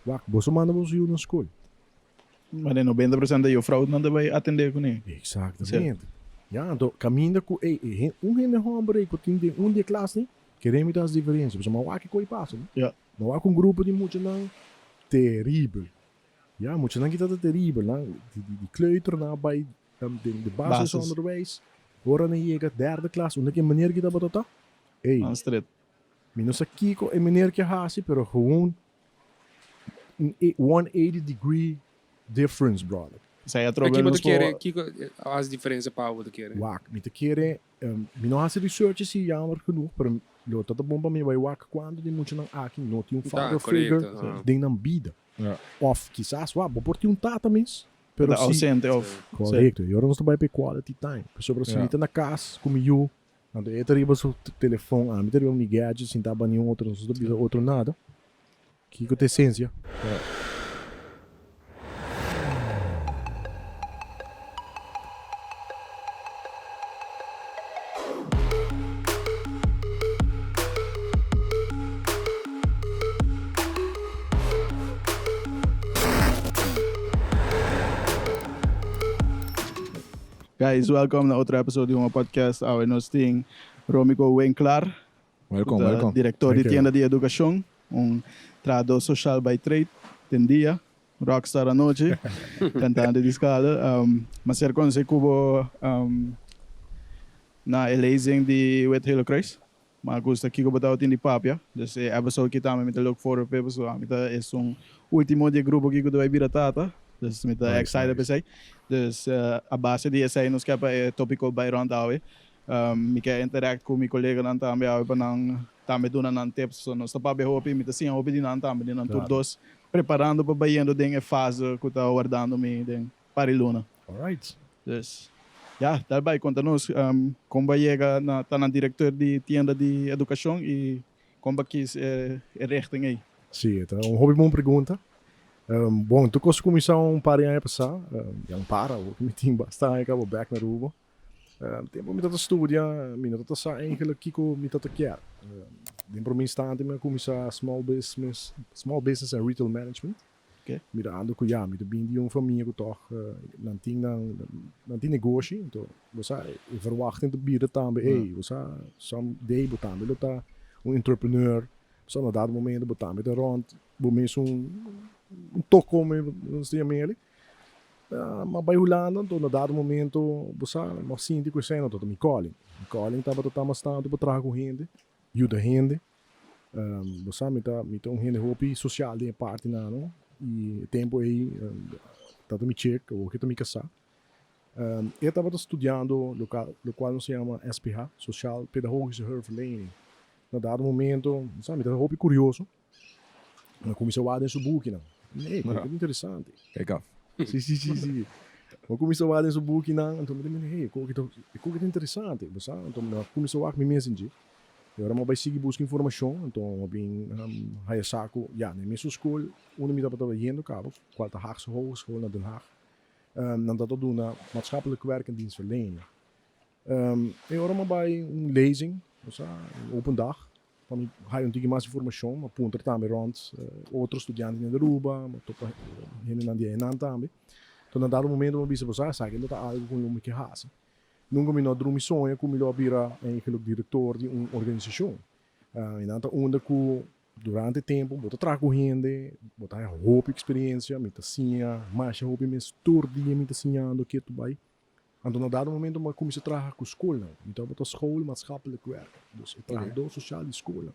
Wak, boso manda boso yu na skol. Ma den 90% di juffrouwnan ta bai atendé kuné. Exactamente. Ya, anto kaminda ku ey e un hende hòmber ey ku tin den un di e klasnan, kere mi ta hasi diferensia. Pasobra mi a wak kiko ei pasa, no? Ya. Mi a wak un grupo di muchanan teribel. Ya, muchanan ki ta ta teribel. Nan di di kleuternan a bai den de basisonderwijs. Ora nan yega derde klas, unda ku e meneer ki tabata ta? Ey. Nan stret. Mi no sa kiko e meneer ke hasi, pero gewoon un 180 degree difference, brother. Esei Pero atrobe ki bo nos ta kere, por. kiko a hasi diferensia pa bo ta kere? Wak, mi ta kere, mi no hasi research si jammer genoeg, pero lo ta ta bon pa mi bai wak kuantu di muchanan aki no tin un Ta, father figure korekto, ha. den nan bida. Of kisas, wak, bo por tin un tata mes, pero Ta si. ausente of. Si. Korekto, y ora nos ta bai pa e quality time. Pasobra si mi ta na kas ku mi yu, Anto e ta riba su telefon, ami ta riba mi gadget sin taba niun otro, nos no ta bisa otro nada. Kiko ta esencia? Guys, welcome na otro episode di Huma Podcast. Awe nos tin Romico Winklaar, ku Welcome, ta welcome. direktor di Thank you. Tienda di Edukashon, un trahadó soshal by trade den dia, rockstar anochi, kantante di skala. Mi a ser konosé ku bo na e lezing di Wit Gele Kruis. Mi a gusta kiko bo tabatin di papia. Dus e episode aki tambe mi ta look forward p'e pasobra ami ta esun ultimo di e grupo aki ku ta bai bira tata. Dus mi ta Nice, excited nice. p'esei. Dus a base di esei nos ke pa e topiko bai rond awe. Mi ke interact ku mi koleganan tambe awe pa nan tambe duna nan tips. So nos ta papia hopi, mi ta siña hopi di nan tambe, di nan tur Claro. dos preparando pa bayendo den e fase ku ta wardando mi den par di luna. Alright. Dus, ya, dal bai konta nos kon bo a yega na ta nan direkteur di tienda di edukashon i kon bo a kis e richting ei. Sí, e ta un hopi bon pregunta. Bon, tur kos a kuminsá un par di aña pasá, ya un par awor ku mi tin basta aña kaba bèk na Aruba. Tempu mi tabata studia, mi no tabata sa eigenlijk kiko mi tabata kier. Den prome instante mi a kuminsá small business, small business and retail management. Mirando ku ya mi ta bin di un famia ku tòg nan tin nan nan tin negoshi, anto bo sa e verwachting ta bira tambe ey bo sa some day bo tambe lo ta un entrepreneur, bo sa na dado momento bo tambe ta rònt bo mes un un toko nos ta yama eli. Ma bai Hulanda anto na dado momento bo sa mi a sinti ku esei no ta mi calling, mi calling tabata ta mas tantu pa traha ku hende, yuda hende. Bo sa mi ta mi ta un hende hopi sosial den e parti nan no y e tempo ey tata mi chek awor ke ta mi kasá e tabata studiando lokual nos ta yama SPH Sociaal Pedagogische Hulpverlening na dado momento bo sa mi ta hopi kurioso mi a kuminsá wak den su bukinan ey kiko ta interesante si si si si mi a kuminsá wak den su bukinan anto mi ta mira hey kiko ta interesante bo sa anto mi a kuminsá wak mi mes den dje. E ora mi a bai sigui buska informashon, anto mi a bin haya sa ku ya, na e mesun skol unda mi tabata yendo kaba, kual ta Haagse Hogeschool na Den Haag, nan tabata duna maatschappelijk werk en dienstverlening. E ora mi a bai un lezing, osea un open dag, pa mi haya un tiki mas informashon, mi a puntra tambe rònt otro studiantenan di Aruba, mi a topa hendenan di einan tambe. Anto na dado momento mi a bisa, bo sa esaki lo ta algu ku mi ke hasi. Nunka mi no a drumi soña ku mi lo a bira eigenlijk direktor di un organisashon. I nan ta unda ku durante tempu bo ta traha ku hende, bo ta haña hopi eksperensia, mi ta siña masha hopi mes tur dia mi ta siñando ketu bai. Anto na dado momento mi a kuminsá traha ku skolnan. Mi tabata schoolmaatschappelijk werker, dus e trahadó sosial di skolnan.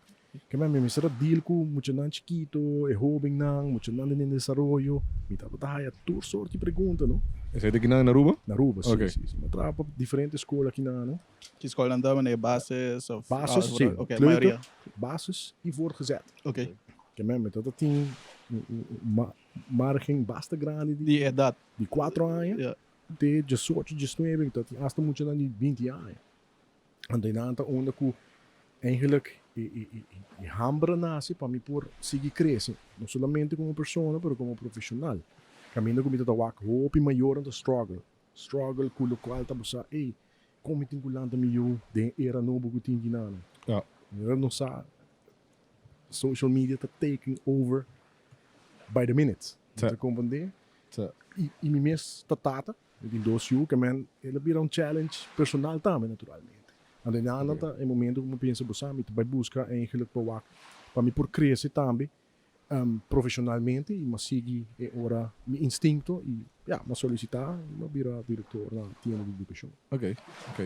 Kemey mi mester a deal ku muchanan chikito, e hobennan, muchanan den desaroyo. Mi tabata haya tur sort di pregunta, no. Esei ta kinan na Aruba? Na Aruba, si, Ok. si, si. Mi a traha pa diferente skol akinan, no. Ki skolnan ta manera basis of? Basis, si. Ok, Kleuter, mayoria. basis i voortgezet. Ok. Kemey mi tabata tin un margen basta grandi di. Di edat. Di kuatro aña Ja. te diesocho, diesnuebe, mi tabata tin asta muchanan di binti aña. Anto e nan ta unda ku eigenlijk e hamber a nase pa mi por sigui krese, no solamente komo persona pero komo profeshonal. Kaminda ku mi ta ta wak hopi mayornan ta struggle, struggle ku lokual ta bo sa, ey, kon mi tin ku lanta mi yu den e era nobo ku tin kinan. Manera nos sa social media ta taking over. by the minute. Bo ta comprende? I i mi mes ta tata, mi tin dos yu, ke men el a bira un challenge personal tambe naturalmente. Anto nan ta e momento ku mi pensa bo sa mi ta bai buska eigenlijk pa wak pa mi por krese tambe profesionalmente y m'a sigui e ora mi instinto y ya, m'a solicita y m'a bira director na tienda di educacion. Ok, ok.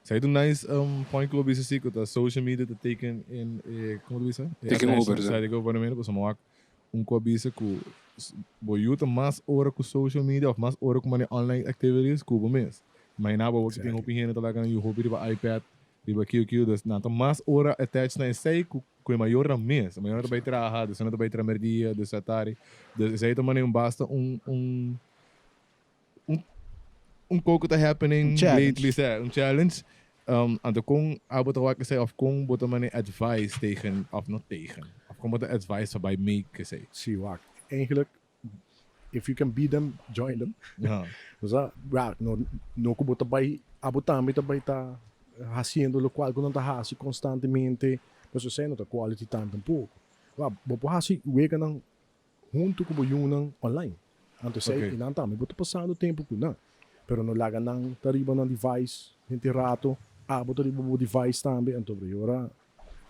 Sa ta un nice point cu bo bisa si cu ta social media ta taken in e, como ta bisa? E Taken over, sa. Taken over na meno, pasobra m'a wak un cu a bisa cu bo yu ta mas ora cu social media of mas ora cu mane online activities cu bo mes. Imagina bo, bo tin hopi hende ta laga nan yu hopi riba iPad, riba kiu kiu, dus nan ta mas ora attached na esey cu Ku e mayornan mes. E mayornan ta bai traha, dus nan ta bai traha merdia, dus a tardi. Dus esei ta manera un basta un un un un kos ku ta happening Un challenge. lately, sa, un challenge. Anto kon abo ta wak esei òf kon bo ta manera advice tegen, òf no tegen, òf kon bo ta advice pa bai make esei? Sí, wak. Eigenlijk, if you can beat them, join them. Ja. Osea, ja, no, no ku bo ta bai, abo tambe ta bai ta hasiendo lokual ku nan ta hasi konstantemente, pasobra esei no ta quality time tampoko. Wa, bo por hasi weganan huntu ku bo yunan online. Anto esei, Oké. i nan tambe bo ta pasando tempu ku nan. Pero no laga nan ta riba nan device henter rato, abo ta riba bo device tambe, anto e ora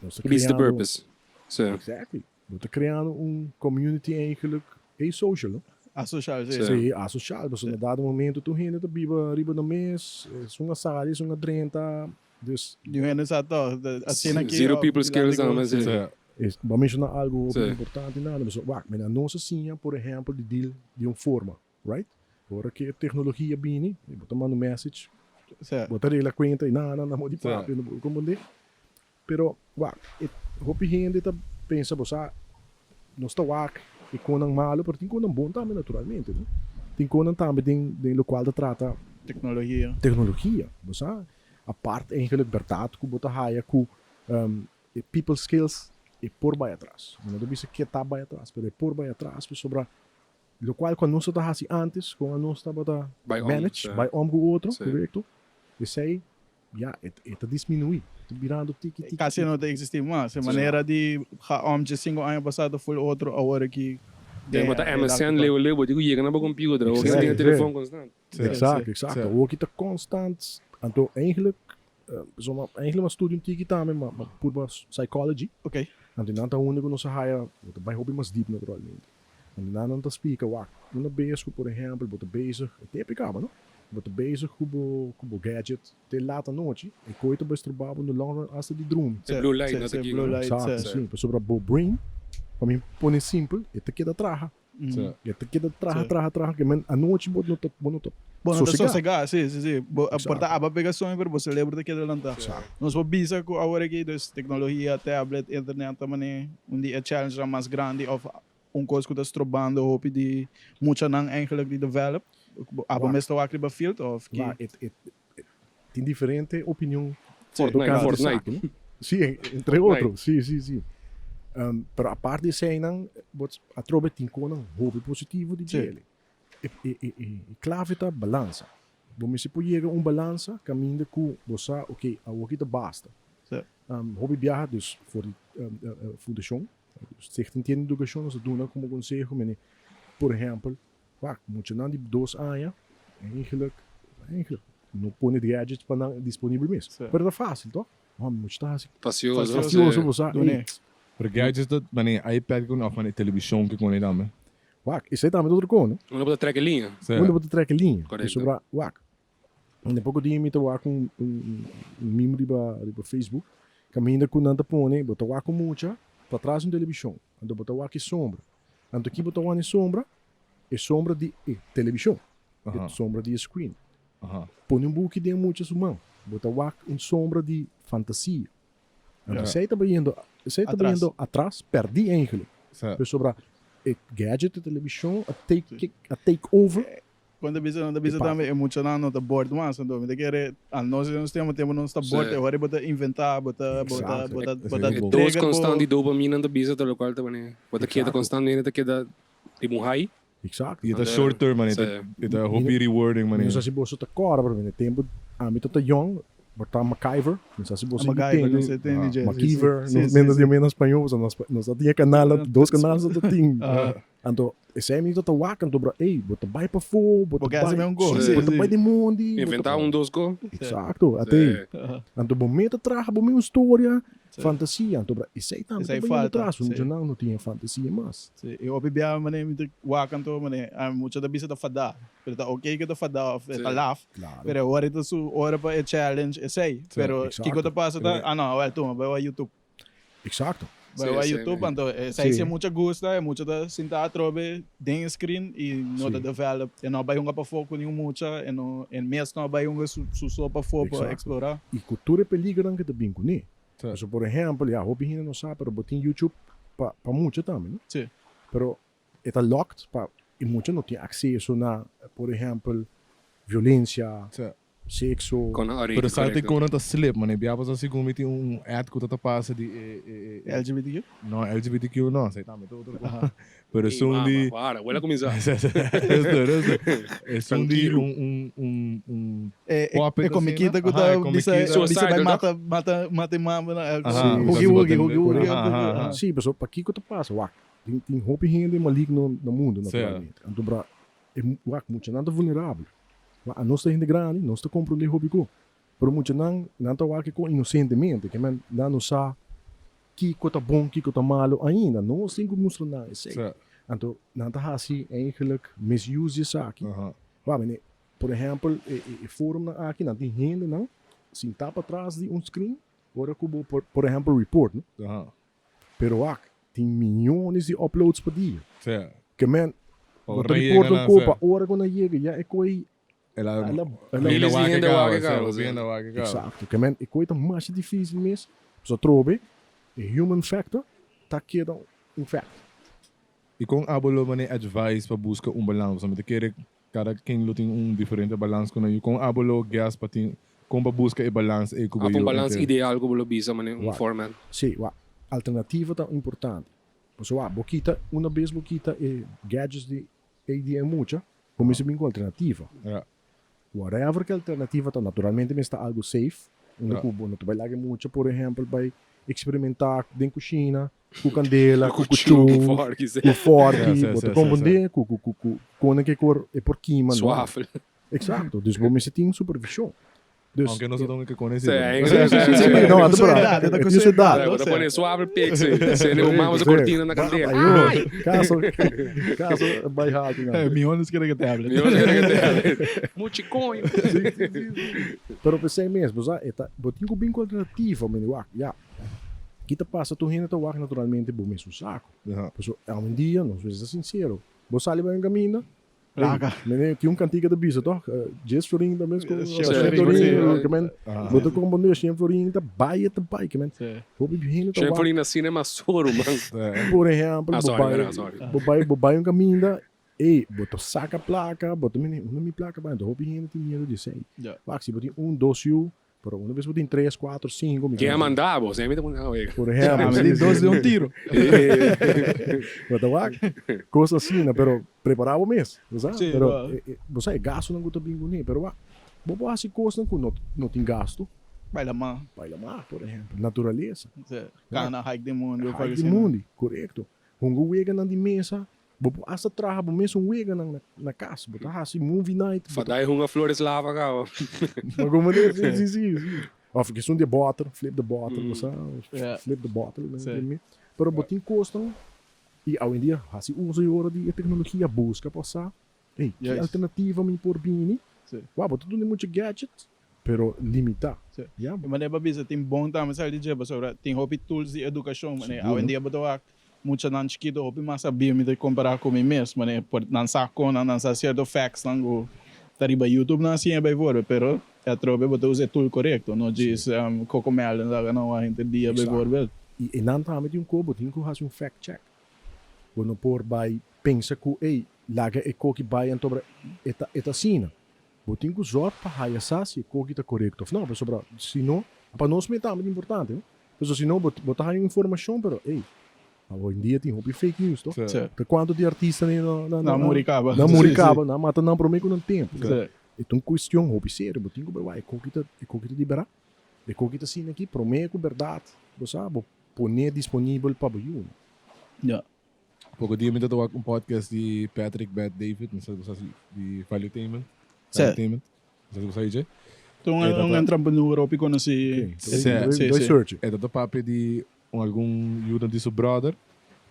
nos ta Beats the kreando. purpose. Sí. Exactly. Bo ta creando un community eigenlijk asocial, no? Asocial, si. Si, asocial. Pasobra na dado momento tur hende ta biba riba nan mes, esun a sali, esun a drenta, dus. Niun hende sa toch, asina aki Zero of people skills dilanti nan, ku. si. Es, bo a menciona algo hopi importante nan, pasobra wak, mira, nos a siña por ehempel di deal di un forma, right? Ora ku e teknologia bini, bo ta manda un message, bo ta regla kuenta i nan, nan, nan, bo di papia, bo komprende? Pero wak, e hopi hende ta pensa bo sa nos ta wak e konan malo pero tin konan bon tambe naturalmente no. Tin konan tambe den den lokual ta trata Teknologia. teknologia bo sa. Apart eigenlijk bèrdat ku bo ta haya ku e people skills e por bai atras. Mi no ta bisa ke ta bai atras pero e por bai atras pasobra lokual ku anos ta hasi antes kon anos tabata Bai om, manage sí. bai om ku otro Sí. korekto esei Ya, e e ta disminuí. E ta birando tiki, tiki, Kasi tiki. no ta eksistí mas. E manera di ga om dje sinku aña pasá ta ful otro awor aki Den den bo ta e MSN edad leu leu bo tin ku yega na bo computer awor Exacto. tin e telefon constant. Sí. Exacto, exacto. Sí. Awor ki ta constant. Anto eigenlijk, pasobra eigenlijk m'a studia un tiki tambe, m'a m'a purba psychology. Ok. Anto nan ta unda ku nos a haya, bo ta bai hopi mas deep naturalmente. Anto nan nan ta splika, wak, una bes ku por ehèmpel bo ta bezig, e tepi kaba no, bo ta bezig ku bo ku bo gadget te lat anochi, e koe ta bai stroba bo in the long run asta di drumi. E blue light no ta Sí, kiko. blue light, Exacto, sí. si, pasobra bo brain, pa mi pone simpel, e ta keda traha. Sí. E ta keda traha, Sí. traha, traha, ke men anochi bo no ta bo no ta Bo no ta sosegá. sosegá, sí, sí, sí. Bo a por ta Exacto. aba pega soño pero bo celebro ta keda lantá. Exacto. Nos por bisa ku awor aki dus teknologia, tablet, internet ta manera un di e challengenan mas grandi of un kos ku ta strobando hopi di muchanan eigenlijk di develop. Abo Wak. mes ta wak riba field of ki? Wak, et, et, et, tin diferente opinion Fortnite, tocante Fortnite. esaki, no? Sí, entre otro, sí, sí, sí. Pero aparte di eseinan, bo atrobe tin konan hopi positivo di Sí. djele. E, e, e, e, e clave ta balansa. Bo mester por yega un balansa caminda cu bo sa, ok, awoki ta basta. Sí. Hopi biaha, dus for di fundacion, Stichting Tienda Educacion, nos ta duna como conseho, mene, por ehempel, wak, muchanan di dos aña, eigenlijk, eigenlijk, no pone gadgets pa nan disponibel mes. Sí. Pero ta facil, toch? Want mucha ta haci Facioso. facioso, bo sa, Dune. ey, Pero gadgets ta mane iPad ku of mane television ku kone tambe. Wak, esei tambe ta otro kon, no? Unda bo ta trek e liña. Sí. Unda bo ta trek e liña. Correcto. Pasobra, wak, den poko dia mi ta wak un, un, un meme riba, riba Facebook, kaminda ku nan ta pone, bo ta wak un mucha patras un televishon, anto bo ta wak e sombra. Anto ki bo ta wak na e sombra? E sombra di e televishon, e sombra di e screen. Pone un buki den e mucha su man, bo ta wak un sombra di fantasia. Anto esei ta bayendo, esei ta bayendo atras, perdí eigenlijk. Pasobra e gadget, e televishon a take, a take over. Kon ta bisa, nan ta bisa tambe e muchanan no ta bord mas, anto mi ta kere a nos den nos tempo, tempo nos ta bord, e ora bo ta inventa, bo ta, bo ta, bo ta, bo ta E dos trigger bo. constant di dopamina nan ta bisa, ta locual ta pone, bo ta keda constantmente ta keda riba un high. Exacto. Y e ta short term man, e ta hopi rewarding man. Mi no sa si boso ta kòrda, pero den e tempu ami ta ta yòn, bo ta MacGyver, mi no sa si boso MacGyver, tende. no sa tende dje. MacGyver, no mendo di na spañó, pasobra nos ta tin e kanal, dos kanal nos ta tin. Anto esei mi ta wak anto bro, ey, bo ta bai pafó, bo ta Bo ke hasi bai, me un go. Sí. Sí, bo ta sí. bai den mondi, bo ta Inventá un dos go. Exacto, atei. Sí. Anto bo meta traha bo mes storia, Sí. fantasia, anto bra esei tambe ta Esei bai falta, atras, sí. muchanan no tin e fantasia mas. Sí, i hopi bia manera mi ta wak anto manera a mucha ta bisa ta fadá, pero ta ok ku ta fadá òf e ta Sí. laf, Claro. pero awor e ta su ora pa e challenge esei, Sí, pero exacto. kiko ta pasa ta, ah no, awel tuma bai wak YouTube. Exacto. Bai Sí, wak sí, YouTube mi. anto esei Sí. si e mucha gusta, e mucha ta sinta atrobe den e screen i no ta Sí. develop, e no bai hunga pafó ku niun mucha, e no e mes no bai hunga su su so pafó pa Exacto. explorá. I ku tur e peligronan ku ta bin kuné. Sí. Pasobra por ehèmpel, ya hopi hende no sa, pero bo tin YouTube pa pa mucha tambe, no? Sí. Pero e ta locked pa e mucha no tin akseso na, por ehèmpel, violensia, Sí. Sexo. Con a Pero sa te correcto. con ta slip, man. Bia pasa segun mi tin un ad ku ta ta pasa di e e e LGBTQ? No, LGBTQ no, esei tambe ta otro cosa. Pero Ey, esun mama, di para, wela cuminsa. Rustu, rustu. Esun di Tranquilo. un un un un E, e, puppet e comiquita asina. ku Aha, ta e bisa, comiquita. bisa bai Suicidal, mata, mata, mata e mama na, Aha, Sí, Hoogie kasi Woogie, botin- Hoogie Woogie. Aha, aha, aha. Sí, paso pakiko ta pasa? Wak, tin tin hopi hende maligno na mundo Sí. naturalmente. Anto bra e wak muchanan ta vulnerabel. Ma anos ta hende grandi, nos ta comprende hopi ku. Pero muchanan, nan ta wak ku inocentemente, ke men nan no sa kiko ta bon, kiko ta malo ainda. Nos tin ku mustra nan esei. Sí. Anto nan ta hasi eigenlijk misuse di esaki. Aha. Wak, mene, por ehempel, e, e, e forumnan aki, nan tin hendenan sintá patras di un screen, ora ku bo, por, por ehempel, report, no? Aha. Pero wak, tin miyones di uploads pa dia. Sí. Ke men, Pa bo ora ta nan report yega un na, ko, sí. pa ora ku nan yega, ya e koi, El a, el a, el a, Miles Miles di wak e hende kaba, wak e sí, kaba, hopi sí. hende wak e kaba. Exacto. Ke men, e koi ta masha dificil mes. Pasobra atrobe, e human factor ta keda un fact. I kon abo lo mane advice pa buska un balans? Pasobra mi ta kere kada ken lo tin un diferente balans ku nan yu. Kon abo lo guess pa tin, kon pa buska e balans ei ku bo Apa un yu balans enter? ideal ku bo lo bisa mane un Wak. format? Sí, wak. Alternativa ta importante. Pasobra wak, bo kita, una bes bo kita e gadgets di ADN mucha, bo mester bin ku alternativa. Ja. Whatever ku alternativa ta, naturalmente mester ta algu safe, unda Ja. ku bo no ta bai laga e mucha, por ehempel, bai eksperimentá den kushina, ku kandela, ku Cuchú, kuchú, ku forki, sí. ku forki, Ja, sí, bo sí, ta sí, komprendé, ku ku ku ku kone ke kor e por kima, no. Swafel. Exacto, dus bo mester tin supervision. Dus, Aunke nos ta ke kone Sí, sí. sí, sí, sí, sí. No, Ku su pero edad, e ku tin su su edad. edad. Bo ta pone swafel pik, sí. Sí, bo mama su cortina na candela. Ayo, caso, caso bai haki Eh, mihó no kere ke te hable. Mi no kere ke te hable. Muchi coño. Sí, sí, sí, sí. Pero p'esei mes, bo sa, e ta, bo tin ku bin ku alternativa, mene wak, ya. Ki ta pasa tur hende ta wak naturalmente bo mesun saco. Aha. Pasobra awendia, nos mester ta sincero, bo sali bai un caminda, Placa. Mene, tin un cantica ta bisa toch? Dies florin ta mes cu Shen shen florin, florin, sí. ke men, Aha. bo ta comprende, shen florin ta bai e ta bai, ke men, Sí. hopi hende ta Shen wak. florin na cinema soro, man. Sí. Por ehempel, Ah, bo sorry, bai, verdad, sorry. bo bai, bo bai un caminda, ey, bo ta saca placa, bo ta mene, unda mi placa bai? Anto hopi hende tin miedo di esey. Ja. Wak, si bo tin un, dos yu, Pero una bes bo tin tres, cuatro, cinco, mi Ken a manda bo? Semi ta pone awega. Por ehempel. Ah, mi tin dos de un tiro. Bo ta wak? Cos asina, pero prepara bo mes, bo sa? Sí, Pero, bo. eh, eh, bo sa e gastonan cu ta bin cune, pero wak, bo por haci cosnan cu no, no tin gasto. Baila mar. Baila mar, por ehempel. Naturalesa. Sí. Cana, hike den mundo. Hike den mundo, corecto. Hunga weganan di mesa. Bo por hasta traha bo mesun weganan na, na cas. Bo ta haci movie night. Bo ta Fadai hunga flores lava caba. Maar como de, sí, sí, sí, sí. Of que sun de bottle, flip the bottle, bo sa, Ja. flip the bottle, né, Sí. entende? Pero bo tin cosnan y hoy en dia haci uso y ora di e tecnologia busca pa sa, ey, ki Juist. alternativa mi por bini? Sí. Wa, bo ta duna mucho gadgets, pero limita. Sí. Ja. E manera pa bisa tin bon tambe sali di dje pasobra tin hopi tools di edukashon manera Sigur. awendia bo ta wak muchanan chikito hopi mas sabí mi ta kompará ku mi mes manera por nan sa kon nan sa sierto facts nan ku ta riba youtube nan a siña bijvoorbeeld pero e atrobe bo ta usa e tool korekto no djis cocomelon sa nan wak henter dia Exacto. bijvoorbeeld. I e nan tambe tin un ko bo tin ku hasi un fact check. Bo no por bai pensa ku ey laga e koki bai anto e ta e ta asina. Bo tin ku zòrg pa haya sa si e koki ta korekto òf no, pasobra si no, pa nos mes tambe ta importante, no? Pasobra si no bo bo ta haya un informashon pero ey, awendia tin hopi fake news to. Sí. Ta kuantu di artista na na Nan muri kaba. Nan muri Sí, sí. kaba, nan mata nan promé ku nan tempu. Sí. E ta un kuestion hopi serio, bo tin ku bai wak e koki ta e koki ta di bèrdat, e koki ta asina aki promé ku bèrdat, bo sa, bo pon'é disponibel pa bo yu. Ja. Poko dia mi ta wak un podcast di Patrick Bet David, no sa si bo sa si, di Valuetainment. Sí. Valuetainment. No sa si bo sa dje. Ta un, E ta un ta- entrepreneur hopi konosí. Ok, Sí, sí, doy sí. search. E ta ta papia di un algun yuda di su brother.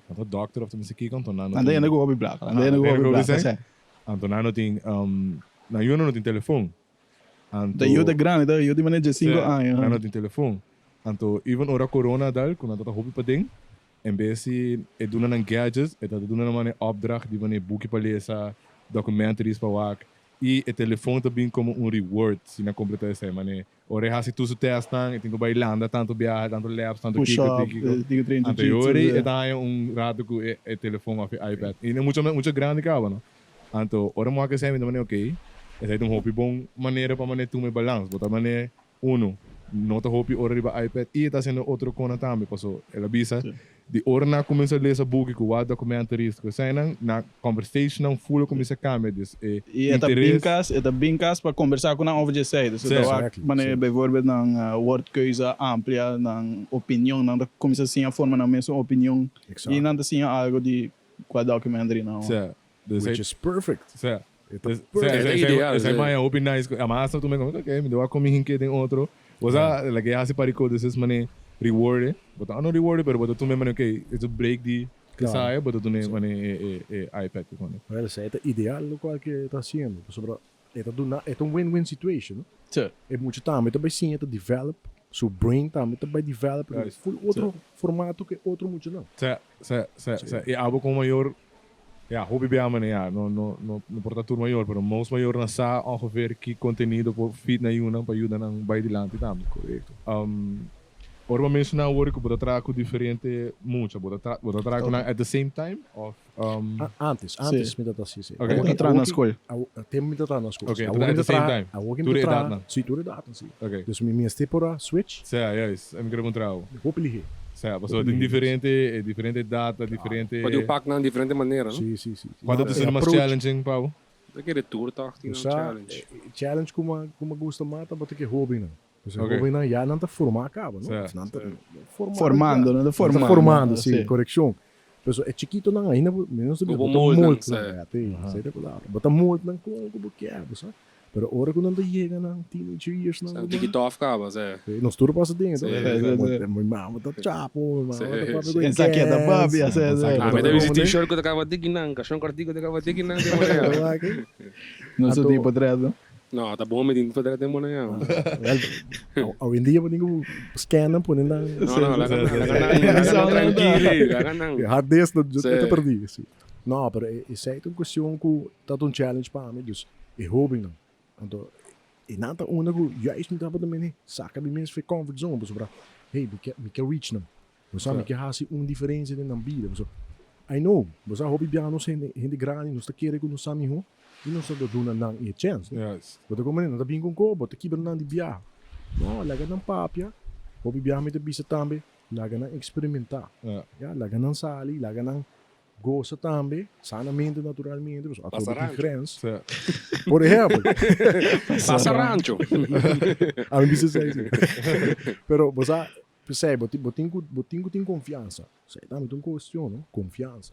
Nan ta doctor of ta mester kiko, anto nan no Nan ta tin- yendo ku hopi plaka, nan ta yendo ku Ah, hopi yendo ku hopi plaka, sèn? sí. Anto nan no tin, um, nan yuda no tin telefon. Anto, Ta yu ta grandi, ta yu di manera diesinco Sí, aña. Nan no tin telefon. Anto even ora corona a dal, ku nan ta ta hopi paden, en bes di e duna nan gadgets, e ta duna nan manera opdracht di manera buki pa lesa, documentaries pa wak, i e telefon ta bin komo un reward si nan kompleta esei. Manera ora e hasi tur su testnan, e tin ku bai landa tantu biaha, tantu laps, tantu Push kiko, up, tin kiko. tin ku train Anto e jiu-jitsu, ora ei sí. e ta haña un rato ku e e telefon òf e iPad. I e mucha mucha grandi kaba, no? Anto ora mi wak esei mi ta manera okey, esei ta un hopi bon manera pa manera tuma e balans. Bo ta manera Uno, no ta hopi ora riba iPad y e ta haciendo otro cona tambe, paso el a bisa di ora nan a cuminsa lesa buki cu wak documentaries cu esainan, nan conversationnan full a cuminsa cambia, dus e Y e ta bin interes. cas, e ta bin cas pa conversa cu nan over dje esei. Dus e ta wak manera bijvoorbeeld nan woordkeuze amplia, nan opinion, nan ta cuminsa siña forma nan mesun opinion y nan ta siña algo di cua documentary nan wak. Dus Which is perfect. Sí. E ta Dus, perfect. sí, E ta ideal, esei sí. maya hopi nice. Ama hasta tu me come, ok, mi deba come hinke den otro. Bo sa, like e hasi pariko, dus es mane reward e. Bo ta no reward e, pero bo ta tuma e mane, ok, es un break di Claro. esaya, bo ta tuma e mane e, e, e iPad ku kone. Wel, esei ta ideal lokual ke e ta hasiendo, pasobra e ta duna, e ta un win-win situation, no? Sí. E mucha tambe ta bai siña ta develop, su brain tambe ta bai develop den Juist. full otro formato ke otro muchanan. Sí, sí, sí, sí. I abo komo mayor, Ya, hopi bia mane ya, no, no, no, no por ta tur mayor, pero most mayornan sa ongeveer ki contenido por fit na yunan pa yuda nan bai dilanti tambe. Correcto. Um, ora bo menciona awor cu bo ta traha cu diferente mucha, bo ta tra, bo ta traha cu nan at the same time of, um, A- antes, antes mi ta hasi esei. Ok. Awor Bo ta traha na awor ki- school. awo- tempo mi ta traha na school. Ok, Sí, ta awor at mi the ta same traha- time. awor ki mi Tur ta e traha- edadnan. Sí, tur edadnan, sí. Ok. Dus mi mester por a switch. Sea, juist, mi kere puntra awo. Hopi lihe. Sea, pasobra tin diferente, eh, diferente data, diferente... Pa di pak nan diferente manera, no? Sí, sí, sí. Cuál ta No, tussen e mas approach- challenging, Pau? Ta kere tur toch tin un Sa, challenge. eh, challenge ku ma ku ma gusta mas tabata ke hobennan. Pues e Ok. hobennan ya nan ta forma kaba, no? Sí. Nan ta forma Formando, nan ta Nan ta formando. formando, sí, Sí. korekshon. Pero e chikitonan ainda bo menos Bo bo ta mold nan, mold sí. nan, ja, te, esei ta e palabra. Bo ta mold nan kon ku bo kier, bo sa. Pero ora ku nan ta yega nan teenager years nan, Sa tiki tof kaba, sí. Sí, nos tur pasa dingen, Sí, toch? sí, sí. Mi mama ta chapo, mi mama Sí. ta papia ku En saqueta kens. papia, sí, sí. Ah, mi ta bisti Como t-shirt ku ta kaba tiki nan, kashon kortiku ta kaba tiki nan, den moneda. No su Anto- tipo tres, no? No, ta bon mi tin pa den moneda. Wel, Hoy en dia bo tin ku scan nan, pone nan No, no, laga nan, laga nan, laga nan tranquili, laga nan. hard disk, no, Sí. ta perdí, sí. No, pero esei ta un cuestion ku ta un challenge pa mi, dus E hobennan. Anto e nan ta unda ku juist mi tabata mene saka mi mes for e comfort zone pasobra hey mi ke mi ke reach nan. Bo sa mi ke hasi un diferensia den nan bida pasobra I know bo sa hopi biaha nos hende hende grandi nos ta kere ku nos sa miho i nos ta duna nan e chèns no. Bo ta komprende nan ta bin ku un ko bo ta kibra nan di biaha. No laga nan papia hopi biaha mi ta bisa tambe laga nan eksperimentá ya laga nan sali laga nan Goza tambe, sanamente naturalmente, pasobra Pasa atrobe tin rancho. grens. Sí. Por ehempel. Pasa rancho. A mi bisa esei si. Pero bo sa, p'esei bo tin bo tin ku bo tin ku tin konfiansa. Esei tambe ta un kuestion, no? Konfiansa.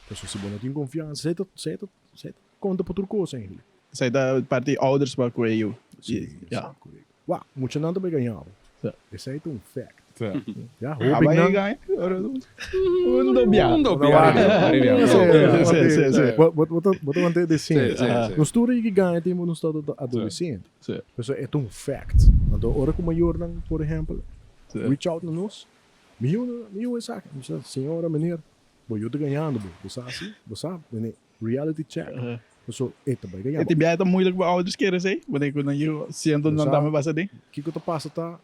Pasobra si bo no tin konfiansa, esei ta esei ta esei ta konta pa tur kos eigenlijk. Esei ta parti di ouders pa ku e yu. Sí, Ja. korekto. Wak, muchanan ta bay gaña bo. Sí. Esei ta un fact. Sí. Ja, Ah, hopi bay nan. gaña. Un dobia. Un dobia. Sí, Sí, sí, sí. Bo bo bo ta bo ta wante decente. Sí, sí, sí. Nos tur a gaña tempo nos tabata adolescente. Sí. Pasobra e ta un fact. Anto ora ku mayornan, por ehempel, Sí. reach out na nos, mi yu mi yu esaki. Mi bisa, señora, meneer, bo yu ta gañando bo. Bo sa si? Bo sa? Meneer, reality check. Pasobra e ta bay gaña E bo. tin biaha ta moeilijk pa ouders kere esei, wanneer ku nan yu siento nan Sa- tambe pasa den. Kiko ta pasa ta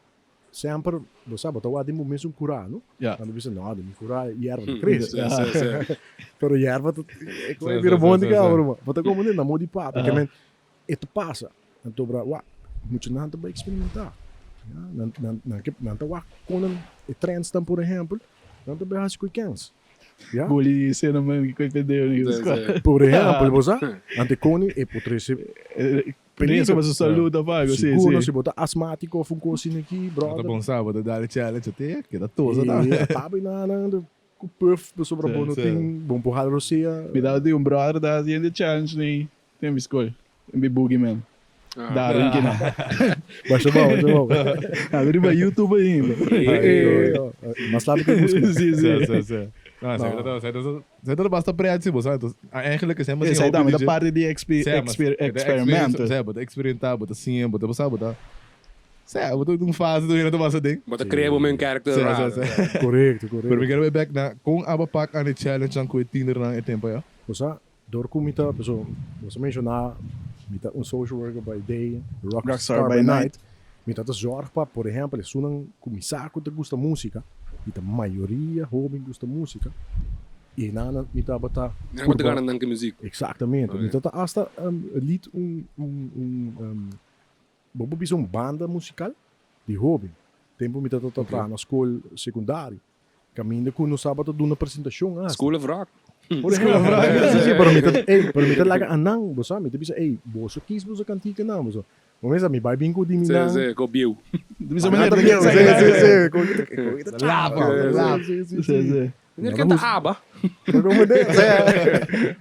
Semper, bo sa, bo ta wak den bo mesun kurá, no? Ja. Nan ta bisa, no, den mi kurá yerba ta krese. Sí, sí, sí. Pero yerba ta, e Sí, bira sí, bon sí, di sí. kaba, ruman. Bo ta komprendé? Na modo di papia. Ke men, e ta pasa. Anto bra, wak, muchanan ta bai eksperimentá. Ja, nan, nan, nan ke, nan ta wak kon nan, e trends nan, por ehèmpel, nan ta bai hasi ku e kèns. Ja? Guli cinnamon ki koi pendeu ni Sí, sí. Por ehèmpel, bo sa? Ante koni e por trese Riesgo pa su salud of algo, sí, Sigur, no, sí. si bo ta asmátiko of un kos asina aki, Bo ta brother. bon sa, bo ta dal e challenge a te, keda tosa tambe. E tabi na nan, de ku puff pasobra bo no tin bo por hala rosea. Mi tabata tin un brother ta hasi hende challenge ni den mi skol, den mi boogeyman. Darwin kina. Basha bou, basha bou. A riba YouTube ainda. Mas laat ik busca. Si, si. Si, si. No, si, si. Si ta basta pret si bo sa. Entonces, eigenlijk is helemaal Esei tambe ta parti di experimento. Si, bo ta experimenta, bo ta siña, bo ta sa, bo ta Si, bo ta un fase tur hende ta pasa den. Bo ta crea bo men character raro. Si, si, si. Correcto, correcto. Pero mi kere bai bek na con aba pak an e challenge nan cu e tienernan e tempo ya? Bo sa, Dor ku mi ta, paso nos a menshoná mi ta un social worker by day, rockstar by night. Mi ta ta zòrg pa, por ehèmpel, esunnan ku mi sa ku ta gusta músika, i ta mayoria hóben gusta músika, i nan mi tabata Nan ku ta gana nan ku muzik. Eksaktamente. Mi ta ta asta lead un un un bo por bisa un banda musikal di hóben. Tempu mi ta ta traha na skol sekundario. Caminda cu nos tabata duna presentacion hasta. School of Rock. Por ejemplo. Sí, sí, pero mi ta, ey, pero mi ta laga a nan, bo sa, mi ta bisa, ey, boso kies boso cantica nan, boso. Bo mesa, mi bai bin cu di mi Sí, nan. sí, cu bieu. Bisa meneer, Nan ta bieu, sí, sí, sí, cu cu ta Lapa, lapa. Sí, sí, Sí, sí. Meneer canta Abba. Bo comprende? O sea,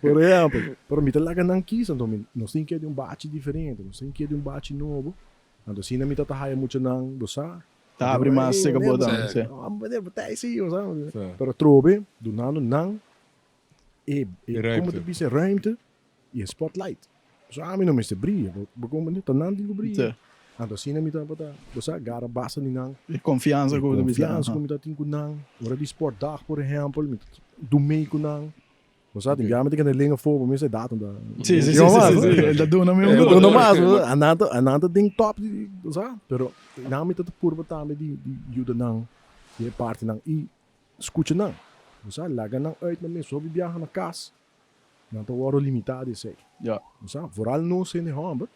por ejemplo, pero mi ta laga nan kies, anto mi, nos tin ke di un bachi diferente, nos tin ke di un bachi nobo, anto asina mi ta ta haya muchanan, bo sa. Ta abri mas seka bo ta, si. Pero atrobe dunando nan e, como ta bisa, e ruimte y e spotlight. Pasobra ami no mester bria, bo comprende? Ta nan tin cu bria. Anto asina mi tabata, bo sa, gara basta di nan. E confiansa cu bo ta bisa. E confiansa cu mi ta tin cu nan. Ora di sportdag, por ehempel, mi ta dumei cu nan. Bo sa, tin biaha mi ta kende lenga for, bo mester datum ta. Sí, sí, sí, sí, sí, el ta duna mi un Ta duna mas, a nan ta, a nan ta den top, bo sa, pero nan mi ta ta purba tambe di, di yuda nan di e partinan i skucha nan, bo sa, laga nan uit nan mes, hopi biaha na kas, nan ta wòrdu limitá di esei, bo sa, vooral nos hende hòmber,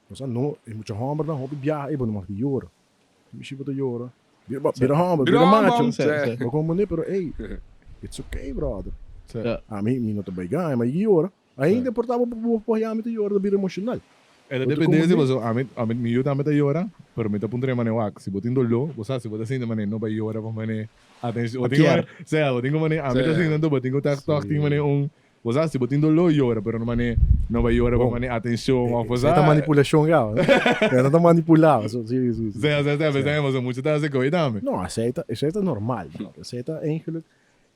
bo sa, no, e mucha hòmbernan hopi biaha, ey bo no mag di yora, Mishi bo ta yora. Bira homber, bira macho. Bo comprende? Pero ey, it's okay brother. Ami, mi no ta bay gana, ma yi yora. Ainda por ta bo por haya mi ta yora, ta bira emocional. E ta depende si pasobra ami, ami, mi yu tambe ta yora, pero mi ta puntra e mane wak, si bo tin doló, bo sa si bo ta sinti mane no bay yora pa mane atencion, bo tin ku mane, sea, bo tin ku mane, ami ta sinti anto bo tin ku ta tòg tin mane un Bo sa si bo tin doló yora pero no mane no bai yora pa mane atencion of bo sa. Esei ta manipulacion ya no. Esei ta manipula so si si si. Sea sea sea pensando pasobra mucha ta haci koe tambe. No esei ta esei ta normal no esei ta eigenlijk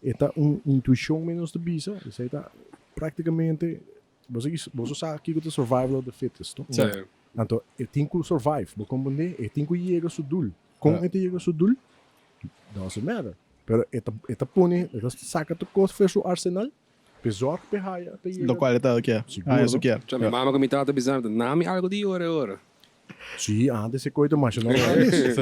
e ta un intuicion mi nos ta bisa esei ta practicamente bo sa bo sa kico ta survival of the fittest no. Anto e tin cu survive bo comprende e tin cu yega su doel con e ta yega su doel Doesn't matter. Pero e ta, e ta pone, e ta saca tur cos for su arsenal p'e zorg p'e haya, p'e yega. Locual e ta kier. Sigur, Haya su no? kier. Cha, mi mama cu mi tata bisa mi ta nami algo di yora e ora. Sí, antes e coy ta masha normal mes.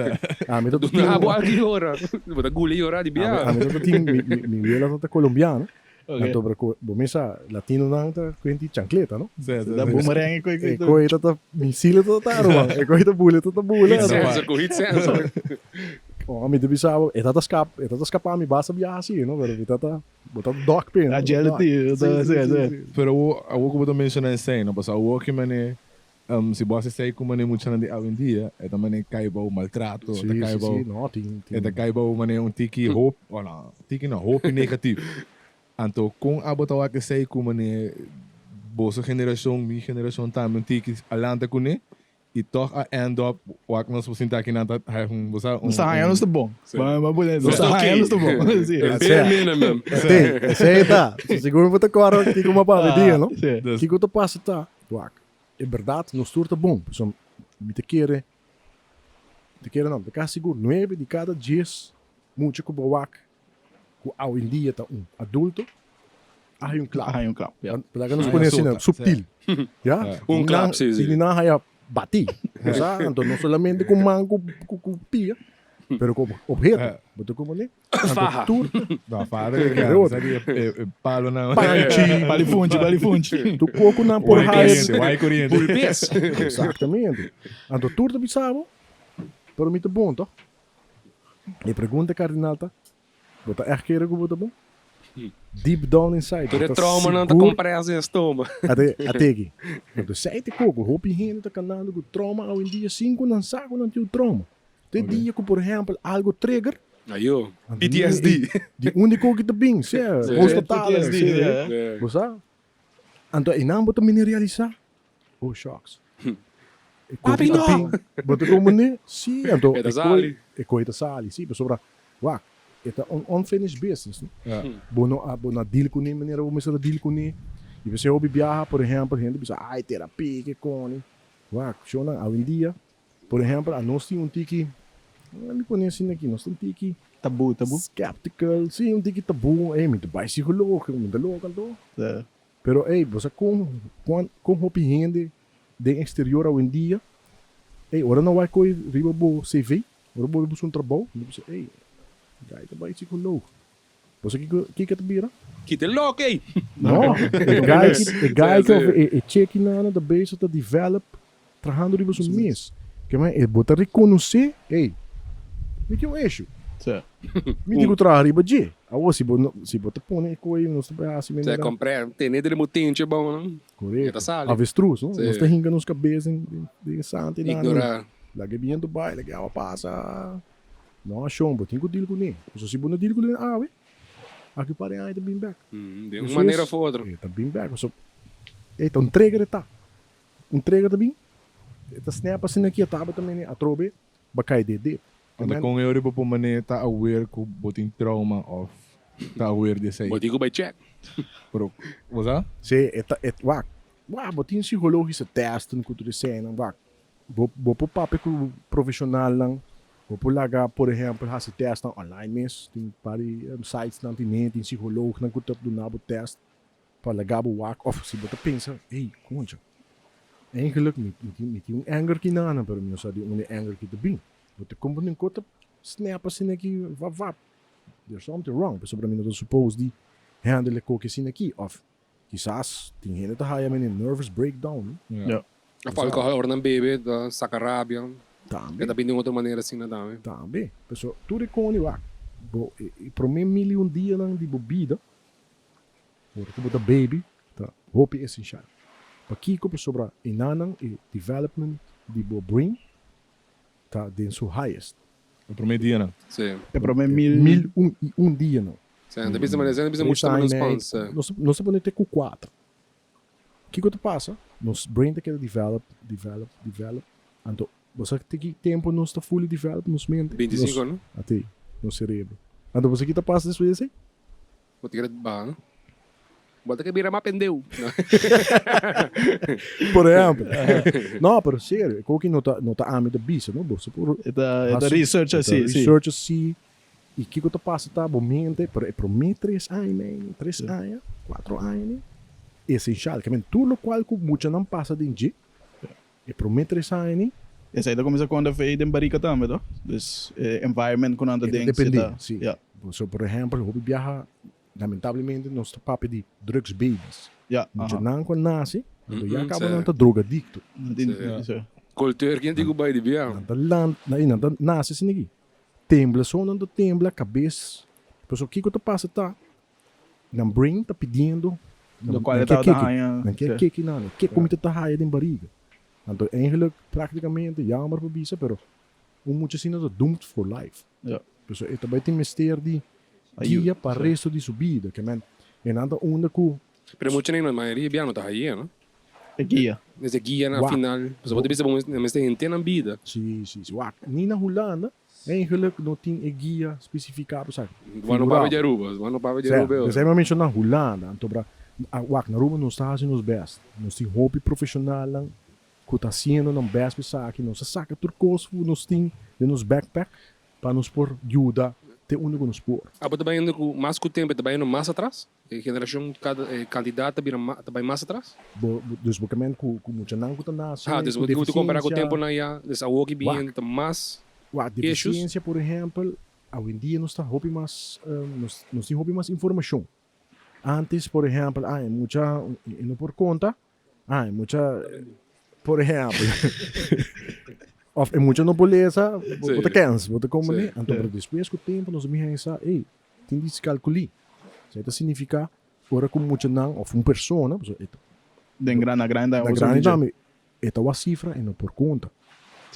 Ami ta tin. Duna bo algo di yora. Bo ta gula yora di bia. Ami ta tin, mi, mi, mi wela ta colombiano. Anto pero cu bo mesa latinonan ta cuenti chancleta, no? Sí, sí, Da sí. boomerang e coy E coy ta ta misil ta ta ruman, e coy ta bula ta ta bula. Heat sensor cu heat sensor. Oh, mi ta bisa bo, e ta ta scap, e ta ta scapa mi basta biaha asi, no? Pero mi ta ta, bo ta dok pe, no? Agility, Sí, sí, sí, sí. sí, sí. Pero awo, awo cu bo ta menciona esey, no? Pasobra awo ki mane, si bo haci esey cu mane muchanan di awendia, e ta mane cay bou maltrato, e ta Sí, cay sí, bou, sí, no, tin, e ta tin. cay bou mane un tiki hop, oh no, tiki no, hopi negatief. Anto con abo ta wak esey cu mane boso generacion, mi generacion tambe un tiki a lanta cune y tog a end up wak nos por sinta aki nan ta haya un, bo sa, un, Nos ta haya un nos ta bon. Ba ba pone, Nos nos ta ta haya oké. nos ta bon. Sí. E bare minimum. Esey, esey ta. Sigur bo ta corda kico bo a papia dia, no? Sí. Dus- Kico ta pasa ta, wak, E berdad nos tur ta bon, pasobra mi ta kere, mi ta kere no, mi ta kasi sigur nuebe di kada dies mucha ku bo wak ku awendia ta un adulto a haya un klap. A haya un klap, ya. Laga nos pone asina, subtil, ya. Un klap, si, si. Tin di nan haya bati, bo sa, anto no solamente ku man ku ku pia, pero ku obheto, bo ta komprende? Faha. Tur. No, faha ta ke kende. Sa di e palonan. Panchi. Palifunchi, palifunchi. Tur koko nan por Wai haya. koriente, wai koriente. Bulbes. Exactamente. Anto tur ta bisa bo, pero mi ta bon toch? E pregunta kardinal ta, bo ta ègt kere ku bo ta bon? Deep down inside, Tur bo e ta traumanan ta sigur. compresa den stoma. Ate, ate aki. Anto esei ta koko, hopi hende ta kanando ku trauma awendia sin ku nan sa ku nan tin un trauma. Te dia ku por ehèmpel algo trigger. Ayo. PTSD. Di unda e koki ta bin, sea, post total, PTSD, sea. ja. Bo sa? Anto einan bo ta mini realisa, oh shucks. E koki Papi, ta no! bin. Bo ta como ne? Si, anto E ta e sali. e koi ta sali, si, pasobra, wak, e ta un unfinished business, no? Ja. Bo no a, bo no a deal kuné manera bo mester a deal kuné. I p'esei hopi biaha, por ehèmpel, hende bisa, ai, terapia, ke koni. Wak, shownan, awendia, Por ehempel, anos tin un tiki, mi pone asina aki, nos tin un tiki. Tabu, tabu. Skeptical, si, un tiki tabu, ey, mi ta bai psicoloog, mi ta loco anto. Pero ey, bo sa con, con, con hopi hende den exterior awendia, ey, ora nan wak koe riba bo CV, ora bo busca un trabou, nan ta bisa, ey, guy ta bai psicoloog. Bo sa kiko, kiko ta bira? Kita e lok ey! No, e guy ki, e guy ki of e, e cheki nan ta bezig ta develop Trahando riba su mes. Ke men e bo ta rekonosé, ey, mi tin un issue. Mi tin ku traha riba dje. Awor si bo no, si bo ta pone e koe nos ta bai hasi manera. Sè kompré, tene den bo tentje bon no. Korekto. E ta sali. Avestruz no. Nos ta hinka nos kabes den den e santi nan. Ignorá. Laga e bientu bai, laga e awa pasa. No shon, bo tin ku deal kuné. Pasobra si bo no deal kuné awe, aki un par di aña e ta bin bèk. Den un manera òf otro. E ta bin bèk. Pasobra e ta un trigger e ta. Un trega ta bin, e ta snap asina aki, e tabata mene atrobe ba kai den dip. Anto kon e ora bo por mane ta aware ku bo tin trauma of ta aware di esei? Bo tin ku bai check. Pero, bo sa? Si, e ta, e, wak, wak, bo tin psikologische testen ku tur eseinan, wak, bo, bo por papia ku profeshonalnan, bo por laga, por ehempel, hasi testnan online mes, tin par di sitesnan tine, tin psikoloognan ku ta duna bo test. Pa laga bo wak of si bo ta pensa, ey, concha, eigenlijk mi mi tin mi tin un anger ki nana, pero mi no sa di unda e anger ki ta bin. Bo ta komprende un kos ta snap asina aki, vap vap, there's something wrong, pasobra mi no ta suppose di handle e koki asina aki, of kisas tin hende ta haya mene nervous breakdown, no? Ja. Of alcohol ora nan bebe ta saca rabia. Tambe. E ta bin di un otro manera asina tambe. Tambe. Pasobra tur e koni wak, bo e prome mil i un dianan di bo bida, Ora ku bo ta baby ta hopi esenshal. Pakiko? Pasobra enanan e development di bo brain ta den su highest. E prome dianan. Si. E prome mil. Mil un i un dianan. Si, nan ta bisa manera, nan ta bisa muchu ta manda un spons. Nos nos ta pone te ku kuater. Kiko ta pasa? Nos brain ta keda develop, develop, develop. Anto bo sa te ki tempu nos ta fully develop nos mente? 25, no? Ate, nos cerebro. Anto bo sa ki ta pasa despues di esei? Bo ta kere baha, no? Bo ta ke bira mas pendeu. Por ehempel. No, pero serio, e koki no ta, no ta ami ta bisa, no? Bo sa por E ta, e ta hasi, research e ta asi, si. research asi. I kiko ta pasa ta bo mente, pero e prome tres aña mei, tres aña, cuatro aña ni, esencial. Ke men tur lokual ku muchanan pasa den dje, e prome tres aña ni. Esei ta kuminsá konta fe den barika tambe, toh? Dus e environment ku nan ta E ta den, si depende, ta, si. ya. So, por ehempel, hopi biaha, lamentablemente nos ta papia di drugs babies. Ya, aha. Muchanan ku a nase, anto ya kaba Sí. nan ta drogadikto. Nan tin, Sí. sí. Kultuur ken tin ku bai di biaha. Nan ta lan, nan ta nase asina aki. Tembla so nan ta tembla kabes. Pasobra kiko ta pasa ta nan brain ta pidiendo Lo nan cual nan e ke tabata keke, haña, nan ke sí. keke nan, ke comida ta haya den bariga. Anto eigenlijk practicamente jammer pa bisa pero un mucha asina ta doomed for life. Ja. Pasobra e ta bai tin mester di Ayuda, guia pa sí. resto di su bida. Ke men e nan ta unda ku. Pero mucha nan mayoria bia no ta haye no. E guia. Mester guia na Wak. final. Pasobra bo ta bisa bo mester henter nan bida. Si, si, si. Wak, ni na Hulanda eigenlijk no tin e guia specifica pa esaki. Bo no papia di Aruba. Bo no papia di Aruba. Sè, esei mi a menciona Hulanda. Anto bra, wak, na Aruba nos ta haci nos best. Nos tin hopi profesionalnan cu ta haciendo nan best pa esaki. Nos a saca tur cos cu nos tin den nos backpack pa nos por yuda te unda cu nos por. Abo ta bayendo cu mas cu tempo e ta bayendo mas atras? E generashon kada e kantidat ta bira ta bai mas atras? Bo dus bo ke men ku ku muchanan ku ta nase Ha, dus ku bo tin ku kompará ku defisiensia. tempunan ya, dus awor ki Wak. bien ta mas Wak, issues. defisiensia por ehèmpel, awendia nos ta hopi mas nos nos tin hopi mas informashon. Antes por ehèmpel, ah e mucha e no por konta, ah e mucha por ehèmpel òf e mucha no por lesa, bo ta kèns, bo ta komprendé. Anto pero despues ku tempu nos a bin haña sa, ey, Tin discalculí. Esei ta significa ora cu muchanan of un persona, pasobra e ta. Den gran na grandi Na grandi tambe, e ta wak cifra e no por conta.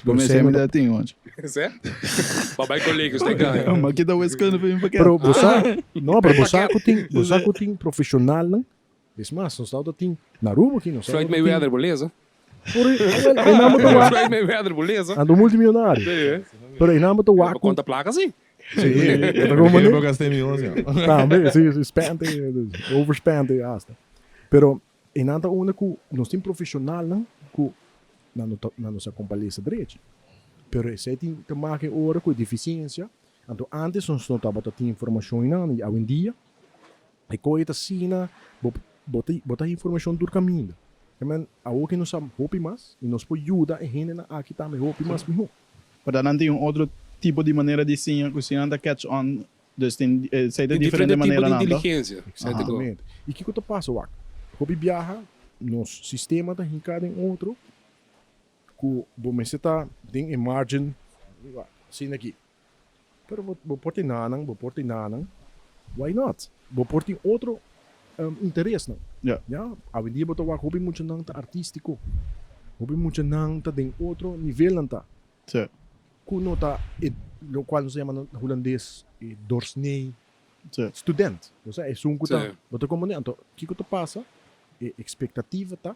Bo mester mi da tin hoor. Ze? Pa bai colegio, ste gana. Maar kita wiskunde pa mi pakket. Pero bo sa, no, pero bo sa ku tin, bo sa ku tin profesionalnan. Es mas, nos tawata tin na Aruba aki, nos Floyd tawata tin. Mayweather bo lesa. Por e, awel, e nan bo ta wak. Floyd Mayweather bo lesa. Anto multimillonario. Sí. Pero e nan bo ta wak Pa ku. konta plaka si. Sí, bo ta como Kere ne? bo gasta e miljoen, sí. Tambe, sí, sí, spend, overspend hasta. Pero e nan ta unda ku nos tin profesionalnan ku nan no ta, nan no sa kon pa lesa drechi. Pero esei tin te make ora ku e deficiencia. Anto antes nos no tabata tin informacion einan y awendia E koe ta asina, bo bo ta bo ta informashon tur kaminda. E men awor ke nos sa hopi mas i nos por yuda e hendenan aki tambe hopi mas mihó. Pasobra nan tin un otro tipo di manera di siña ku si nan ta catch on, dus tin esei ta Tin diferente diferente tipo di maneranan, toh? inteligensia. Exactamente. I kiko ta pasa wak? Hopi biaha nos sistema ta hinká den otro ku bo mester ta den e margin asina aki. Pero bo bo por tin nanan, bo por tin nanan, why not? Bo por tin otro interesnan. Ja. Ya, awendia bo ta wak hopi muchanan ta artístiko, hopi muchanan ta den otro nivelnan ta. Sí. Ku no ta e lokual nos ta yama na hulandes e doorsnee Sí. student. Osea esun ku ta, Sí. bo ta komprende? Anto kiko ta pasa? E ekspektativa ta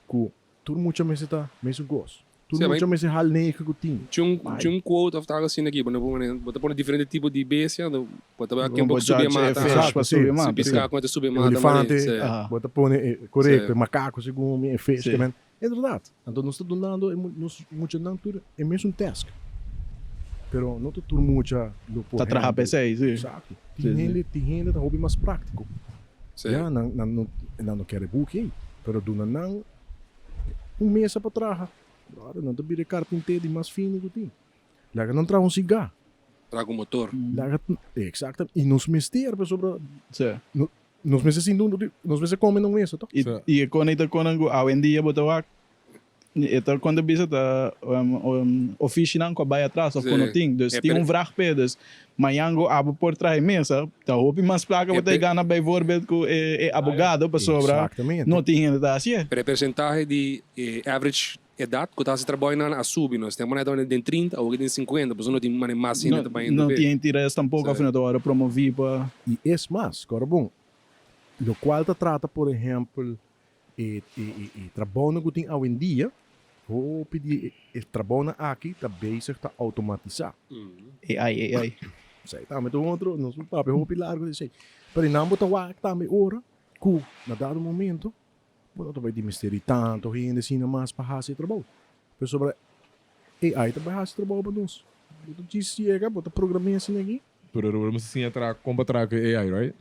ku Tur mucha mester ta mesun kos. Tur Sí, mucha mester hal negen ku tin. Tin un, Bai. tin un quote of algo asina aki, bo no por pone, bo ta pone diferente tipo di bestia, anto bo ta bai Bo ken bo por subi e judge e mata. fish Exacto, pa sí. subi Si mata, sí. piská ku e ta subi e E mata, olifante, mane, sí. Aha. bo ta pone e, korekto, Sí. e makako segun mi, e fish, Sí. ke men. Inderdaad. Anto nos ta dunando e mu- nos muchanan tur e mesun task. Pero no ta tur mucha lo por Ta traha handle. p'esei, sí. Exacto. Sí, Tin sí. hende, tin hende ta hopi mas práktiko. Sí. Ya, nan, nan no, nan no kere buki ei. Pero duna nan un mesa pa traha. Brother, nan ta bira e karpinté di mas fini ku tin. Laga nan traha un sigá. Traha ku motor. Laga, exacta. I nos mester pasobra Sí. no, nos mester sinta un, nos mester kome na un mesa, toch? I, Sí. i e kone ta konan ku awendia bo ta wak E ta konta bisa ta ofishinan ku a bai atras of ku no tin. Dus tin un vrag p'e. Dus mañan ku abo por traha e mesa, ta hopi mas plaka bo ta gana bijvoorbeeld ku e abogado pasobra no tin hende ta hasié. Pero e persentahe di e average edat ku ta hasi trabounan a subi. Nos tempu nan tabata den trinta, awor den sinkuenta, pasobra no tin manera mas hende ta bai No tin interes tampoko of no ta wòrdu promoví pa. I es mas, kòrda bon, lokual ta trata por ehèmpel E e trabounan ku tin awendia, hopi di e trabounan aki ta bezig ta outomatisá. AI, AI. Esei tambe ta un otro, nos por papia hopi largu di esei. Pero einan bo ta wak tambe ora ku na dado momento bo no ta bai di mester di tantu hende asina mas pa hasi e trabou. Pasobra AI ta bai hasi trabou pa nos. Bo ta djis yega, bo ta program'é asina aki. Pero bo mester siña traha kon pa traha ku e AI, right?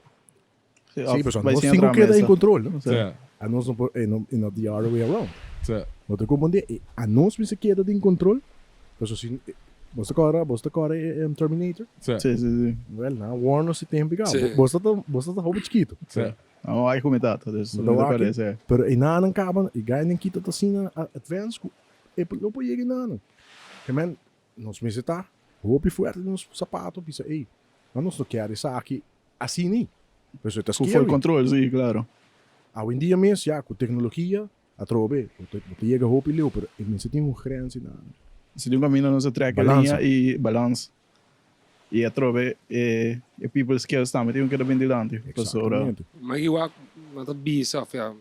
Sí, Of pero bai nos sin tin ku entrar keda mesa. in control, no? Sí. A nos no por, eh, no, eh, not the other way around. Sí. No ta comprende, eh, a nos mester keda den control, pasobra si, eh, bos ta kòrda, bos ta kòrda e, em, Terminator? Sí. Sí, sí, sí. Wel, nan a warn nos e tempu i Sí. Bo, bos ta, bos ta hopi chikitu. Sí. No, ai ku mi tata, dus Bo mi ta ta wak, kòrda esei. Pero e nanan kaba, e gainan kita ta asina advanced ku e lo por yega e nanan. Ke men, nos mester ta hopi fuerte den nos sapato, bisa, ey, nan nos no kier esaki Así ni. Pues e ta Ku scary. full control, sí, claro. Awendia mes ya ku teknologia atrobe bo ta bo ta yega hopi leu pero e mester tin un grens i nada. Si tin un kaminda nos a trek e Balansa. liña i balans. I atrobe e e people skills tambe tin ku keda bin dilanti pasobra. Exactamente. Ma igual nan ta bisa of ya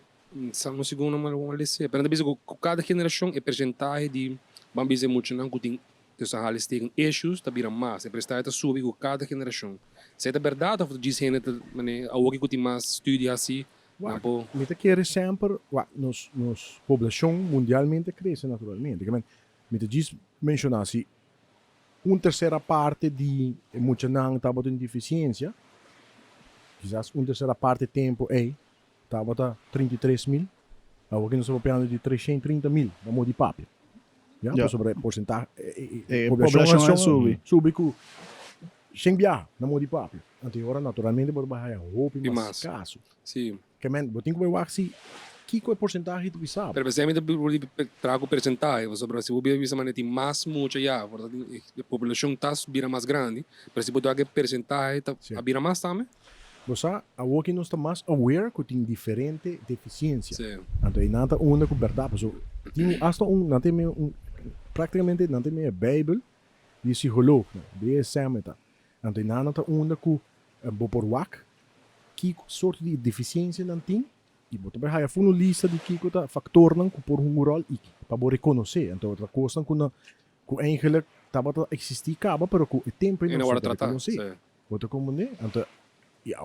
sa no segun nan a lese pero nan ta bisa ku kada generashon e persentahe di ban bisa e muchanan ku tin Dus a halis tegen issues ta bira mas. E prestahe ta subi ku kada generashon. Esei ta bèrdat òf ta djis hende ta manera awoki ku tin mas studio hasi nan Wak, por. mi ta kere semper, wak, nos nos poblashon mundialmente a krese naturalmente. Ke men, mi ta djis menshoná si un tersera parte di e muchanan tabata un difisiensia, kisas un tersera parte tempu ei tabata 33 mil, awoki nos ta papiando di 330 mil, na modo di papia. Ya, Ja. pasobra e porcentahe, E poblashon poblashon a subi. Subi ku shen biaha na modo di papia. Anto e ora naturalmente bo ta bai haya hopi I mas mas. kaso. Sí. Ke men, bo tin ku bai wak si kiko e porcentahe ta bisa bo. Pero p'esei mi ta traha ku persentahe, pasobra si bo bira bisa manera tin mas mucha ya, por ta e poblashon ta bira mas grandi, pero si bo ta wak e persentahe ta Sí. a bira mas tambe. Bo sa, awoki nos ta mas aware ku tin diferente defisiensia. Sí. Anto einan ta unda ku bèrdat, pasobra tin hasta un, nan tin un. Práktikamente nan ta mira Beibel di psicoloognan, DSM ta. Anto nan ta unda ku bo por wak kiko sorto di defisiensia nan tin i bo ta bai haya ful un lista di kiko ta faktornan ku por hunga un ròl i pa bo rekonosé. Anto ta kosnan ku nan ku eigenlik tabata eksistí kaba pero ku e tempu ei E nos no no wòrdu ta tratá, rekonosé. sí. Bo ta komprendé? Anto ya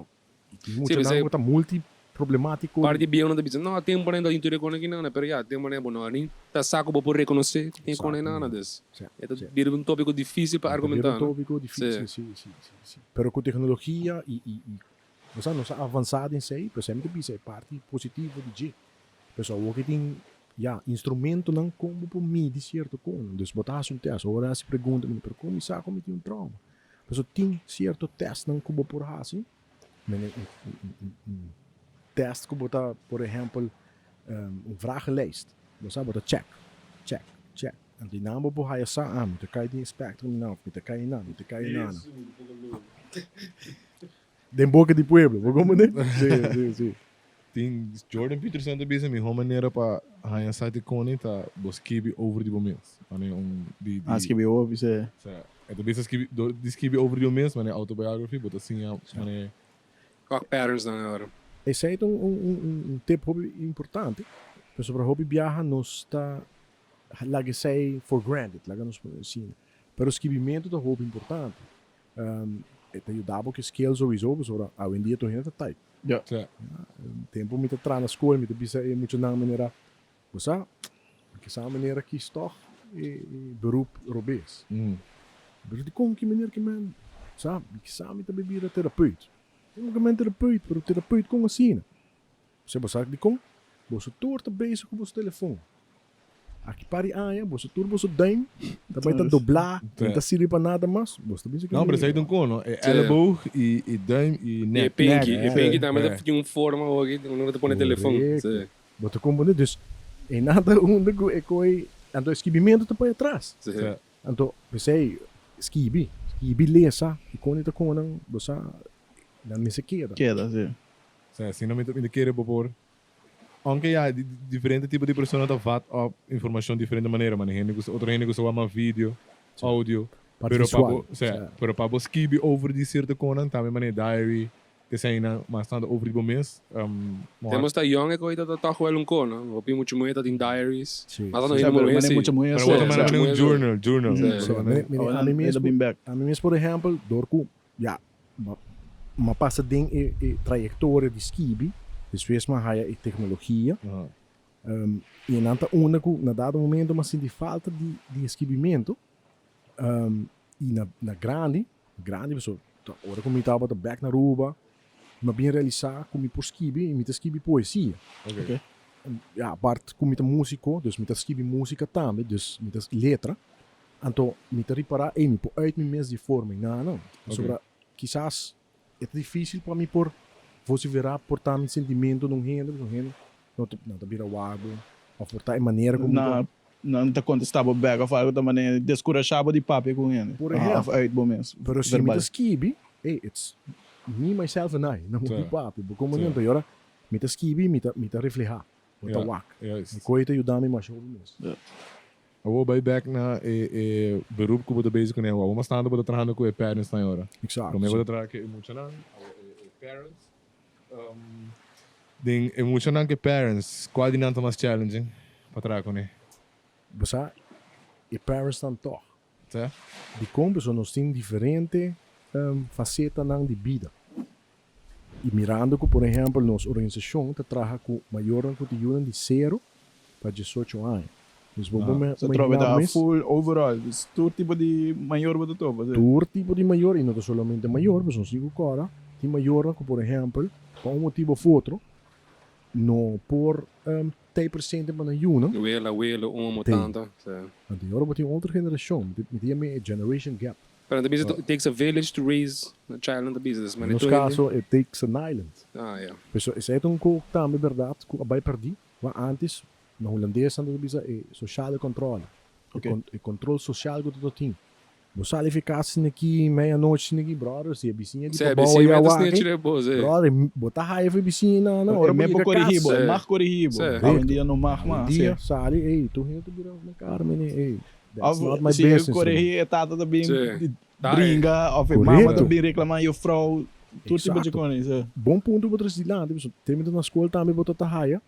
i tin Sí, muchanan p'esei ku ta multi problemátiko. Parti di bieu nan ta bisa, no, tempu nan ta tin tur e kos aki nan, pero ya, tempu nan bo no ni ta sa ku bo por rekonosé ku tin e kos nan, dus e ta bira un tópiko difísil pa E ta bira argumentá, un no? tópiko difísil, sí, sí, sí, sí. Pero ku teknologia i, i, i, bo sa, nos a avansá den esei, pero esei mi ta bisa e parti positivo di dje. Pasobra awor ke tin, ya, instrumentonan kon bo por midi sierto kosnan. Dus bo ta hasi un tèst, ora hasi pregunta, pero kon mi sa ku mi tin un trauma? Pasobra tin sierto tèstnan ku bo por hasi. Mene un test ku bo ta, por ehèmpel, un vragenlijst. Bo sa, bo ta check, check, check. Anto einan bo por haya sa, ah, mi ta kai den e spectrum einan, of mi ta kai einan, mi ta kai einan. Den boka di pueblo, bo komprende? Sí, sí, sí. Tin Jordan Peterson ta bisa mihó manera pa haña sa di koni ta bo skibi over di bo mes. Manera un di di. Ah, skibi hopi, sí. Sa, e ta bisa skibi dor di skibi over di bo mes, manera autobiography, bo ta siña manera. Kòk patterns nan ahora. Esei ta un un un tip hopi importante, pasobra hopi biaha nos ta laga esei for granted, laga nos pone asina. Pero skibimentu ta hopi importante. E ta yuda bo ku e skill souiso, pasobra awendia tur hende ta type. Ja. Sí. Tempo mi ta traha na skol mi ta bisa e muchanan manera, bo sa, mi sa manera kies tòg e beroep robes. Pero dikon ki manera ki men sa, mi sa mi ta bay bira terapeut. Como ki men terapeut, pero terapeut kon asina? Bo sa dikon? Boso tur ta bezig ku boso telefon. Aki par di aña boso tur boso duim ta bai ta doblá, no ta sirbi pa nada mas. Boso ta bisa No, pero esei ta un kon, no? E elleboog i e duim i E nek. pinky, e pinky tambe ta tin un forma hoki unda ta pone telefon. Korekto. Bo ta komprendé? Dus e nan ta unda ku e koi, anto e skibimentu ta bai atras. Anto p'esei skibi, skibi, lesa i kon e ta konan bo sa nan mester keda. Keda, si. Sa, asina mi ta kere bo por Aunke ya diferente tipo di persona ta vat op informacion diferente manera, mane hende gusta, otro hende gusta wak mas video, audio, Parte pero pa visual, bo, sea, pero pa bo skibi over di cierto conan tambe mane diary, eseinan mas tanto over di bo mes, Te nos ta young e koe ta toch wel un ko, no? Hopi mucho muhe ta tin diaries. Sí. Mas tanto Sí, hende pero muhe mane sí. mucha muhe Pero sí. bo ta manda Mucha mane un muhe sí. journal, journal. Sí. Sí, mane, mane, Ahora ami e mes, ta bin bek. ami mes por ehempel, door ku, ya, M'a pasa den e e trayectoria di skibi, despues m'a haya e tecnologia, y nan ta unda cu na dado momento m'a sinti falta di di e skibimento, y na na grandi, grandi pasobra ta ora cu mi tabata bek na Aruba, m'a bin realisa cu mi por skibi y mi ta skibi poesia. Ya, apart cu mi ta musico, dus mi ta skibi musica tambe, dus mi ta letra. Anto mi ta ripará, ey, mi por uit mi mes di forma i nada no. Pasobra kisas e ta difícil pa mi por vociferá por ta mi sentimentu na un hende, pasobra un hende no ta no ta bira wak bo òf por ta e manera ku mi ta. Na nan ta kontestá bo bèk òf algu ta manera deskurashá bo di papia ku un hende Por ehèmpel. òf uit bo mes Pero si mi verbal. ta skibi, ey, it's me, myself and I, no mi papia. Bo komo anto? I ora mi ta skibi mi ta mi ta reflehá, bo ta wak. Mi koe ta yuda mi masha hopi mes. Awor bai bek na e e beroep ku bo ta bezig kuné awor. Awor mas tantu bo ta trahando ku e parents nan ora. Exacto. Promé bo ta traha ku e muchanan, awor e e parents. Den e muchanan ku e parents, kual di nan ta mas challenging pa traha kuné? Bo sa, e parents nan tòg. Sa? Dikon? Pasobra nos tin diferente fasetanan di bida. I mirando ku, por ehèmpel, nos organisashon ta traha ku mayornan ku ta yunan di sero pa diesocho aña. Dus bo por Sa trobe imaginá ta mes. full overall, dus tur tipo di mayor bo ta topa, si. Tur tipo di mayor, i no ta solamente mayor, pasobra nos tin ku kòrda, tin mayornan ku, por ehèmpel, pa un motibu òf otro, no por ta e presente pa nan yunan. Wela, welo, omo, Tin. tanta, si. Anto ora bo tin otro generashon, mi ta yama e generation gap. Pero nan ta bisa it takes a village to raise a child nan ta bisa des Den manera nos tur hende. caso it takes an island. Ah ya. Peso esei ta un cos tambe berdad cu a bay perdi, want antes na Hulandes nan ta bisa e sociale controle, e control social cu ta tin. Bo sali fi cas asina aki meia nochi asina aki brother si e bisiña di Si e pabao bisiña ya ta wak snitch riba bo si. brother bo ta haya fi bisiña nan E ora bo me por yega cas. corigi bo, e mag corigi bo. Si. Awendia no mag mas. Awendia sali ey tur hende ta bira na carmene ey. That's Of not my si business. corrigi e tata ta bin Sí. bringa of e mama ta Correcto. bin reclama juffrouw. Tur tipo de Exacto. cosas. Sí. Bon punto bo trece dilanti, pasobra te mito na school tambe bo ta ta haya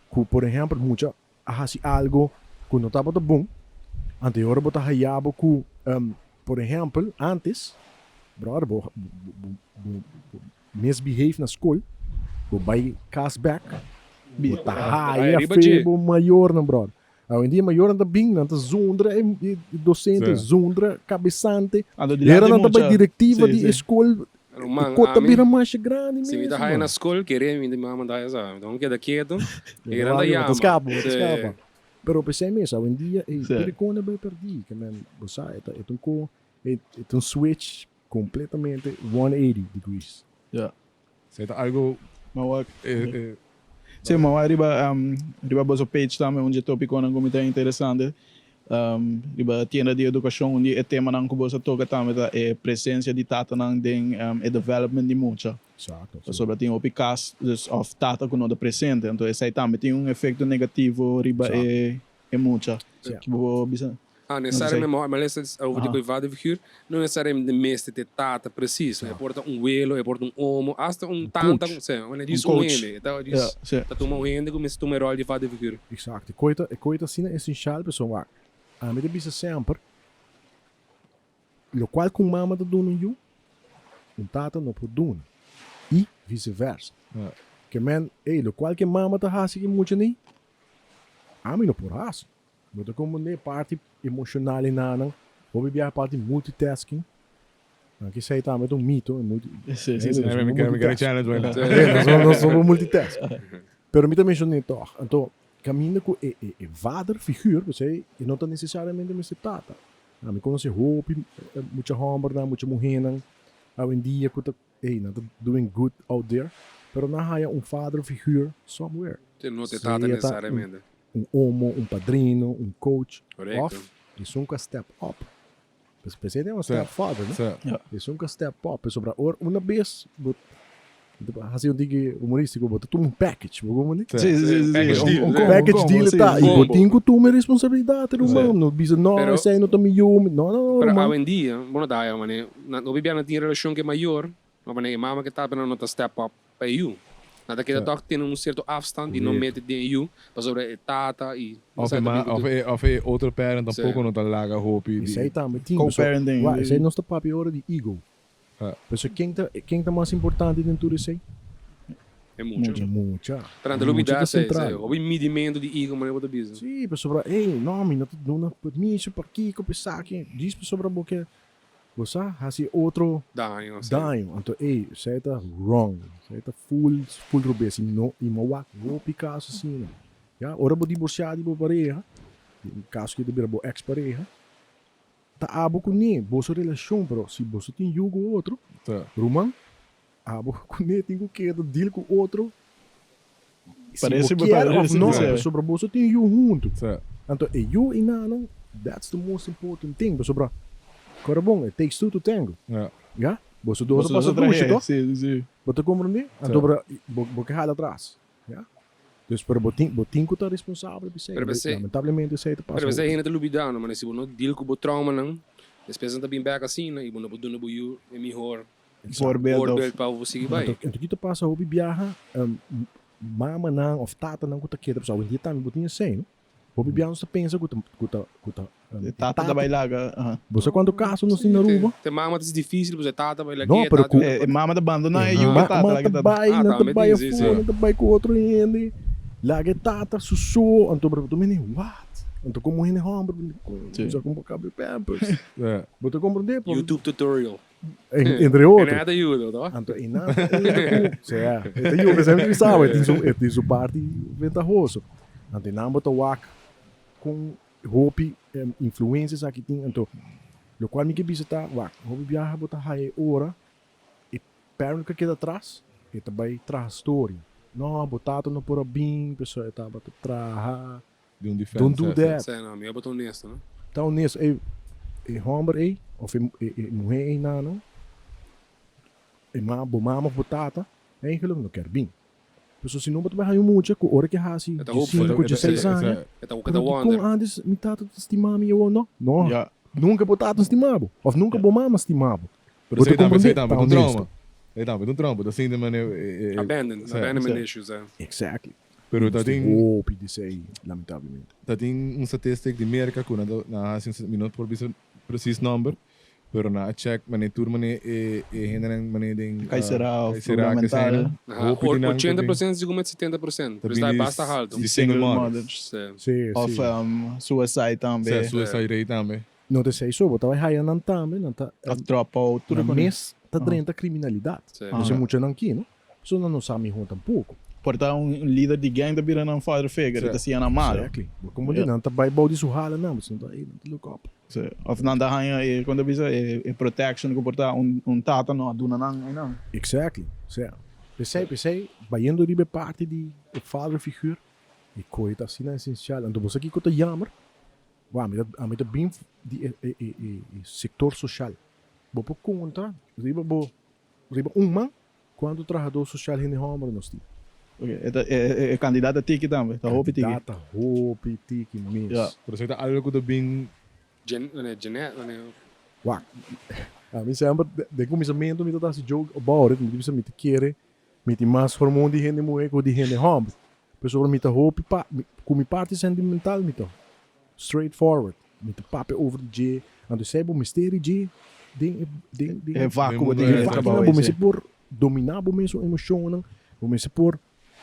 cu por ehempel mucha a haci algo cu no tabata bon, anto e ora bo ta haya bo cu por ehempel antes brother bo bo bo bo misbehave na school bo bay cas bek bo ta haya Riba fe dje. bo mayornan brother. Awendia mayornan ta bin nan ta zundra e docente zundra cabesante Anto Hera dilanti nan ta bay mucha. directiva Sí, di sí. e school Ruman, e cos ta ami, bira masha grandi si mi ta mes, haya man. na school, kere mi mama ta haya sa. Mi ta keda keto, Bo e nan ta ta yama. scapa, bo ta Sí. scapa. Pero pesey mes, awendia ey Sí. tur e con a bay perdi. Ke men, bo sa, e ta e ta un co, e ta un switch completamente 180 degrees. Ja. Esey ta algo Ma wak. e e Sí, ma wak riba riba boso page tambe un dje topiconan cu mi ta interesante. Riba tienda di educacion un di e temanan cu boso a toca tambe ta e presencia di tatanan den e development di mucha. Exacto, sí. Pasobra tin hopi cas dus of tata cu no ta presente, anto esey tambe tin un efecto negativo riba e e mucha. Sí. Ki bo por bisa? Ah, necesariamente, ma ma lesa over di Aha. cu e vaderfiguur, no necesariamente mester ta e tata precies, e por ta un welo, e por ta un omo, hasta un tanta, coach. sí, un Un coach. hende, e ta Ja, sí. ta tuma un hende cu mester tuma e rol di vaderfiguur. Exacto. E coe ta, e coe ta asina esencial pasobra wak, ami ta bisa semper, locual cu un mama ta duna un yu, un tata no por duna. Y viceversa. Ja. Ke men, ey, locual cu e mama ta haci cu e mucha ni, ami no por haci. Bo ta comprende parti emocional e nanan, hopi biaha parti multitasking. Nan ki esei tambe ta un mito, e multi, Sí, sí, sí. Mi mi kere challenge bo Sí, nos somos, nos somos multitask. Pero mi ta menciona toch. Anto, caminda cu e, e, e vader figuur, pues e no ta necesariamente mester tata. Mi conoce hopi mucha hombernan, mucha muhernan awendia cu ta, ey, nan ta doing good out there, pero nan haya un vader figuur somewhere. Sí, no te Sea tata ta un necesariamente. un omo, un padrino, un coach, Correcto. of esun cu a step up. Pues p'esei ta un step father, no? Sí. Ja. Esun cu a step up. Pasobra ora una bes bo haci un tiki humoristico, bo ta tuma un package, bo como di? Sí, sí, sí, sí. Package Un, deal, un sí. combo, Package combo, deal sí, ta. sí. Y bo Combo. tin cu tuma e responsabilidad, ruman. No bisa, no, Pero- esei no ta mi yu. No, no, no, Pero ruman. awendia, bo no ta haya mane, na hopi bia nan tin relacion cu e mayor, Ma wanneer e mama ke tata nan no ta step up pa e yu. Nan ta keda tòg tene un sierto afstand i no mete den e yu pasobra e tata i Of e ma, of e, of e otro parent tampoco no ta laga hopi di. Esei tambe tin. Co-parenting. Wak, esei nos ta papia ora di ego. Pasobra ken ta, ken ta mas importante den tur esei? E mucha. E mucha. Pero nan ta E mucha lubida ta esei, central. esei. Hopi midimento di ego manera bo ta bisa. Sí, pasobra, ey, no, mi no ta duna permiso pa kiko, pa esaki. Djis pasobra bo ke Bo sa hasi otro Daño, sí. daño. Anto ey, esei ta wrong. Esei ta full, full robes. I no, i mo wak hopi kaso asina. Ya, ora bo divorsiá di bo pareha, den kaso ke ta bira bo ex pareha, ta abo kuné boso relashon, pero si boso tin yu ku otro, Ta. ruman, abo kuné tin ku keda deal ku otro, si Parece bo kier of parece no, di ser. pasobra boso tin yu huntu. Ta. Anto e yu i nana, that's the most important thing, pasobra kòrda bon, it takes two to tango. Ja. Ya? Boso dos Boso a pasa dos a dushi, trahe, toch? Sí, sí. Bo ta komprendé? Anto bra, bo, bo ke hala atras. Ya? Dus pero bo tin, bo tin ku ta responsabel pa esei. Pero p'esei- Lamentablemente esei ta pasa Pero p'esei hopi. hende ta lubida, no? Manera si bo no deal ku bo traumanan, despues nan ta bin bek asina i bo no por duna bo yu e mihor Voorbeeld of. voorbeeld pa bo sigui bai. Anto, anto ki ta pasa hopi biaha, mamanan of tatanan ku ta keda, pasobra awendia tambe bo tin esei, no? Hopi biaha nos ta pensa ku ta, ku ta, ku ta, E tata ta bai laga, aha. Bo sa kuantu kaso nos tin na Aruba? Te mama ta dificil, pasobra e tata bai No, lag'é, pero tata ku- E mama ta bandona e yu ku Ma, tata, ma laga ta tata. bai, Ah, nan ta tambe bai tin, sí, afó, sí. nan ta bai ku otro hende, laga e tata su so, anto bo ta mende, what? Anto komo hende hòmber, Sí. sa kon bo kabia pampers. Ja. Bo ta komprendé? Por- YouTube tutorial. Entre otro. E nada yuda, toch? Anto e nada yuda ku, sea, e ta yuda, semper mi sabi, e tin su, e tin su parti ventahoso. Anto e nan bo ta wak kon hopi influencia esaki tin, anto lokual mi ke bisa ta wak, hopi biaha bo ta haya e ora e parent ku a keda atras e ta bai traha storia. No, bo tata no por a bin, pasobra e tabata traha. Di un defense. Don't do that. Sea, no, mi a bo ta honesto, no? Ta honesto. E, e homber ei, of e, e, e muher ei nano, e ma, bo mama of bo tata, eigenlijk no kier bin. Pasobra si no bo ta bai haña un mucha ku ora ke hasi E ta hopeful. diesinku, dieseis aña, E ta pero wonder. dikon antes mi tata ta stima mi i awor no? No, Ja. nunka bo tata stima bo òf nunka bo mama stima bo. Pero Bo ta esei tambe, esei komprendé? tambe Ta ta un honesto. trauma. Esei tambe ta un trauma. Bo ta sinti manera e, e, Abandon, Sí. abandonment Sí. issues, eh. Exactly. Pero Nos ta tin tin hopi di esei, lamentablemente. ta tin un statistic di Merka ku nan ta nan a hasi un mi no por bisa precies nomber, pero nan a check mane tur mane e e hendenan mane den Kai sera of kai sera problema ke mental. eseinan. Aha, Hopi di nan ta 80 bin por cent sigur met 70%. ta Dus bin ta di basta halto. di single Single mothers. mothers. Sí. Sí, Of sí. suicide tambe. Sa suicide rate tambe. No ta esei so, bo ta bai haya nan tambe, nan ta Of drop out, tur nan con mes ta drenta kriminalidat. Sí. Nos e muchanan ki, no? So nan no sa mihó tampoko. Por ta un lider di gang ta bira nan father figure, e ta siña nan malo. Exactly. Bo como di nan ta bai bou di su hala nan, bo ta ey, nan ta look up. Sí. Of nan ta haña e, con ta bisa, e protection cu por ta un tata no a duna nan eynan. Exactly. Sea, p'esei, p'esei, bayendo riba e parti di e father figure, e koe ta asina esencial. Anto bo sa kiko ta jammer? Bo ami ta, ami ta bin di e, e, e, e sector social. Bo por conta riba bo, riba un man Kuantu trahadó sosial hende hòmber nos tin? Ok, e ta e kandidat ta tiki tambe, ta hopi tiki. Kandidat ta hopi tiki mes. Ja. Pero esei ta algu ku ta bin. Gen, wanneer Jeanette, wanneer. Wak, ami semper den kuminsamentu mi ta hasi joke about it, mi ta bisa mi ta kere mi tin mas hormon di hende muhé ku di hende hòmber, pasobra mi ta hopi pa, ku mi parti sentimental mi ta straight forward. Mi ta papia over di dje, anto esei bo mester di dje den e den den E vacuo bo tin den e vacuo trabou bo ei, mester si. por domina bo mesun emocionnan, bo mester por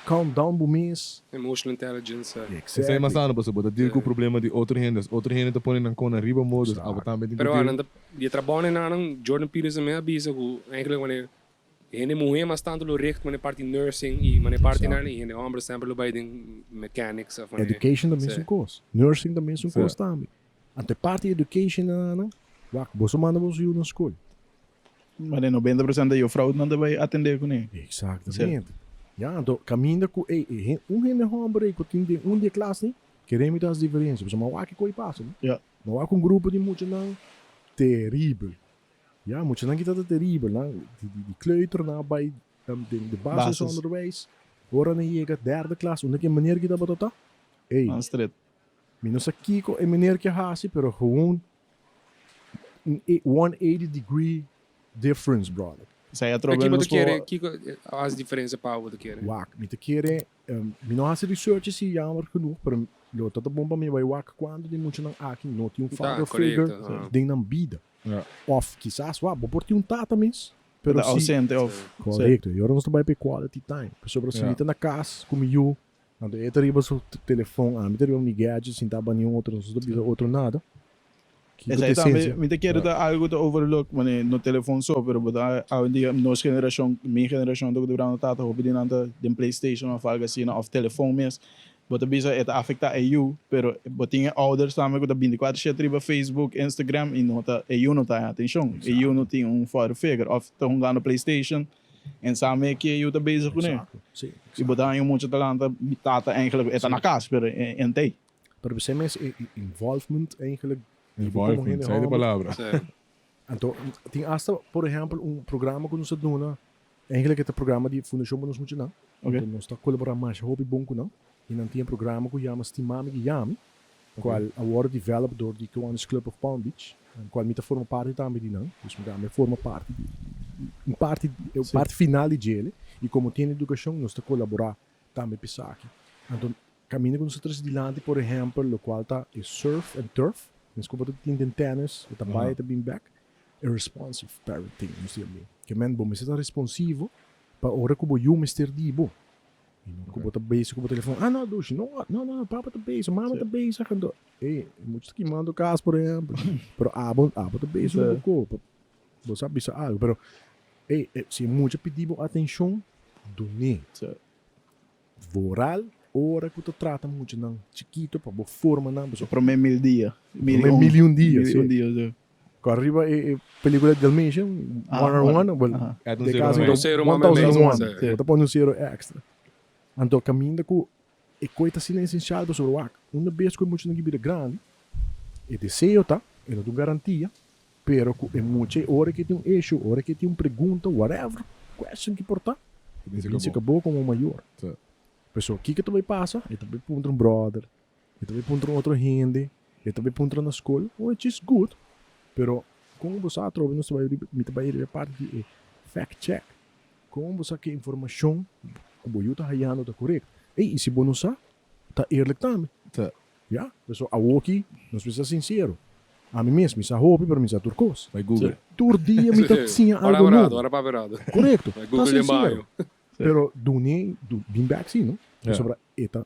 calm down bo mes. Emotional intelligence. Esei mas Exactly. anu pasobra bo ta deal ku problema di otro hende, otro hende ta pone nan kona riba bo, dus abo tambe tin ku Pero deal. nan ta di e trabou nan Jordan Peterson mes a bisa ku eigenlijk wanneer Hende muhé mas tantu lo richt manera parti nursing i manera parti nan i hende homber semper lo bai den mechanics of manera. Education ta mesun kos. Nursing ta mesun kos tambe. Anto e parti education nan, wak, boso manda boso yu na skol. Ma den 90% di juffrouwnan ta bai atendé kuné. Exactamente. Ya, anto kaminda ku ey un hende homber ey ku tin den un di e klas ni, kere mi ta hasi diferensia. Pasobra mi a wak kiko ei pasa, no? Mi a wak un grupo di muchanan teribel. Ya, muchanan ki ta ta teribel, nan di kleuter nan a bai den de basisonderwijs. Ora nan yega derde klas, unda ki e meneer ki tabata ta? Ey, Nan stret. mi no sa kiko e meneer ke hasi, pero gewoon un 180 degree difference, brother. Esei atrobe Kiko nos ta kere, por. kiko a hasi diferensia pa bo ta kere? Wak, mi ta kere, mi no hasi research si jammer genoeg, pero lo ta ta bon pa mi bai wak kuantu di muchanan aki no tin un Ta, father figure korekto, ah. den nan bida. Of kisas wak, bo por tin un tata mes, pero Ta si. ausente of. Korekto, i ora nos ta bai pa e quality time. Pasobra si mi ta na kas ku mi yu, anto e ta riba su telefon, ami ta riba mi gadget sin taba niun otro, nos no ta bisa otro nada. Kiko ta Esei tambe esensia? mi ta kere ta algu ta overlook, mane no telefon so, pero bo ta awendia nos generashon, mi generashon ta ku ta birando tata, hopi di nan ta den playstation of algu asina of telefon mes. Bo ta bisa e ta afecta e yu, pero bo tin e ouders tambe cu ta binticuatro shete riba Facebook, Instagram y no ta e yu no ta haña atencion. E yu no tin un father figure of ta hungando PlayStation en sa me ke e yu ta bezig cune. Y bo ta haña un mucha ta lanta mi tata eigenlijk e ta na cas pero e no ta ey. Pero besei mes e involvement eigenlijk di bo como Involvement, hende sa e homber. palabra. Anto tin hasta por ehempel un programa cu nos a duna Eigenlijk e ta programa di Fundashon pa Nos Muchanan. Oké. Anto nos ta kolaborá masha hopi bon ku nan. I nan tin e programa ku yama Stimami Guiami, kual a wòrdu develop dor di Kiwanis Club of Palm Beach, kual mi ta forma parti tambe di nan. Dus mi tambe forma parti di un parti e parti final di djele. I komo tin edukashon nos ta kolaborá tambe p'esaki. Anto kaminda ku nos ta trese dilanti por ehèmpel lokual ta e surf and turf, mes ku bo ta tin den tènis, e ta bai e ta bin bèk. E responsive parenting nos ta yam'é. Ke men bo mester ta responsivo pa ora ku bo yu mester di bo. I no ku bo ta bezig ku bo telefon, ah no dushi, no, no, no, papa ta bezig, mama ta bezig, anto ey, e mucha ta kimando kas por ehempel, pero abo, abo ta bezig ku bo kopa, bo sa bisa algu, pero ey, si e mucha pidi bo atenshon, dun'é. Vooral ora ku ta trata muchanan chikito pa bo forma nan pasobra. Prome mil dia. Prome mil i un dia, si. Mil i un dia, si. Ku ariba e pelikula di Dalmatian, one on one, well, de kaso Un zero one thousand and one, bo ta pone un zero extra. Anto kaminda ku e koi ta asina esensial pasobra wak, una bes ku e muchanan ki bira grandi, e deseo ta, e no ta un garantia, Pero ku e mucha e ora ke tin un issue, ora ke tin un pregunta, whatever question ki por ta, e bin seka bo komo mayor. Pasobra kiko ta bai pasa? E ta bai puntra un brother, e ta bai puntra un otro hende, e ta bai puntra na skol, which is good, pero kon bo sa atrobe nos ta bai riba, mi ta bai riba e parti di e fact check. Kon bo sa ku e informashon ku bo yu ta hayando ta korekto? Ey, i si bo no sa, ta eerlijk tambe. Ta. Ya, pasobra awoki nos mester ta sinsero. Ami mes, mi sa hopi, pero mi sa tur kos. Bai Google. Tur dia mi ta siña algo nobo. Ora papia rato. Korekto. Bai Ta Google den sinsero. baño. Pero dun'é, bin bek si, no? Ja. Pasobra e ta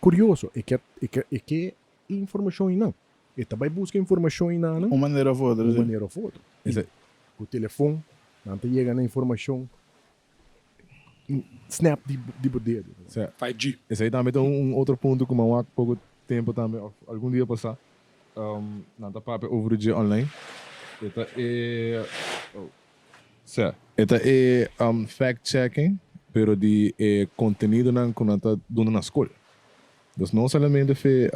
kurioso, e ke, e ke, e ke informashon einan. E ta bai buska informashon einan. Un manera of otro, Un si. manera of otro. Esei. Ku telefon, nan ta yega na informashon snap di, di bo dedo. Sa. 5G. Esei tambe ta un otro punto ku mi a wak poko tempu tambe of algun dia pasá. Nan ta papia over dje online. E ta e, oh. Sa. E ta e fact checking pero di e contenidonan cu nan ta duna na scol. Dus no solamente fe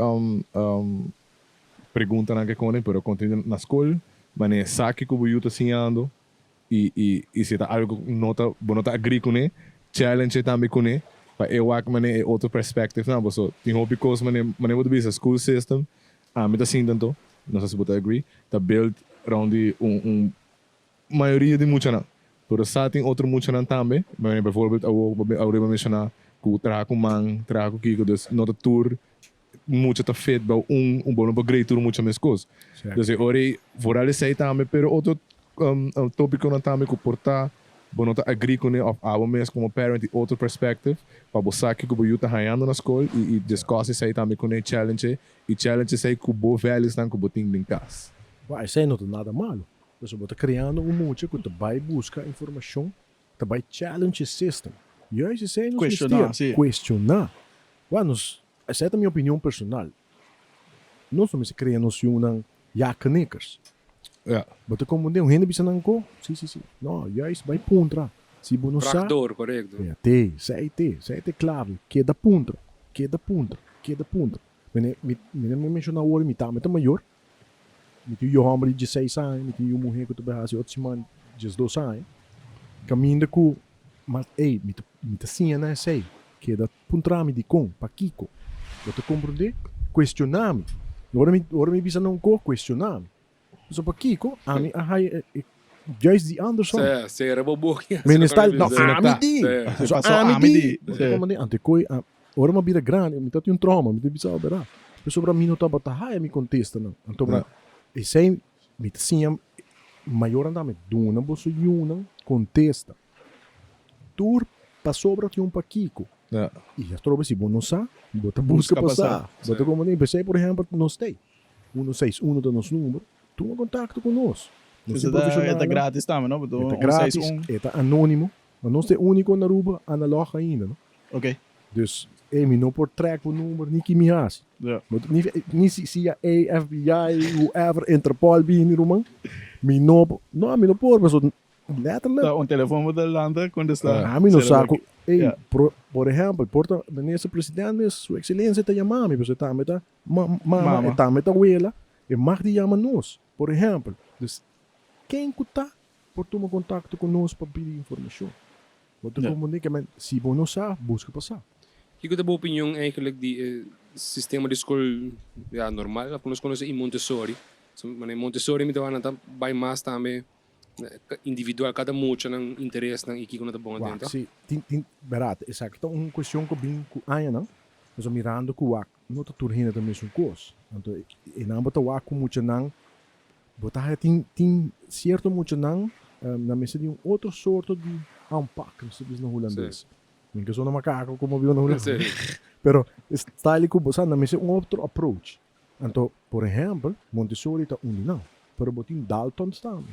preguntanan ke konen pero contenido na scol manera sa kico bo yu ta siñando y y y si ta algo cu no ta bo no ta agree cune challenge e tambe cune pa e wak manera e otro perspective nan. Paso tin hopi cos manera manera bo ta bisa school system ami ta sinti anto no sa si bo ta agree ta build rond di un un Mayoria di muchanan. Pero sa tin otro muchanan tambe, manera bijvoorbeeld awor bo a menshoná ku traha ku man, traha ku kiko, dus no ta tur mucha ta fit bou un, un bo no por grei tur mucha meskos. Dus e ora ei vooral esei tambe, pero otro tópikonan tambe ku por ta bo no ta agree kuné òf abo mes komo parent tin otro perspective pa bo sa kiko bo yu ta hañando na skol i i discuss esei tambe kuné, challenge e i challenge esei ku bo valuesnan ku bo tin den kas. Wou, esei no ta nada malo. Pasobra bo ta kreando un mucha ku ta bai buska informashon, ta bai challenge e system. Juist esei nos Cuestioná, mester sí. cuestioná. Wou, nos, esei ta mi opinion personal. Nos no mester krea nos yunan ja-knikkers. Ja. Bo ta komprendé? Un hende bisa nan ko, sí, sí, sí. No, juist bai puntra. Si bo no sa. Vraag door, korekto. Ja, te, esei te, esei ta e klave. Keda puntra, keda puntra, keda puntra. Mene, mi, mene mi menshoná awor, mi tame ta mayor. Mi tin yu hòmber di dieseis aña, mi tin yu muhé ku ta bai hasi otro siman diesdos aña. Kaminda ku mas ey, mi ta mi ta siña na esei. Keda puntra mi dikon, pakiko. Bo ta komprondé? Kuestioná mi. Ora mi ora mi bisa nan un kos, kuestioná mi. Pasobra pakiko ami a haya e juist di andersom. Sè, sera bo boki. Minister, no, Sera ami ta. di. Sè. Pasobra Paso ami ami di. di. Bo ta komprondé? Anto e koi a Ora mi a bira grandi, mi ta tin un trauma, mi ta bisa bera. Pasobra mi no tabata haya mi contestanan. Anto bra, esey mi ta siña mayornan tambe, duna boso yunan contesta. Tur pasobra tin un pakiko. Y atrobe si bo no sa, bo ta busca pa sa. Bo ta comprende? P'esey por ehempel nos t'ey. Uno seis uno ta nos number. Tuma contacto cu nos. Nos tin profesionalnan. E ta gratis tambe, no? E ta gratis, e ta anonimo. Ma nos ta e unico na Aruba analog ainda, no? Ok. Dus, ey, mi no por track bo number ni ki mi haci. Ja. Bo ni, ni si CIA, FBI, whoever, Interpol bini, ruman, mi no por, no, mi no por, pasobra letterlijk. Ta un telefon bo ta lanta contesta. Ami no sa cu, ey, Ja. por, por ehempel, por ta minister president mes, su excelencia ta yama mi, pasobra e tambe ta ma, mama, Mama. e tambe ta wela, e mag di yama nos, por ehempel. Dus, ken cu ta por tuma contacto cu nos pa pidi informacion. Bo ta comprende ke men si bo no sa, buska pa sa. Kiko ta bo opinion eigenlijk di e sistema di skol ya normal of ku nos konosé i Montessori? So manera Montessori mi ta wak nan ta bai mas tambe individual kada mucha nan interesnan i kiko nan ta bon aden Wak ta? si tin tin berat esaki ta un kuestion ku bin ku añanan pasobra mirando ku wak no ta tur hende ta mesun kos anto e nan bo ta wak ku muchanan Bo ta haya tin tin cierto muchanan nan mester di un otro sorto di aanpak, nos ta bisa na hulandes. Mi ke sona macaco como biba na Hulanda. Pero e style cu bo sa nan mester un otro approach. Anto, por ehempel, Montessori ta un di nan, pero bo tin Daltons tambe.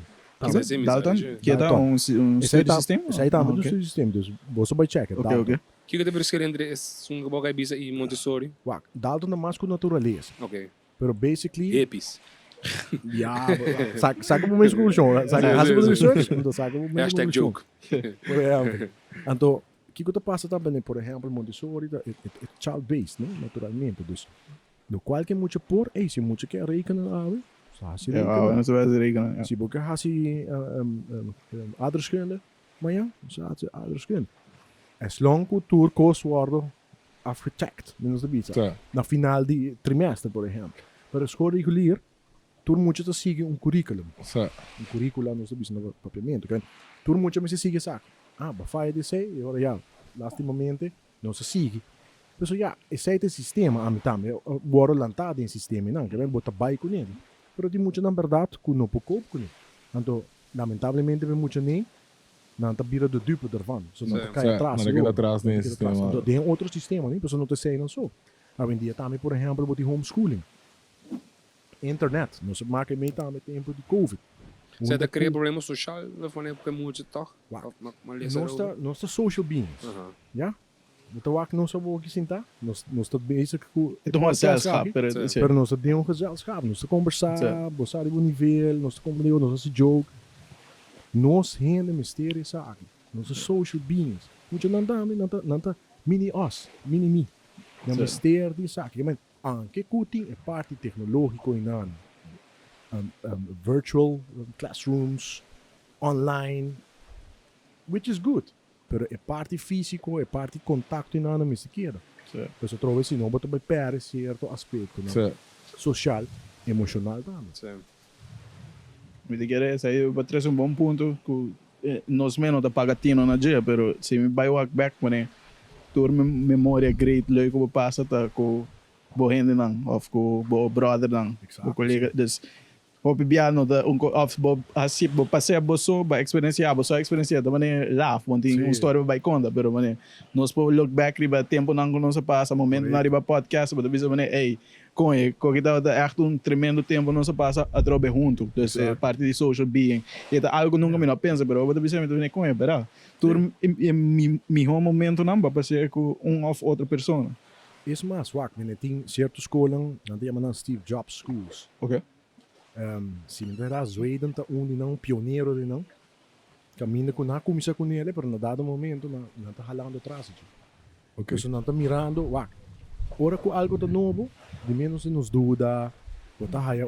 Dalton? Ke ta un studiesystem? Esey tambe ta un studiesystem, dus bo sa bay check e, Dalton. Kiko ta e verschil entre esun cu bo a bisa y Montessori? Wak, Dalton ta mas cu naturalesa. Pero basically. Hippies. Ja, saca, saca bo mes conclusion. Saca, haci bo research, anto saca bo mes Hashtag conclusion. joke. Por ehempel. Anto, kiko ta pasa tambe, por ehempel, Montessori ta e, e, e child based, no? Naturalmente. Dus, lo cual ke mucha por, ey, si mucha ke rekenen awe, sa haci Ja, rekenen. awe no se va haci rekenen, ja. Si bo ke haci aardrijkskunde, mañan, sa haci aardrijkskunde. As long cu tur cos wordo. afgecheckt, mi nos ta bisa, na final di trimester, por ehempel. Pero skol regulier, tur mucha ta sigui un curriculum. Un curricula nos ta bisa na Papiamento. Tur mucha mester sigui esaki. Ah, bo a faya di esei, e ora ya, lastimamente, nos a sigui. Pasobra ya, esei ta e sistema, ami tambe a wòrdu lantá den e sistema einan, ke bo ta bai kuné. Pero tin muchanan bèrdat ku no por koop kuné. Anto, lamentablemente pa e muchanan, nan ta bira de dupe dervan. So nan ta kai atras. Nan ta keda atras den e sistema. Anto, den otro sistema, pasobra no ta eseinan so. Awendia tambe, por ehèmpel, bo tin homeschooling. Internet, nos a maka e mei tambe tempu di covid. Esei ta krea problema social na for e mucha tog? Wak, nos ta nos ta social beings, ya? Bo ta wak nos awor aki sintá, nos nos ta bezig ku E ta un gezelschap, pero si. Pero nos ta den un gezelschap, nos ta kombersá, bo sa riba un nivel, nos ta komprendé, nos ta hasi joke. Nos hende mester esaki, nos ta social beings. Muchanan tambe, nan ta nan ta mini us, mini mi. Nan mester di esaki. Anke ku tin e parti teknológiko einan, virtual classrooms, online, which is good, pero e parti físiko, e parti kontakto einan no mester keda. Pasobra atrobe si no bo ta bai pèrdè sierto aspektonan sosial, emoshonal tambe. Mi ta kere esei bo trese un bon punto ku nos mes no ta paga tino na dje, pero si mi bai wak bek pone tur mi memoria great leuk ku bo pasa ta ku bo hendenan of ku bo brothernan, bo kolega. Dus hopi bia no ta un of bo hasi bo pasea bo so bo eksperensia bo so a eksperensia ta manera laf bo tin un storia pa bai konta pero manera nos por look back riba temponan ku nos a pasa momentonan riba podcast bo ta bisa manera ey Con e koki tabata echt un tremendo tempo nos a pasa atrobe hunto. Dus e parti di social being. E ta algo nunca mi no a pensa, pero ora bo ta bisa mi ta bini con e bera. Tur e miho momentonan bo a pas'e cu un of otro persona. Es mas, wak, mi tin cierto scolnan, nan ta yama nan Steve Jobs schools. Ok. Si mi ta hera, Zweden ta un di nan, un pionero di nan. Caminda cu nan a cuminsa cu nele, pero na dado momento nan ta halando atras dje. Pasobra nan ta mirando, wak, ora cu algo ta nobo, di menos di nos duda, bo ta haya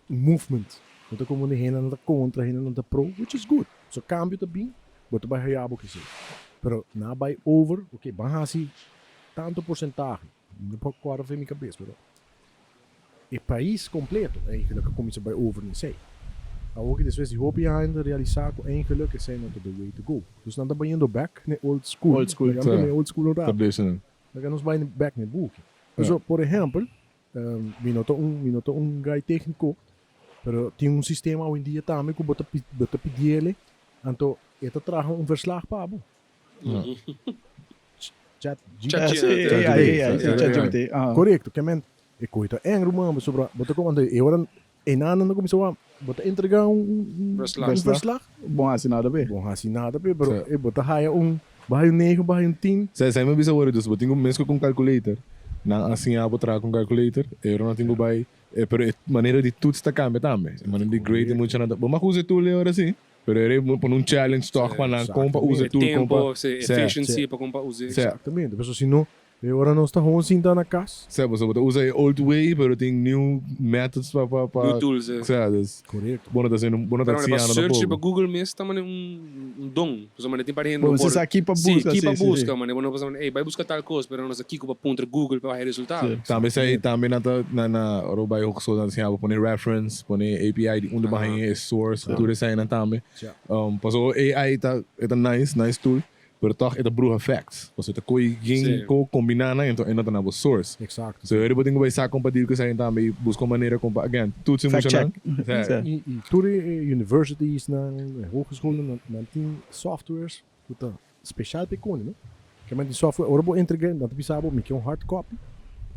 un movement. No ta como di hendenan ta contra, hendenan ta pro, which is good. So cambio ta bin, bo ta bay haya bo kese. Pero nan a bay over, ok, ban haci tanto porcentahe, mi no por corda for mi cabes, pero E pais completo eigenlijk a cuminsa bay over na esey. Awor ki despues di hopi aña nan ta realisa cu eigenlijk esey no ta the way to go. Dus nan ta bayendo back na e old school. Old school. Laga nos bay na e old school un rato. Establishment. Laga nos bay back na e buki. Pasobra, por ehempel, mi no ta un, mi no ta un guy tecnico, pero tin un sistema awendia tambe cu bo ta bo ta pidiele, anto e ta traha un verslag pa bo. Chat GPT. Korekto, ke men e koe ta eng ruman pasobra bo ta komando e ora e nan ta kuminsá wak bo ta entregá un verslag. Bo hasi nada p'e. Bo hasi nada p'e pero e bo ta haya un bo haya un negen bo haya un tin. Sa esei mi bisa wor dus bo tin ku mes ku un calculator nan a siña bo traha ku un calculator e ora nan tin ku bai pero e manera di toets ta kambia tambe e manera di grade e muchanan ta bo mag usa e tool e ora si. Pero e rei pone un challenge toch pa nan kon pa usa e tool, kon pa. Tempo, si, efficiency pa kon pa usa. Exactamente, pasobra si no, e ora nos ta gewoon sinta na cas. Sea, pasobra bo ta usa e old way, pero tin new methods pa, pa, pa. New tools, e. Sea, dus. Correcto. Bo no ta haciendo, bo no ta Pero pa siñando search tampoco. riba Google mes ta mane un, un don. Pasobra mane tin par hende Bo no por. sa ki pa busca, Si, ki pa si, si, si. busca, mane bo no por sa mane, ey, bai busca tal cos, pero no sa kico pa puntra Google pa haña resultado. Si. Tambe esey, tambe nan ta, na, na, ora bo bai hogeschool nan ta siña bo pone reference, pone API di unda bo haña e source, tur eseinan tambe. Pasobra AI ta, e ta nice, nice tool, pero tòg e ta bruha facts. Pasobra e ta koe yen ko kombiná nan, enton e no ta na bo source. Exacto. So e ora bo tin ku bai sa kon pa deal ku esei tambe i buska un manera kon pa, again, toets e Fact muchanan. check. I tur e universitiesnan, e hogeschoolnan, nan tin softwares ku ta special pa e koni, no? Kementi software, ora bo entrega, nan ta bisa bo, mi ke un hard copy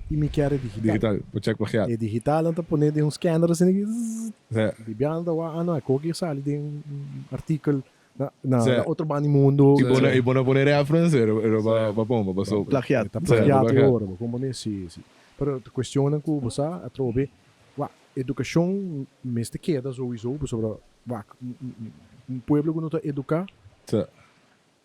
i mi kier e digital. Digital, bo check plagiaat. E digital nan ta pone den un scanner asina ki zzz, Sí. di biaha nan ta wak, ah no, e koki a sali den un artikel na na Sí. na otro banda di mundo. I bo na i bo na pone reference, ero ero ba ba pompa, paso. Plagiaat. E ta Sí, plagiaat e plagiaat. ora, bo kompone? Si, si. Pero ta cuestionnan ku bo sa atrobe, wak, edukashon mester keda souiso pasobra wak, un un un pueblo ku no ta eduká, Sí.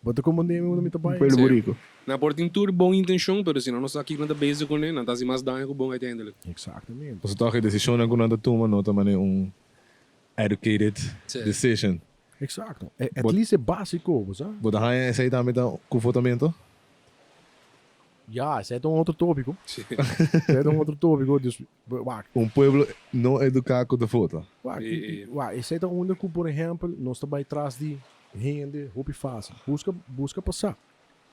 Bo ta comprende mi unda mi ta bai? Un pueblo burico. Nan por tin tur bon intencion, pero si nan no sa kiko nan ta bezig kuné, nan ta hasi mas daño ku bon uiteindelijk. Exactamente. Pasobra tòg e desishonnan ku nan ta tuma no ta manera un educated decision. Exacto. At least e basico, bo sa. Bo ta haña esei tambe ta ku votamento? Ja, esei ta un otro tópiko. Esei ta un otro tópiko, dus wak. Un pueblo no eduká ku ta vota. Wak, wak, esei ta unda ku por ehèmpel nos ta bai tras di hende hopi fásil. Buska, buska pa sa.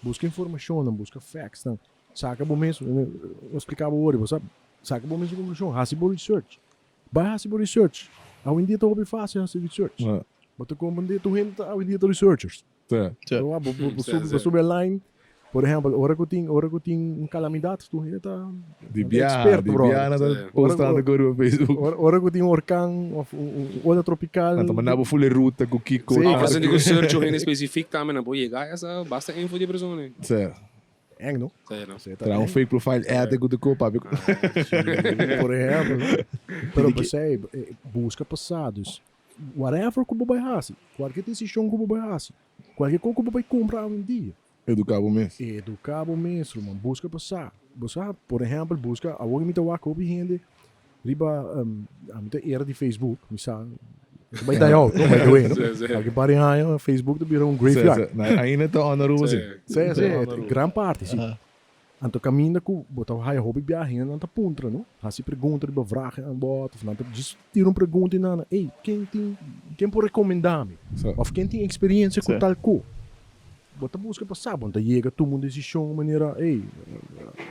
Buska informashonnan, buska factsnan. Saka bo mes, mi a splika bo ori, bo sa, saka bo mes konklushon, hasi bo research. Bai hasi bo research. Awendia ta hopi fásil hasi research. Bo ta komprendé tur hende ta awendia ta researchers. Bo subi a line, por ehempel, ora ku tin, ora ku tin un kalamidat, tur hende ta Di biaha, experto, di brother. biaha nan ta postando ku riba Facebook. Ora, ora ku tin un orkan of un, un ola tropikal. Nan ta manda bo full e ruta ku kiko. Sí. Of asina ku search un hende spesifik tambe nan por yega esa basta info di e persona. Sí. Eng, no? Sí, no. Sí, ta Traha un eng. fake profile ete ku ta ko papia ku. Sí, por ehempel, no? Pero p'esei, buska pasá, dus Whatever ku bo bai hasi, kualke desishon ku bo bai hasi, kualke kos ku bo bai kumpra awendia. Eduká bo mes. Eduká bo mes, ruman. Buska pa sa. Bo sa, por ehèmpel, buska, awor mi ta wak hopi hende riba, ami ta era di Facebook, mi sa, mi ta bai die out, no, by the way, no. Aki un par di aña Facebook ta bira un graveyard. Sí, sí. Ainda ta on Aruba, sí. Sí, sí, gran parti, sí. Anto kaminda ku bo ta haya hopi biaha hendenan ta puntra no, hasi pregunta riba vraag en aanbod of nan ta djis tira un pregunta i nan, ey ken tin ken por rekomendá mi of ken tin eksperensia ku tal ko. Bo ta buska pa sa, bo no ta yega tuma un desishon manera ey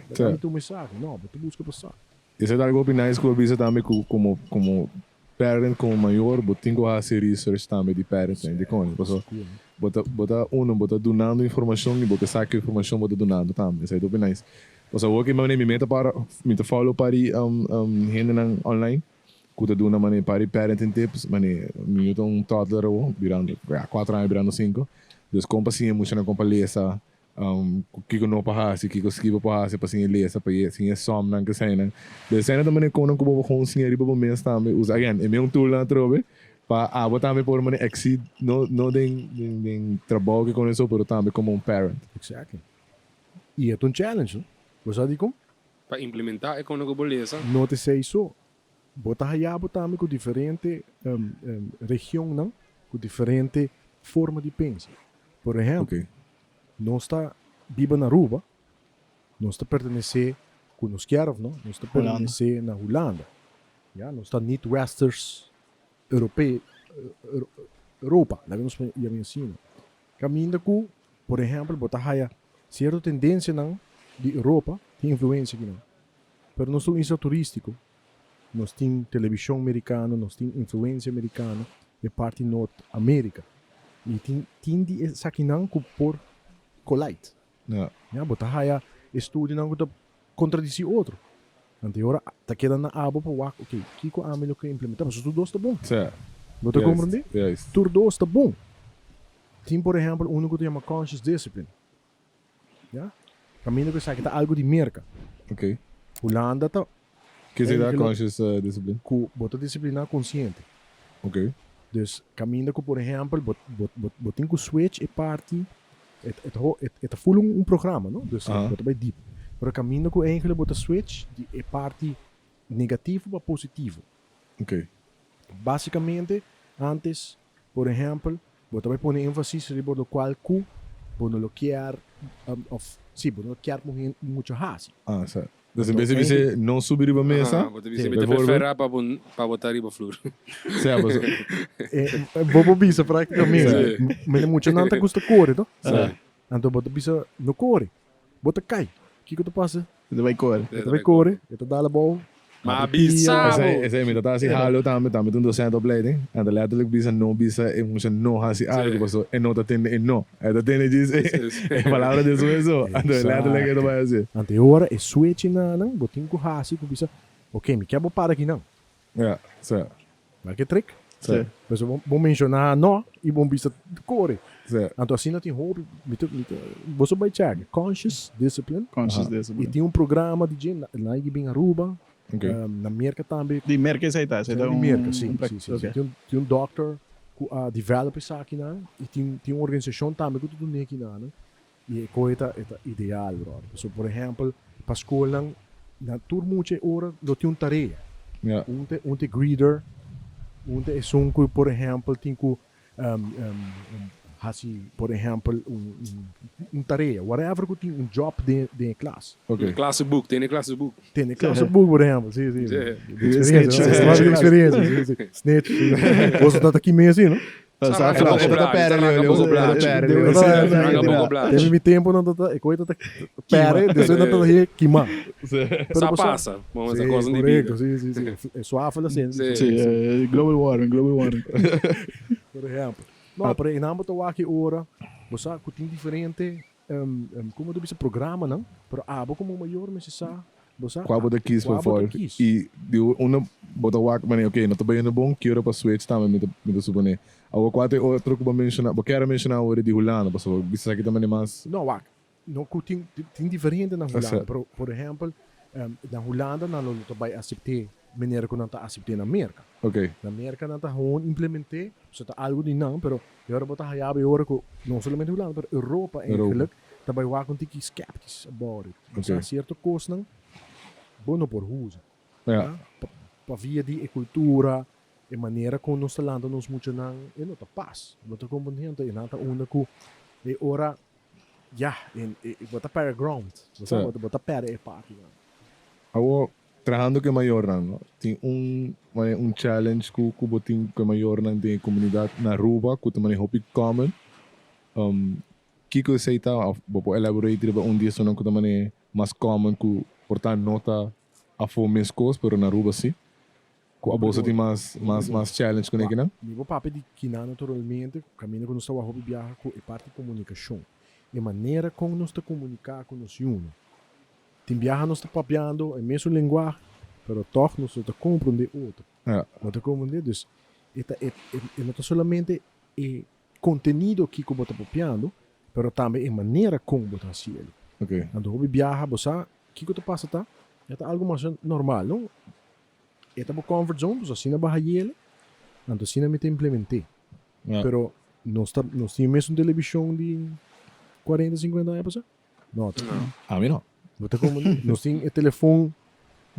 laga mi tuma esaki, no bo ta buska pa sa. Esei ta algo hopi nice ku bo bisa tambe ku komo komo parent komo mayor bo tin ku hasi research tambe di parenting dikon pasobra bo ta bo ta uno bo ta dunando informashon i bo ke sa ki informashon bo ta dunando tambe esei ta hopi nice pasobra awor ki manera mi meta para mi ta follow par di hendenan online ku ta duna manera par di parenting tips manera mi yu ta un toddler awor birando ya kuater aña birando sinku dus kon pa siña muchanan kon pa lesa Kiko no pa hasi, kiko skiba por hasi pa siña lesa, pa siña somnan, keseinan. De esena ta manera konan ku bo por gewoon siña riba bo mes tambe. Usa again, e meun toolnan atrobe pa abo tambe por manera exceed no no den den trabou ke kono eso, pero tambe komo un parent. Exactly. I e ta un challenge, no? Bo sa dikon? Pa implementá e kono ku bo lesa. No ta esei so. Bo ta haya bo tambe ku diferente regionnan, ku diferente forma di pensa. Por ehempel, Nos ta biba na Aruba, nos ta pertenece cu nos kier of no, nos ta pertenece na Hulanda. Ya, nos ta niet westers Europe, Europa, laga nos yama asina. Caminda cu, por ehempel, bo ta haya cierto tendencianan di Europa tin influencia aki nan. Pero nos ta un isla turistico, nos tin television mericano, nos tin influencia mericano e parti Noord America. Y tin tin di esakinan cu por collide. Ya, bo ta haya estudionan cu ta contradici otro. Anto e ora ta keda na abo pa wak, ok, kico ami lo ke implementa? Pasobra tur dos ta bon. Bo ta comprende? Tur dos ta bon. Tin por ehempel uno cu ta yama conscious discipline. Ya. Caminda cu esaki ta algo di Merca. Ok. Hulanda ta. Ke será conscious discipline? Cu bo ta disciplina consciente. Ok. Dus caminda cu por ehempel bo bo bo tin cu switch e parti e ta e ta full un programa no dus bo ta bay diep pero caminda cu eigenlijk bo ta switch di e parti negativo pa positivo. Ok. Basicamente antes Por ehempel, bo ta bai pone énfasis riba lokual ku bo no lo kier òf si, bo no lo kier ku mucha hasi. Ah, sa. Dus en bes di bis'é no subi riba mesa, Aha, bo ta bisa mi ta preferá pa bo pa bo ta riba flur. Sea, paso. Bo por bisa práktikamente. Mene muchanan ta gusta kore, to? Sa. Anto bo ta bisa no kore, bo ta kai. Kiko ta pasa? E ta bai kore. E ta bai kore, e ta dal abou. Ma bisa bo! Esei mi ta ta hasi halo tambe, tambe ta un docente opleiding. Anto letterlijk bisa no bisa e mucha no hasi algo paso e no ta tende e no. E ta tende djis e palabra despues so. Anto letterlijk e ta bai hasi. Anto e ora e switch nan bo tin ku hasi ku bisa ok mi ke bo para akinan. Ja, sa. Wak e trick? Sa. Pasobra bo menciona no y bo bisa core. Sa. Anto asina tin hopi, mi ta, mi ta, boso bai check, Conscious Discipline. Conscious Discipline. Y tin un programa di dje, na yigi bin Aruba, Ok. na Merca tambe. Di Merca esey ta? Esey ta Di un, Merca, si, un si, si, si. ok. Tin un, tin un doctor cu a develop esakinan y tin, tin un organisacion tambe cu ta duna ekinan. Y e coe ta, e ta ideal, brother. Pasobra, por ehempel, pa scolnan, na tur mucha e ora lo tin un tarea. Ja. Un ta, un ta e greeter, un ta esun cu, por ehempel, tin cu Hasi por ehempel un un tarea, whatever ku tin un job den den e klas. Ok. Klassenboek, tene klassenboek. Tene klassenboek por ehempel, si si. Sí. Experiencia, no? Snitch. Experiencia, si si. Snitch, si. Boso ta ta kimi así, no? Sa Sa fla, poco e ta blachi, pere, sa Leo, poco e ta blachi. pere, Leo. Ta Sa poco blachi. Teve mi tempo nan ta ta, e koi ta ta pere, despues nan ta ta hier kima. Pero Sa boso- pasa. Bom, esa Sí, cosa di correcto, bida. si si si. E suafel así. Sí. Si, global warming, global warming. Por ehempel. No, pero einan bo ta wak e ora, bo sa ku tin diferente, komo ta bisa, programanan, pero abo komo mayor mester sa, bo sa Kua bo ta kis kua pa bo ta volg. kis. I di unda bo ta wak manera, ok, no ta bayendo bon, ki ora pa switch tambe mi ta mi ta supone. Awor kua ta e otro ku bo a menshoná, bo kier a menshoná awor di Hulanda, pasobra bo bisa esaki ta manera mas. No, wak, no ku tin tin diferente na Hulanda, Esa. pero por ehempel, na Hulanda nan lo ta bai asept'é manera ku nan ta asept'é na Merka. Ok. Na Merka nan ta gewoon implement'é, so ta algu di nan, pero e ora bo ta haya bo e ora ku no solamente Hulanda, pero Europa eigenlijk ta bai wak un tiki skeptisch about it. Ok. Osea sierto kosnan bo no por usa. Ja. Pa via di e kultura, e manera kon nos ta lanta nos muchanan, e no ta pas. Bo ta komprendé? Anto e nan ta unda ku e ora Ya, en e bo ta perde ground. Bo sa, bo ta perde e parti nan. Awor, trahando ku e mayornan, no? Tin un manera un challenge ku ku bo tin ku e mayornan den e komunidat na Aruba ku ta manera hopi common. Kiko esei ta? Òf bo por elaborate riba un di esunnan ku ta manera mas common ku por ta no ta afó meskos pero na Aruba si? Ku abo sa tin mas mas mas challenge ku nekinan? Mi bo papia di kinan naturalmente kaminda ku nos ta wak hopi biaha ku e parti komunikashon. E manera kon nos ta komuniká ku nos yunan. Tin biaha nos ta papiando e mesun lenguahe pero tòg nos no ta komprondé otro. No ta komprondé dus e ta e e no ta solamente e kontenido kiko bo ta papiando pero tambe e manera kon bo ta hasi el. Anto hopi biaha bo sa kiko ta pasa ta e ta algu masha normal no. E ta bo comfort zone, pues asina bo hayele, anto asina mi ta implementé. Ja. Pero nos ta, nos tin mesun televishon di 40, 50 aña pasá? No, ta. A mi no. Bo ta como, nos tin e telefon,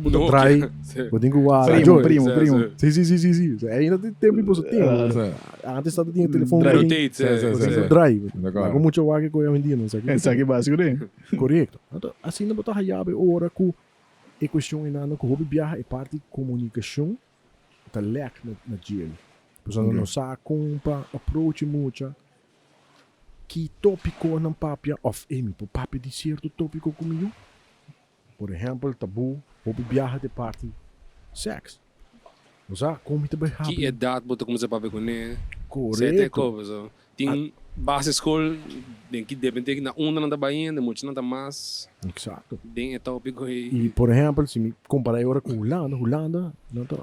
bo ta Nokia, draai, sí. bo tin ku wara. Primo, Joy. primo, Sí, primo. sí. Sí, sí, sí, sí, sí. O sea, ainda tin tempo y boso tin. Ah. Sí. Antes tata tin e telefon Draai. bo tin- Rotate, Sí, sí, bo sí, tin sí. ku draai. D'accord. Laga mucho wak ku hoy en dia, no sa ki. Esaki básiko den. Correcto. Anto, asina bo ta haya be ora ku E cuestion einan cu hopi biaha e parti comunicacion ta lek na na djel. Pasobra no sa con pa approach e mucha, ki topiconan papia of ey mi por papia di cierto topico cu mi yu. Por ehempel tabu hopi biaha ta e parti sex. Bo sa con mi ta bay Ki habri. edad bo ta cuminsa papia cune? Corecto. Sete ko, so. Tin basisschool den ki depende na unda nan ta bai hende, muchanan ta mas Exacto. den e topico ei. Y por ehempel si mi compara e ora cu Hulanda, Hulanda nan ta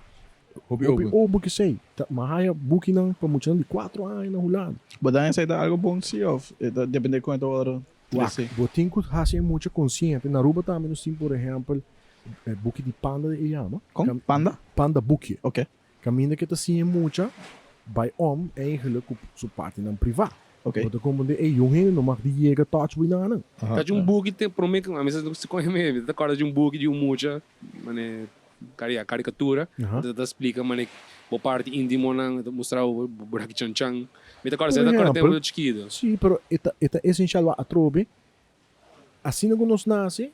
Hopi hopi open. open cu esey. Ta mi haya bukinan pa muchanan di cuatro aña na Hulanda. Bo ta esey ta algo bon si of e ta depende con e ta worde Wak, trece? bo tin cu haci e mucha consciente. Na Aruba tambe nos tin por ehempel e buki di panda e yama. Con? Panda? Panda boekje. Ok. Kaminda ke ta siña mucha bai om eigenlijk ku su partinan privá. Ok. Bo ta komprendé, ey, un hende no mag di yega touch bo inanan. Ta di un buki te prome ku ami sa si kohe mi, mi ta kòrda di un buki di un mucha mane kari karikatura ta ta splika mane bo parti intimonan ta mustra bo bo braki chan chan. Mi ta kòrda esei ta kòrda tempu Por ehèmpel, chikitu. sí, pero e ta e ta esenshal wak atrobe asina ku nos nase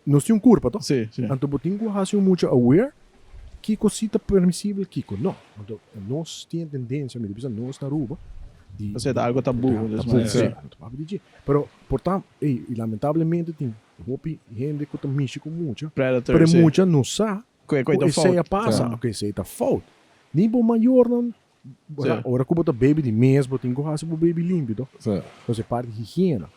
Nos tin un kurpa, toh? Sí, sí. Anto bo tin ku hasi un mucha aware kiko si ta permisibel, kiko no. Anto nos tin e tendensia, mi ta bisa nos na Aruba, di. Osea ta algo tabú, Ta dus tabú, manera. sí. Anto papia di dje. Pero por ta, ey, y lamentablemente tin hopi hende ku ta mishi ku mucha, Predator, pero e sí. mucha no sa Ku e ku ta esei fout. a pasa, Sí. ku esei ta fout. Ni bo mayornan, Sí. ora ku bo ta baby di mes, bo tin ku hasi bo baby limpio, toh? Sí. Entonces e parti di higiena.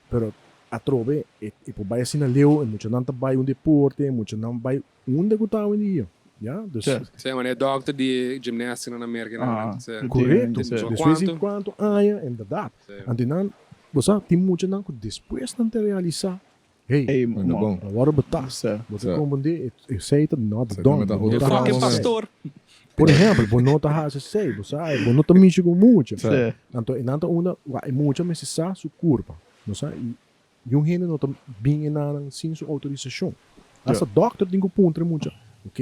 Pero atrobe e e por bai asina leu, e muchanan ta bai un deporte, e muchanan bai unda ku ta awendia, ya. Dus Sí. Sí, manera e dokter di gymnastics na Merca nan, Ah. sí. Korekto. Sí. Despues di kuantu aña, inderdaad. Sí. Anto nan, bo sa, tin muchanan ku despues nan ta realisa, hey, Ey, Bueno, mo. bon. a wòrdu betá. Sí. Bo ta Sí. komprendé, esei ta not Esei done. ta Bo no otro ta Fucking hasi esei. pastor. Por ehèmpel, bo no ta hasi esei, bo sa, bo no ta mishi ku mucha. Sí. Sí. Anto e nan ta unda wak e mucha mester sa su kurpa, no sa? I un hende no ta bin e nanan sin su outorisashon. Asta dòkter tin ku puntra e mucha, ok,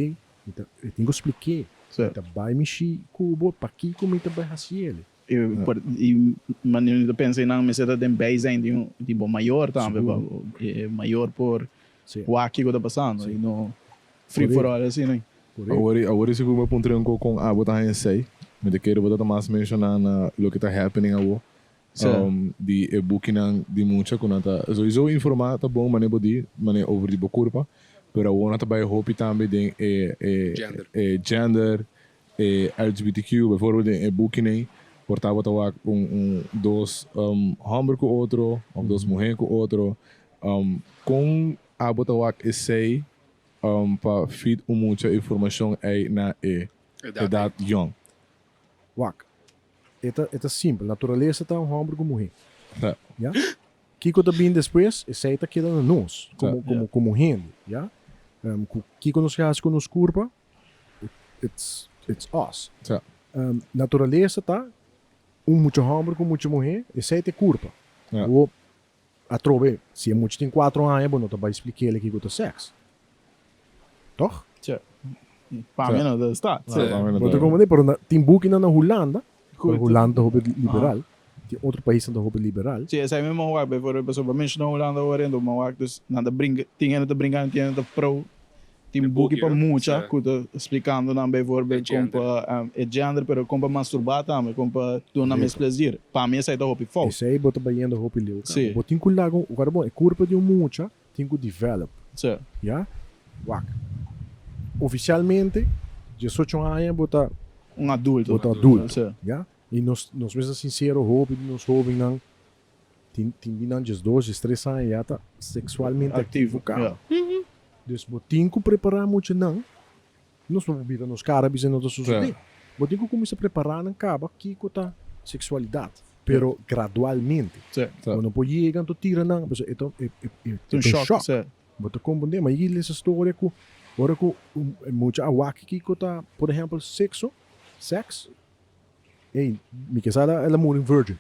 mi ta, e tin ku splik'é, Sí. mi ta bai mishi ku bo, pakiko mi ta bai hasi el? I por i manera mi ta pensa einan mester ta den bijzijn di un di bo mayor tambe pa e mayor por wak kiko ta pasando i no free for all asina. Awor awor sigur mi a puntra un ko kon abo ta haña esei. Mi ta kere bo ta mas menshoná na loke ta happening awo di e bukinan di mucha ku nan ta sowieso informá ta bon manera bo di manera over di bo kurpa pero awor nan ta bai hopi tambe den e e e gender E LGBTQ, bijvoorbeeld den e bukinan, por tabata wak un un dos homber ku otro of dos muher ku otro. Kon abo ta wak esei pa feed un mucha informashon ei na e edat yong? Wak, e ta e ta simpel, naturalesa ta un homber ku muher. Ya? Kiko ta bin despues, esei ta keda na nos komo komo komo hende, ya. Ku kiko nos ke hasi ku nos kurpa, It's, it's us. Sa. Naturalesa ta un mucha homber ku mucha muher, esei ta e kurpa. Ja. Bo atrobe, si e mucha tin kuatro aña, bo no ta bai splik'el kiko ta seks. Tòg? Tja. Pa mi no ta sta. Sí. Pa mi no Bo ta ta. komprendé? Pero na, tin bukinan na Hulanda, Ku pero Hulanda ta hopi liberal, tin otro paisnan ta hopi liberal. Sí, esei mi a wak, bijvoorbeeld, pasobra bo menshoná Hulanda awor, endo mi a wak, dus nan ta bringa, tin hende ta bringa, tin hende ta pro. Tin buki pa mucha ku ta splikando nan bijvoorbeeld kon pa e gender, pero kon pa masturbá tambe, kon pa duna nan mes plezir. Pa mi esei ta hopi fout. Esei bo ta bayendo hopi leu kaba. Bo tin ku laga un, ora bon, e kurpa di un mucha tin ku develop. Ya? Wak. Ofisialmente, diesocho aña bo ta. Un adulto. Bo ta adulto. Ya? I nos, nos mester sinsero, hopi di nos hobennan Tin tin di nan diesdos, diestres aña ya ta seksualmente aktivo kaba. Dus bo tin ku prepará muchanan, nos no por bira nos kara bisa no ta sosodé. Bo tin ku kuminsá prepará nan kaba kiko ta seksualidat, pero gradualmente. Bo no por yega anto tira nan, pasobra e ta e ta un shòk. Bo ta komprendé? Ma yigi lesa storia ku ora ku un mucha a wak kiko ta, por ehèmpel, sekso, sèks, ey, mi ke sa el a muri un virgin.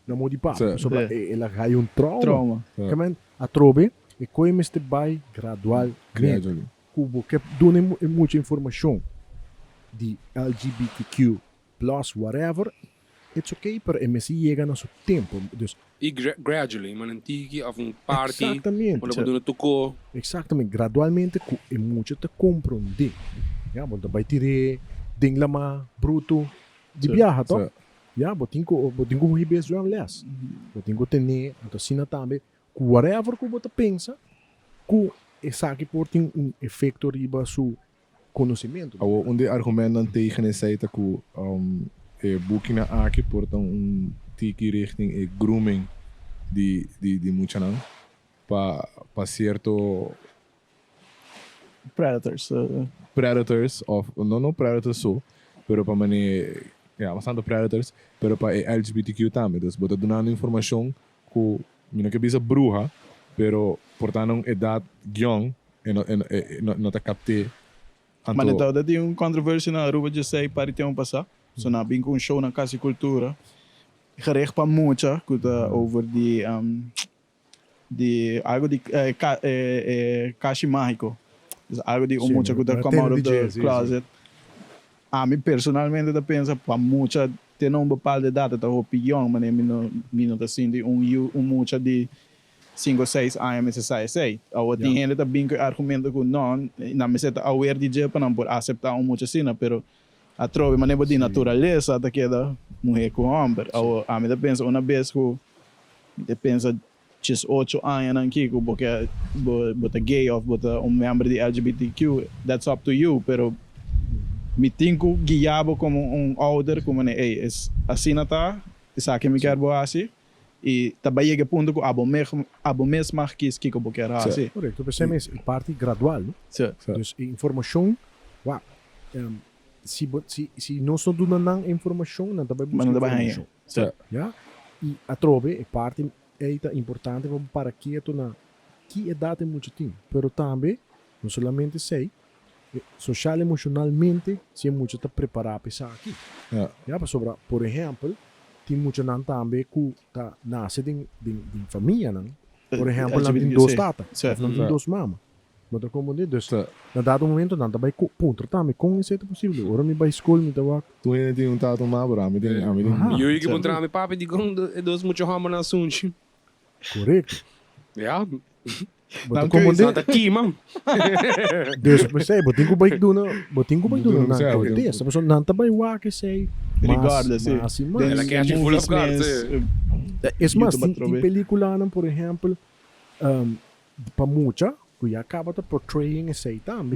Na mo di papa, pasobra el a haya un trauma. Trauma. Ke men atrobe e koe mester bai gradualmente. Gradually. Ku bo ke duna e mucha informashon di LGBTQ plus whatever, it's okay, pero e mester yega na su tempo. Dus. I gradually, man un tiki of un parti, Exactamente. unda bo duna toko. Exactamente, gradualmente ku e mucha ta komprondé. Ya, bo no ta bai tir'é den lamá brutu di biaha, to? Ya, bo tin ku, bo tin ku hib'é zwemles. Bo tin ku ten'é, anto asina tambe ku whatever ku bo ta pensa ku esaki por tin un efekto riba su konosementu. Awor, un di e argumentonan tegen esei ta ku e bukinan aki por ta un tiki richting e grooming di di muchanan pa pa sierto Predators. Predators of no no predators so pero pa mane ya bastante predators pero pa e LGBTQ tambe dus bo ta dunando informacion cu mi no ke bisa bruha pero por ta na un edad young e no e no ta capte Mane anto. tabata tin un controversia na Aruba djesei par di tempo pasa so nan a bin cu un show na Cas di Cultura gericht pa mucha cu ta over di Di algo di kashi mágiko. Dus algo di un mucha ku ta come out of the closet. Ami personalmente ta pensa pa mucha te na un bepaalde edat e ta hopi yong manera mi no mi no ta sinti un yu un mucha di sinku o seis aña mester sa esei. Awor tin hende ta bin ku e argumento ku no nan mester ta aware di dje pa nan por aseptá un mucha asina pero atrobe manera bo di naturalesa ta keda muher ku hòmber. Awor ami ta pensa una bes ku Mi ta pensa djes ocho añanan kiko bo ke bo ta gay of bo ta un member di LGBTQ, that's up to you, pero mi tin ku guia bo komo un ouder ku manera ey es asina ta, esaki mi kier bo hasi y ta bai yega e punto ku abo abo mes mag kis kiko bo kier hasi. Korekto, p'esei mes e parti gradual, no? Dus e informashon, wak, si bo si si nos no duna nan e informashon, nan ta bai buska informashon. Ya? I atrobe e parti ei ta importante pa bo para ketu na ki edat e mucha tin. Pero tambe, no solamente esei, social emocionalmente si e mucha ta prepará pa esaki. Ya? Pasobra, por ehèmpel, tin muchanan tambe ku ta nase den den den famianan, por ehèmpel nan tin dos tata òf nan tin dos mama. Bo ta komprondé? Dus na dado momento nan ta bai puntra tambe kon esei ta posibel. Ora mi bai skol mi ta wak. Tur hende tin un tata un mama, pero ami tin, ami tin. Mi yu ki puntra mi, papi dikon e dos mucha hòmbernan a sunchi? Korekto. Ya. Bo ta komprondé? Nan ta kima. Dus p'esei bo tin ku bai duna, bo tin ku bai duna nan kontesta, pasobra nan ta bai wak esei mas, mas i mas. El a catch you full of guard, si. Es mas, tin pelikulanan, por ehèmpel, Pa mucha ku ya kaba ta portraying esei tambe.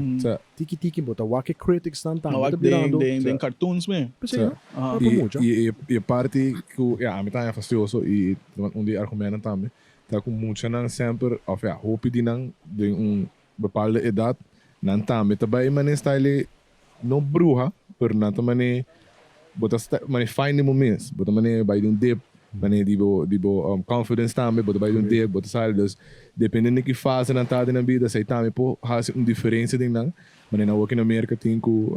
Tiki tiki bo ta wak e critics nan tambe ta birando. Den cartoons me. P'esei no, pa mucha. I e parti ku ya ami ta haña fastioso i un di e argumentonan tambe ta ku muchanan semper òf ya hopi di nan den un bepalde edat nan tambe ta bai manera style no bruha pero nan ta manera bo ta manera find den bo mes bo ta manera bai den un dip manera di bo di bo confidence tambe bo ta bai den un dip bo ta sali dus dependiendo di ki fase nan ta den nan bida esei tambe por hasi un diferencia den nan manera nan wak na Merca tin ku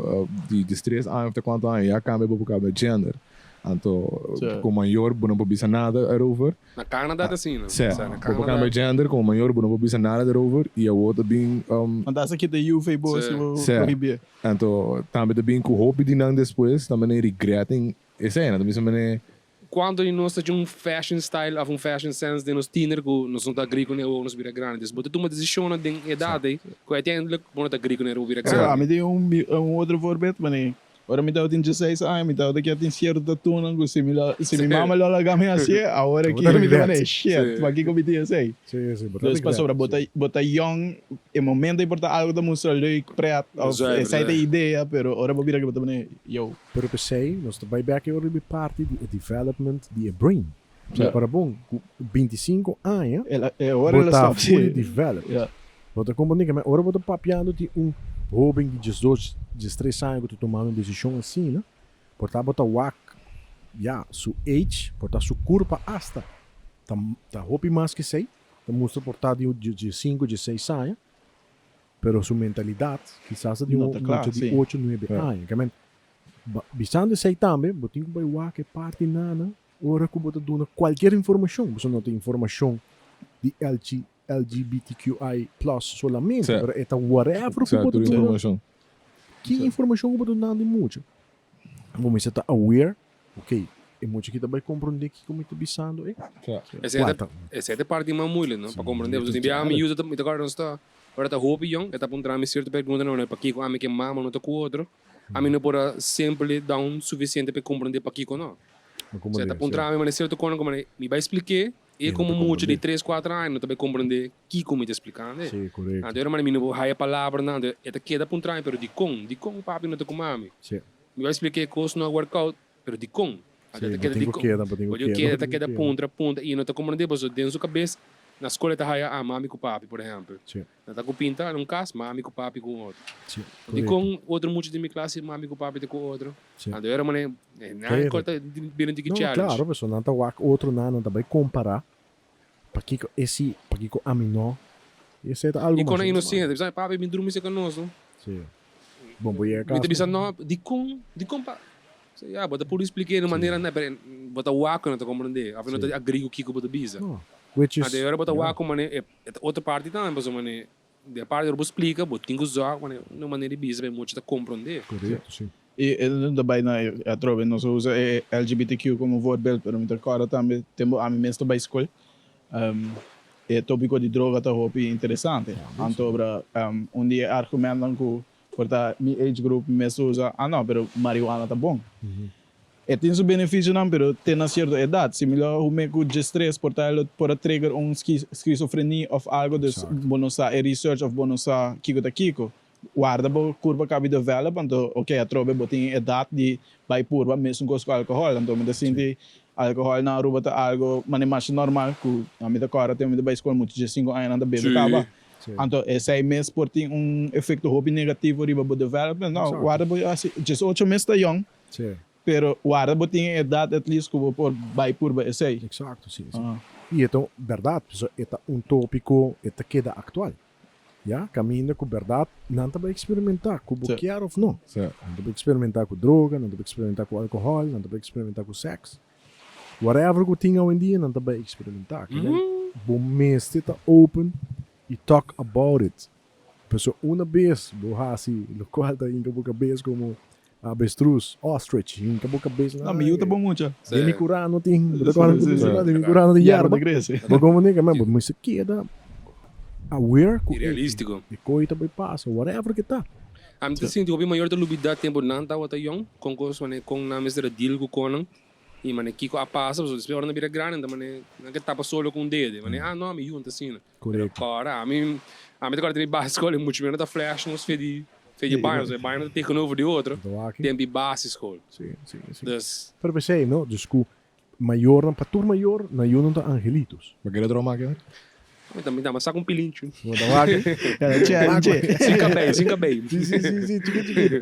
di diestres aña of ta cuanto aña ya cambia bo por cambia gender anto como mayor bo no por bisa nada erover. Na Canada ta asina. Sí, bo por cambia gender como mayor bo no por bisa nada erover y awor ta bin. Want asa kita yu fey bo si bo prohibie. Anto tambe ta bin cu hopi di nan despues ta mane regretting esey, nan ta bisa mane. Cuanto di nos ta dje un fashion style of un fashion sense den nos tiener cu nos no ta agree cune awor nos bira grandi. Dus bo ta tuma decisionnan den edad ey cu uiteindelijk bo no ta agree cune ora bo bira grandi. Ami tin un otro voorbeeld mane Ora mi tabata tin dieseis aña, mi tabata kier tin sierto tatunan ku si mi lo, si mi mama lo laga mi hasié, awor aki mi ta manera, shit, pakiko mi tin esei? Dus pasobra bo ta, bo ta yòn, e momento ei por ta algu ta mustra leuk, pret, òf esei ta e idea, pero ora bo bira aki bo ta manera, yo. Pero p'esei nos ta bai bèk e ora riba e parti di e development di e brain. Para bon, ku bintisinko aña bo ta fully developed. Bo ta komprendé ke men ora bo ta papiando di un hóben di diesdos, diestres aña ku ta tumando un desishon asina, por ta bo ta wak ya su age, por ta su kurpa asta ta ta hopi mas ke esei, ta mustra por ta di un diesinku, diesseis aña, pero su mentalidat kisas ta di un mucha di ocho, nuebe aña. Ke men bisando esei tambe bo tin ku bai wak e parti nana ora ku bo ta duna kualkier informashon, pasobra no ta informashon di LG LGBTQI plus solamente, pero e ta whatever ku bo ta duna. Ki informashon ku bo ta duna di mucha? Bo mester ta aware, ok, e mucha aki ta bai komprondé kiko mi ta bisando e. Esei ta e parti mas moeilijk, no? Pa komprondé. Pasobra tin biaha mi yuda, mi ta kòrda nos ta, ora ta hopi yòn, e ta puntra mi sierto preguntanan, no, pakiko ami ke mama no ta ku otro? Ami no por a simply da un sufisiente pa e komprondé pakiko no. Esei ta puntra mi manera sierto kos, mi bai splik'é. E komo mucha di tres kuater aña no ta bay komprende kiko mi ta splikando e. Sí, korekto. Anto era manera mi no por haya palabranan, anto e ta keda puntra mi, pero dikon? Dikon papi no ta ku mami? Sí. Mi bay splika e kos no a work out, pero dikon? Anto Sí, e ta bo keda tin ku dikon? keda, bo tin ku Bo tin keda, keda, bo e ta tin ku keda keda. puntra, puntra i e no ta komprende pasobra den su kabes na skol e ta haya ah mami ku papi, por ehèmpel. Sí. Nan ta ku pinta na un kas, mami ku papi ku un otro. Sí, Dikon korekto. otro mucha den mi klas si mami ku papi ta ku otro? Sí. Anto era manera, nan Korekto. ta bira un tiki No, challenge. klaro, pasobra nan ta wak otro nan, nan ta bai kompará pakiko e si, pakiko ami no. I esei ta algu I kon masha nan normal. inosente, bisa, papi bin drumi serka nos no. Sí. Bon, bo yega Mi kas ta bisa no. no, dikon, dikon pa, ya, bo ta puru splik'é di un manera nan, pero bo ta wak ku nan ta komprendé, òf nan ta agree ku kiko bo ta bisa. No, which is, Anto e ora bo ta ya. wak ku manera, e ta otro parti tambe, pasobra manera, di e parti ora bo splika, bo tin ku zòrg manera un manera di bisa pa e mucha ta komprendé. Korekto, sí. I e no ta bai na e atrobe nos a usa e LGBTQ komo voorbeeld, pero mi ta kòrda tambe tempu ami mes ta bai skol, e topiko di droga ta hopi interesante. Anto obra un di e argumentonan ku por ta mi age group mes ta usa, ah no, pero marihuana ta bon. E tin su beneficionan, pero te na cierto edad. Si mi lo hume cu diestres, por ta lo por a trigger un schizofrenie of algo, dus bo no sa e research of bo no sa kico ta kico. Warda bo curpa cabi develop, anto ok, atrobe bo tin e edad di bay purba mesun cos cu alcohol. Anto mi ta sinti alcohol na Aruba ta algo mane masha normal cu ami ta corda tempo mi ta bay school mucha diescinco aña nan ta bebe caba. Anto esey mes por tin un efecto hopi negativo riba bo development. No, warda bo haci diesocho mes ta yong. Sí. Pero warda bo tin e edad at least ku bo por bai purba esei. Exacto, sí, sí. I e ta berdad, pasobra e ta un topico, e ta keda actual. Ya, caminda cu berdad nan ta bai experimenta, cu bo kier of no. Nan ta bai experimenta cu droga, nan ta bai experimenta cu alcohol, nan ta bai experimenta cu sex. Whatever cu tin awendia nan ta bai experimenta. Bo mester ta open y talk about it. Paso una bes bo hasi locual ta hinca bo cabes como avestruz, ostrich, hinca bo cabes No, mi yu ta bon mucha. Den mi cura no tin, bo ta corda cu mi den mi cura no tin yerba. Bo como nigga, man, bo mester keda aware cu Y realistico. e coy ta bay pasa, whatever que ta. Ami ta sinti hopi mayor ta lubida tempo nan tabata yong, con cos manera con nan mester a deal cu conan. I mane kiko a pasa pasobra despues ora nan bira grandi nan ta mane nan ke tapa solo ku un dede mane ah no mi yu ta asina pero kòrda ami ami ta kòrda den mi basiskol e muchu meno ta flash nos fe di fe di baño pasobra e baño ta tegenover di otro den mi basiskol dus. Pero p'esei no dus ku mayornan pa tur mayor nan yunan ta angelitos. Bo kere droma aki? Mi ta mi ta sa un pilinchu. Bo ta wak? Sin kabei, sin kabei. Si, si, si, si, chikit, chikit.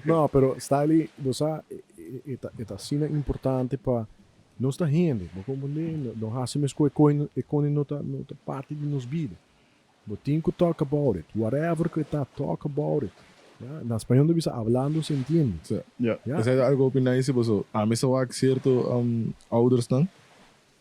No, pero Stylie, bo sa, e ta, e ta asina importante pa nos ta hende, bo comprende? No hasi mes ku e koi, e koni no ta, no ta parti di nos bida. Bo tin ku talk about it, whatever ku e ta, talk about it. Ya, na spañol ta bisa hablando se entiende. Si. Ya. Esei ta algo hopi nice paso ami sa wak cierto oudersnan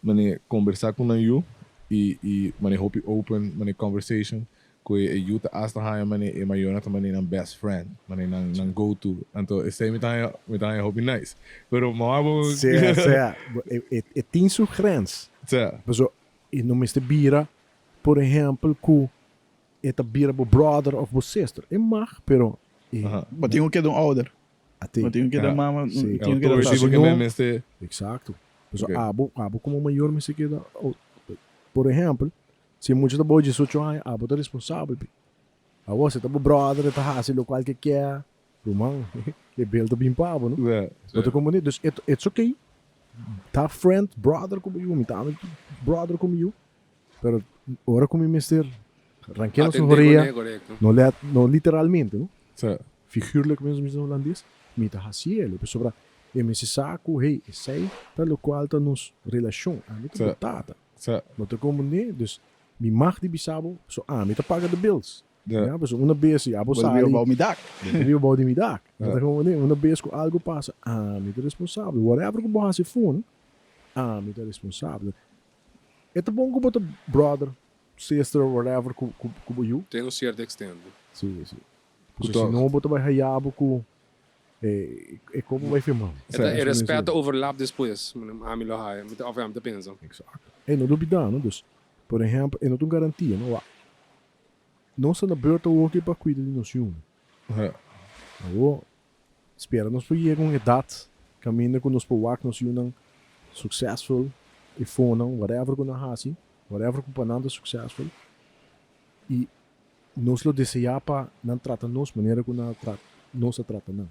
Mane kombersá ku nan yu i i mane hopi open mane conversation ku e yu ta asta haña mane e mayornan ta mane nan best friend mane nan nan go to anto esei mi ta haña mi ta haña hopi nice pero mama bo Sea sea e e e tin su grens Sea. paso e no mester bira por ehempel ku e ta bira bo brother of bo sister e mag pero e Bo tin ku keda un ouder. Ate. Bo tin ku keda mama, Sí. tin ku keda tata. Si no, mester. Exacto. Paso Ok. abo, abo como mayor mester keda, por ehempel, si e mucha ta bou diesocho aña, abo ta responsabel pi. Awor si ta bo brother e ta haci locual ke kier, ruman, e bel ta bin pa abo, no? Ja. Bo ta comprende? Dus it, it's okay, ta friend, brother cu bo yu, mi ta ami brother cu mi yu, pero ora cu mi mester ranke na su Atende cu horea, ne, correcto. no let, no literalmente, no? Ja. Figuurlijk mens bisa Holandes, mi ta haci el, pasobra e mester sa cu hey, esey ta locual ta nos relacion, ami ta bo tata, bo ta comprende? Dus mi mag di bisa bo, pasobra ami ta paga de bills, ya, pasobra una bes si abo Bo ta sali, biba bou mi dak. bo ta biba bou di mi dak, bo ta comprende? Una bes cu algo pasa, ami ta responsabel, whatever cu bo haci fun, ami ta responsabel. E ta bon cu bo ta brother, sister, whatever cu bo yu. Te un cierto extent. Si, si. Pasobra si no bo ta bai haya bo ku e kopo bai firma. E ta e respet ta overlap despues, ami lo haya, mi ta of ami ta pensa. Exacto. E no lubida no, dus por ehempel e no ta un garantia no, wak nos ta na beurt awoki pa kuida di nos yunan. Awo spera nos por yega un edat kaminda ku nos por wak nos yunan successful i fonan whatever ku nan hasi, whatever ku pa nan ta successful i Nos lo deseá pa nan trata nos manera ku nan a trata nos a trata nan.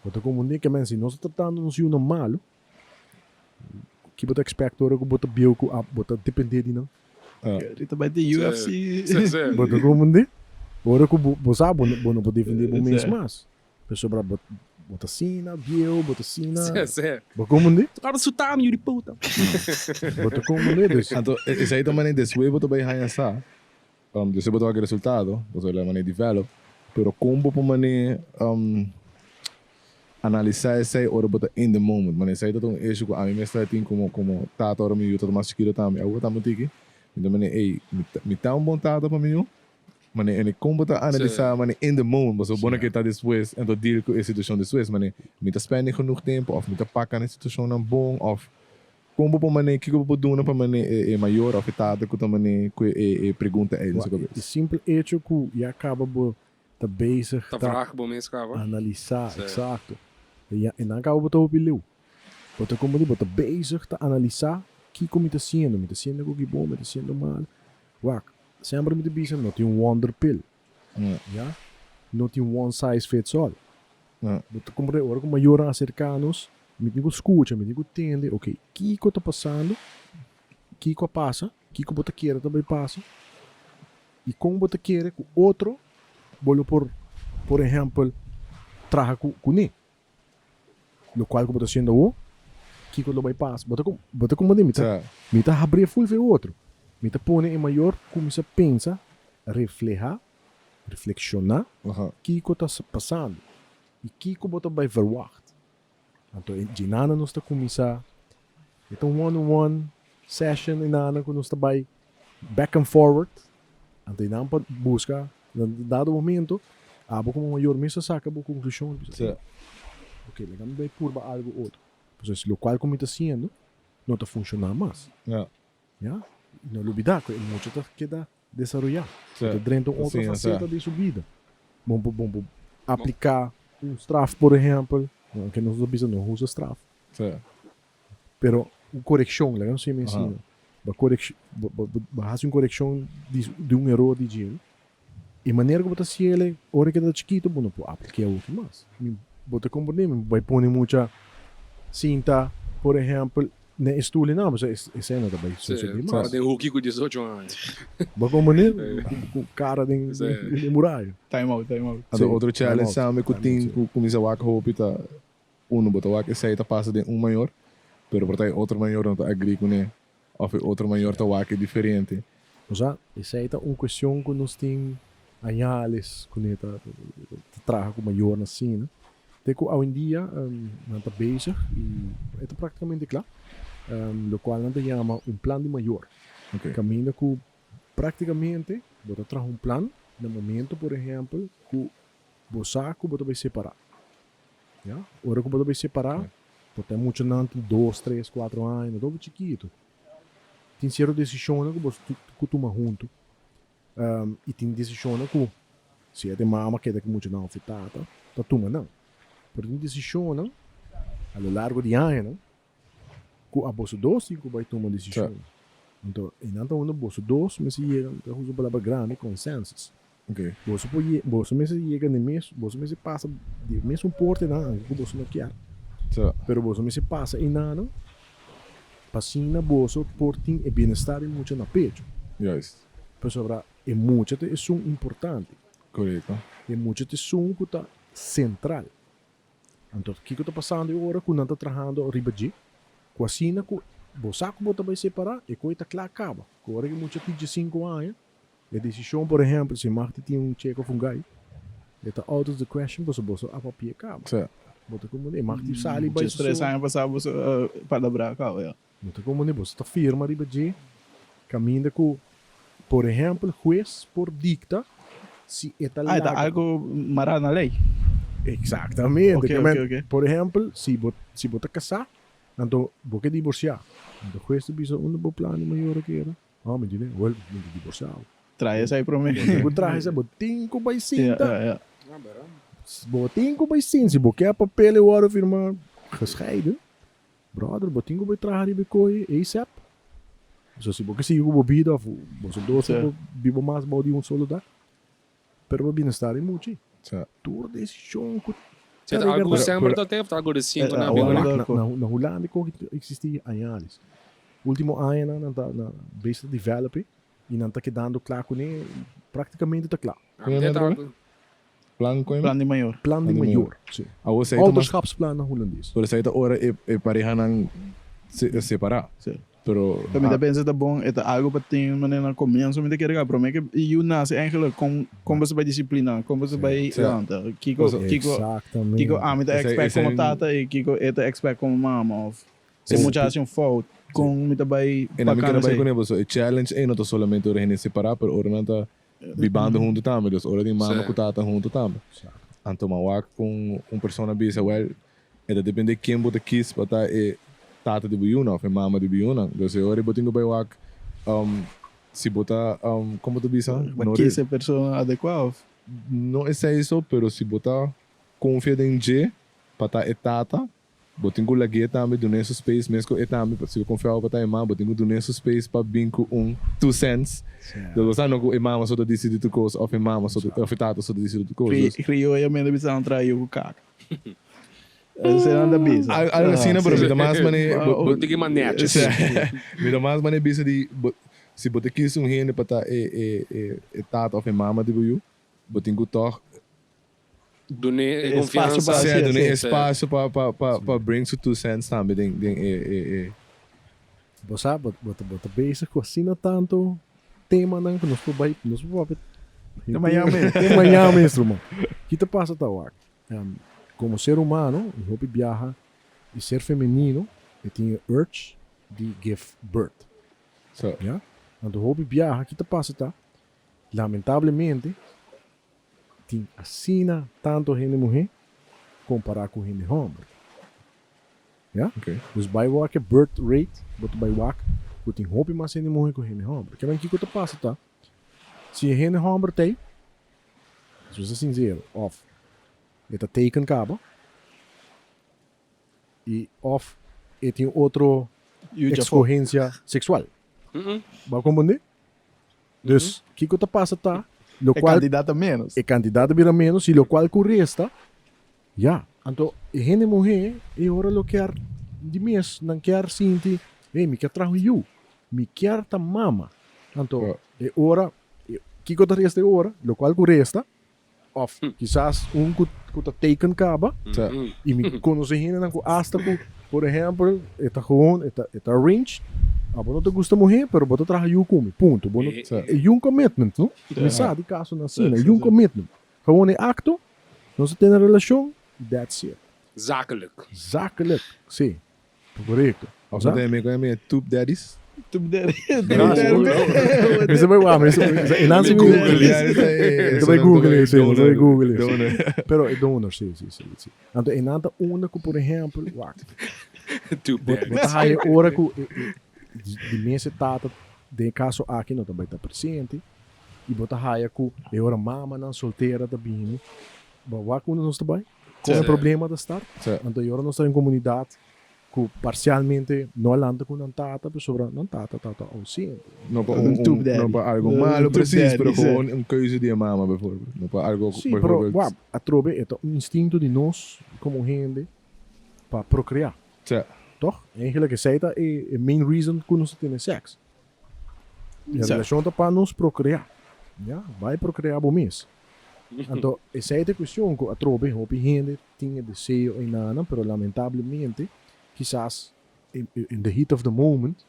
Bo ta komprendé ke men si nos ta tratando nos yunan malu, ki bo ta expect ora ku bo ta bieu ku bo ta dependé di nan? Ri ta bai di UFC. Bo ta komprendé? Ora ku bo bo sa bo bo no por defendé bo mes mas. Pasobra bo bo ta asina bieu, bo ta asina. Bo komprendé? Bo ta komprendé? Dus. Anto esei ta manera despues bo ta bai haña sa. Yo sé bo ta wak e resultado, pasobra el a manera develop, pero kon bo por manera analisa esei ora bo ta in the moment? Manera esei ta un issue ku ami mes ta tin komo komo tata ora mi yu ta mas chikito tambe. Awor tambe tiki, mi ta manera ey, mi ta un bon tata pa mi yu? Manera ene kon bo ta analisa manera in the moment, pasobra bo no ke ta despues enton deal ku e situashon despues. Manera mi ta spende genoeg tempu of mi ta paka na e situashonnan bon of Kon bo por man'é? Kiko bo por duna pa man'é e e mayor òf e tata ku ta man'é ku e e pregunta ei den su kabes? E simpel echo ku ya kaba bo ta bezig Ta ta vraag bo mes kaba. analisá, Sí. eksakto. E ya e nan kaba bo ta hopi leu. Bo ta komo di bo ta bezig ta analisá kiko mi ta siendo, mi ta siendo koki bon, mi ta siendo mal. Wak, semper mi ta bisa no tin un wonderpil, ya. No tin one size fits all. Bo ta komprende ora ku mayornan aserká nos, mi tin ku skucha, mi tin ku tende, ok, kiko ta pasando, kiko a pasa, kiko bo ta kere ta bai pasa, i kon bo ta kere ku otro bo lo por, por ehèmpel, traha ku kuné. Lokual ku bo ta hasiendo awor, kiko lo bai pasa. Bo ta bo ta komprende? Mi ta mi ta habri ful fe otro. Mi ta pone e mayor kuminsá pensa, reflehá. Reflekshoná kiko ta pasando i kiko bo ta bai verwagt. Anto e djinana nos ta kuminsá, e ta un one on one session einana ku nos ta bai back and forward, anto einan pa buska. Na dado momento, abo komo mayor mes a saka bo konklushon, bisa, Sí. Ok, laga mi bai purba algu otro. Pasobra si lokual ku mi ta hasiendo no ta funshoná mas. Ja. Ya? I no lubidá ku e mucha ta keda desaroyá. Sí. E ta drenta un otro Sí, faseta sí. di su bida. Bon por bon por apliká un straf, por ehèmpel, aunke nos ta bisa no usa straf. Sí. Pero un korekshon, laga nos siña mi asina. Bo koreksh, bo bo bo hasi un korekshon di di un eror di djel. E manera ku bo ta hasiel ora ke ta chikitu bo no por apliká awoki mas. Mi bo ta komprendé mi bai pone mucha sinta por ehèmpel na e stoel einan pasobra esei no ta bai sosodé mas. Para den huki ku 18 aña. Bo komprendé? Ku kara den den muraya. Time out, time out. Anto otro challenge tambe ku tin ku kuminsá wak hopi ta Uno bo ta wak esei ta pasa den un mayor, pero por ta e otro mayor no ta agree kuné of e otro mayor ta wak e diferente. Osea, esei ta un cuestion cu nos tin añales kuné ta traha cu mayornan asina. Te cu awendia nan ta bezig y e ta practicamente cla, locual nan ta yama un plan di mayor. Caminda cu practicamente bo ta traha un plan na momento, por ehempel, cu bo sa cu bo ta bay separa. Ya, ora ku bo ta bai separá, bo ta e muchanan tin dos, tres, kuatro aña, nan ta hopi chikitu. Tin sierto desishonnan ku bo ku tuma huntu. I tin desishonnan ku si e ta e mama keda ku muchanan òf e tata, ta tuma nan. Pero tin desishonnan a lo largo di añanan ku a boso dos tin ku bai tuma desishon. Anto einan ta unda boso dos mester yega, mi ta usa un palabra grandi, consensus. Boso por ye, boso mester yega na e mes, boso mester pasa di e mesun portenan aunke ku boso no kier. Pero boso mester pasa einanan pa asina boso por tin e bienestar di mucha na pecho. Pasobra e mucha ta esun importante. E mucha ta esun ku ta sentral. Anto kiko ta pasando e ora ku nan ta trahando riba dje? Ku asina ku bo sa ku bo ta bai separá, e koi ta kla kaba. Ku ora ku e mucha tin diesinku aña, e desishon, por ehèmpel, si Marti tin un chek òf un gai, e ta out of the question pasobra boso a papia kaba. Bo ta komprendé? E Marti sali bai su Djes tres aña pasá boso a palabrá kaba, ya. Bo ta komprendé? Boso ta firma riba dje kaminda ku, por ehèmpel, hues por dikta si e ta Ah, e ta laga. algo mará na lei. Eksaktamente. Oké, Ke men, oké, oké. por ehèmpel, si bo si bo ta kasá, anto bo ke divorsiá. Anto hues ta bisa unda bo plan di mayor a keda. Ah, mi tine, wèl, mi ta divorsiá. Traha esei promé. Bo tin ku traha esei, bo tin ku bai Ja, sinta. ja, ja. Ah, bèrè. Bo tin ku bai sinta. Si bo ke papel e wòrdu firmá gescheiden. Brother, bo tin ku bai traha riba e koe asap. So si bo ke sigui ku bo bida of boso dos Sí. por biba mas bou di un solo dak. Pero bo bienestar e muchi. Sí. Tur desishon ku Si ta ta algu regarda. semper ta te of ta algu resien ku Eh, nan a awor bin na- wak? Na, na, na Hulanda kon ki existi añales. Ultimo añanan nan ta na bezig ta develop e i nan ta kedando kla kuné, praktikamente ta kla. Ah, te ta algu. Plan con Plan di mayor. Plan di mayor, si. Awor esei ta mas. Ouderschapsplan na Hulandes. Pero esei ta ora e e parehanan se separá. Si. Pero. Pero mi ta pensa ta bon, e ta algo pa tin manera na komienso mi ta kere ka prome ke e yu nase eigenlijk kon kon bo sa bai disiplina, kon bo sa bai lanta, kiko kiko kiko ami ta expect komo tata i kiko e ta expect komo mama of si mucha hasi un fout kon mi ta bai E nan mi pa kere kanda bai esei. kuné pasobra e challenge ei no ta solamente ora hende separá pero ora nan ta Bibando huntu tambe, dus ora di mama ku tata huntu tambe. Anto mi a wak ku un persona bisa, wèl, e ta depende ken bo ta kis pa ta e tata di bo yunan òf e mama di bo yunan. Dus e ora bo tin ku bai wak si bo ta, kon bo ta bisa? Bo kis e persona adekuá òf? No esei so, pero si bo ta konfia den dje pa ta e tata, Bo tin ku lag'é tambe dun'é su space mes ku e tambe si bo konfia bo pa ta e mama bo tin ku dun'é su space pa bin ku un two cents. Dus bo sa no ku e mama so ta disidi tur kos òf e mama so ta òf e tata so ta disidi tur kos. Dus. Criolla mende bisa nan traha yu ku kaka. Esei nan ta bisa. Algo asina pero mi ta mas mane bo Bo tin ki manetjes. Mi ta mas mane bisa di bo si bo ta kis un hende pa ta e e e tata òf e mama di bo yu bo tin ku tòg Dun'é e Espacio konfiansa. pa Sea, hasi dun'é así. espacio pa pa pa pa bring su two cents tambe den den e e e. Bo sa, bo bo ta bo ta bezig ku asina tanto temanan ku nos por bai, nos por papia Te mañan mes. Te mañan mes, ruman. Ki ta pasa ta wak, komo ser humano, i hopi biaha e ser femenino e tin e urge di give birth. So. Ya? Anto hopi biaha ki ta pasa ta, lamentablemente. Tin asina tanto hende muhé kompará ku hende hòmber. Ya? Okay. Dus bai wak e birth rate, bo ta bai wak ku tin hopi mas hende muhé ku hende hòmber. Ke men kiko ta pasa ta, si e hende hòmber t'ei, si bo ta sinsero, òf e ta teken kaba, i òf e tin otro ekskohensia seksual. Bo a komprendé? Dus, kiko ta pasa ta, lokual. E kantidat ta ménos. E kantidat ta bira ménos i lokual ku resta, ya. Anto e hende muhé e ora lo kier di mes, nan kier sinti, hey, mi kier traha un yu, mi kier ta mama. Anto e ora, kiko ta resta e ora? Lokual ku resta, Of kisas un ku ku ta teken kaba i mi konosé hendenan ku asta ku por ehèmpel e ta gewoon e ta e ta arranged abo no ta gusta muhé pero bo ta traha yu ku mi punto bo no e yu un commitment no mi sa di kasonan asina e yu un commitment gewoon e akto nos ta tene relashon that's it. Zakelijk. Zakelijk si. Korekto. Of no ta mi mi tube daddies? Tube daddy. Mi sa bai wak, mi sa e nan si mi Google. Mi ta bai Google e, si, mi ta bai Google e. Pero e donor, si, si, si, si. Anto e nan ta unda ku por ehèmpel, wak. Tube daddies. Bo ta haya ora ku di mes e tata den e kaso aki no ta bai ta presente i bo ta haya ku e ora mamanan soltera ta bini, bo wak unda nos ta bai? Kon e problema ta start? Anto e ora nos ta den komunidat ku parsialmente no a lanta ku nan tata pasobra nan tata tabata ausente. No pa un, un, no pa algo malo precies, pero gewoon un keuze di e mama bijvoorbeeld. No pa algo Sí, pero wak, atrobe e ta un instinto di nos komo hende pa prokreá. Toch? Eigenlijk esei ta e main reason ku nos ta tene sèks. E relashon ta pa nos prokreá. Ya, bai prokreá bo mes. Anto esei ta e cuestion cu atrobe hopi hende tin e deseo einanan pero lamentablemente kisas in the heat of the moment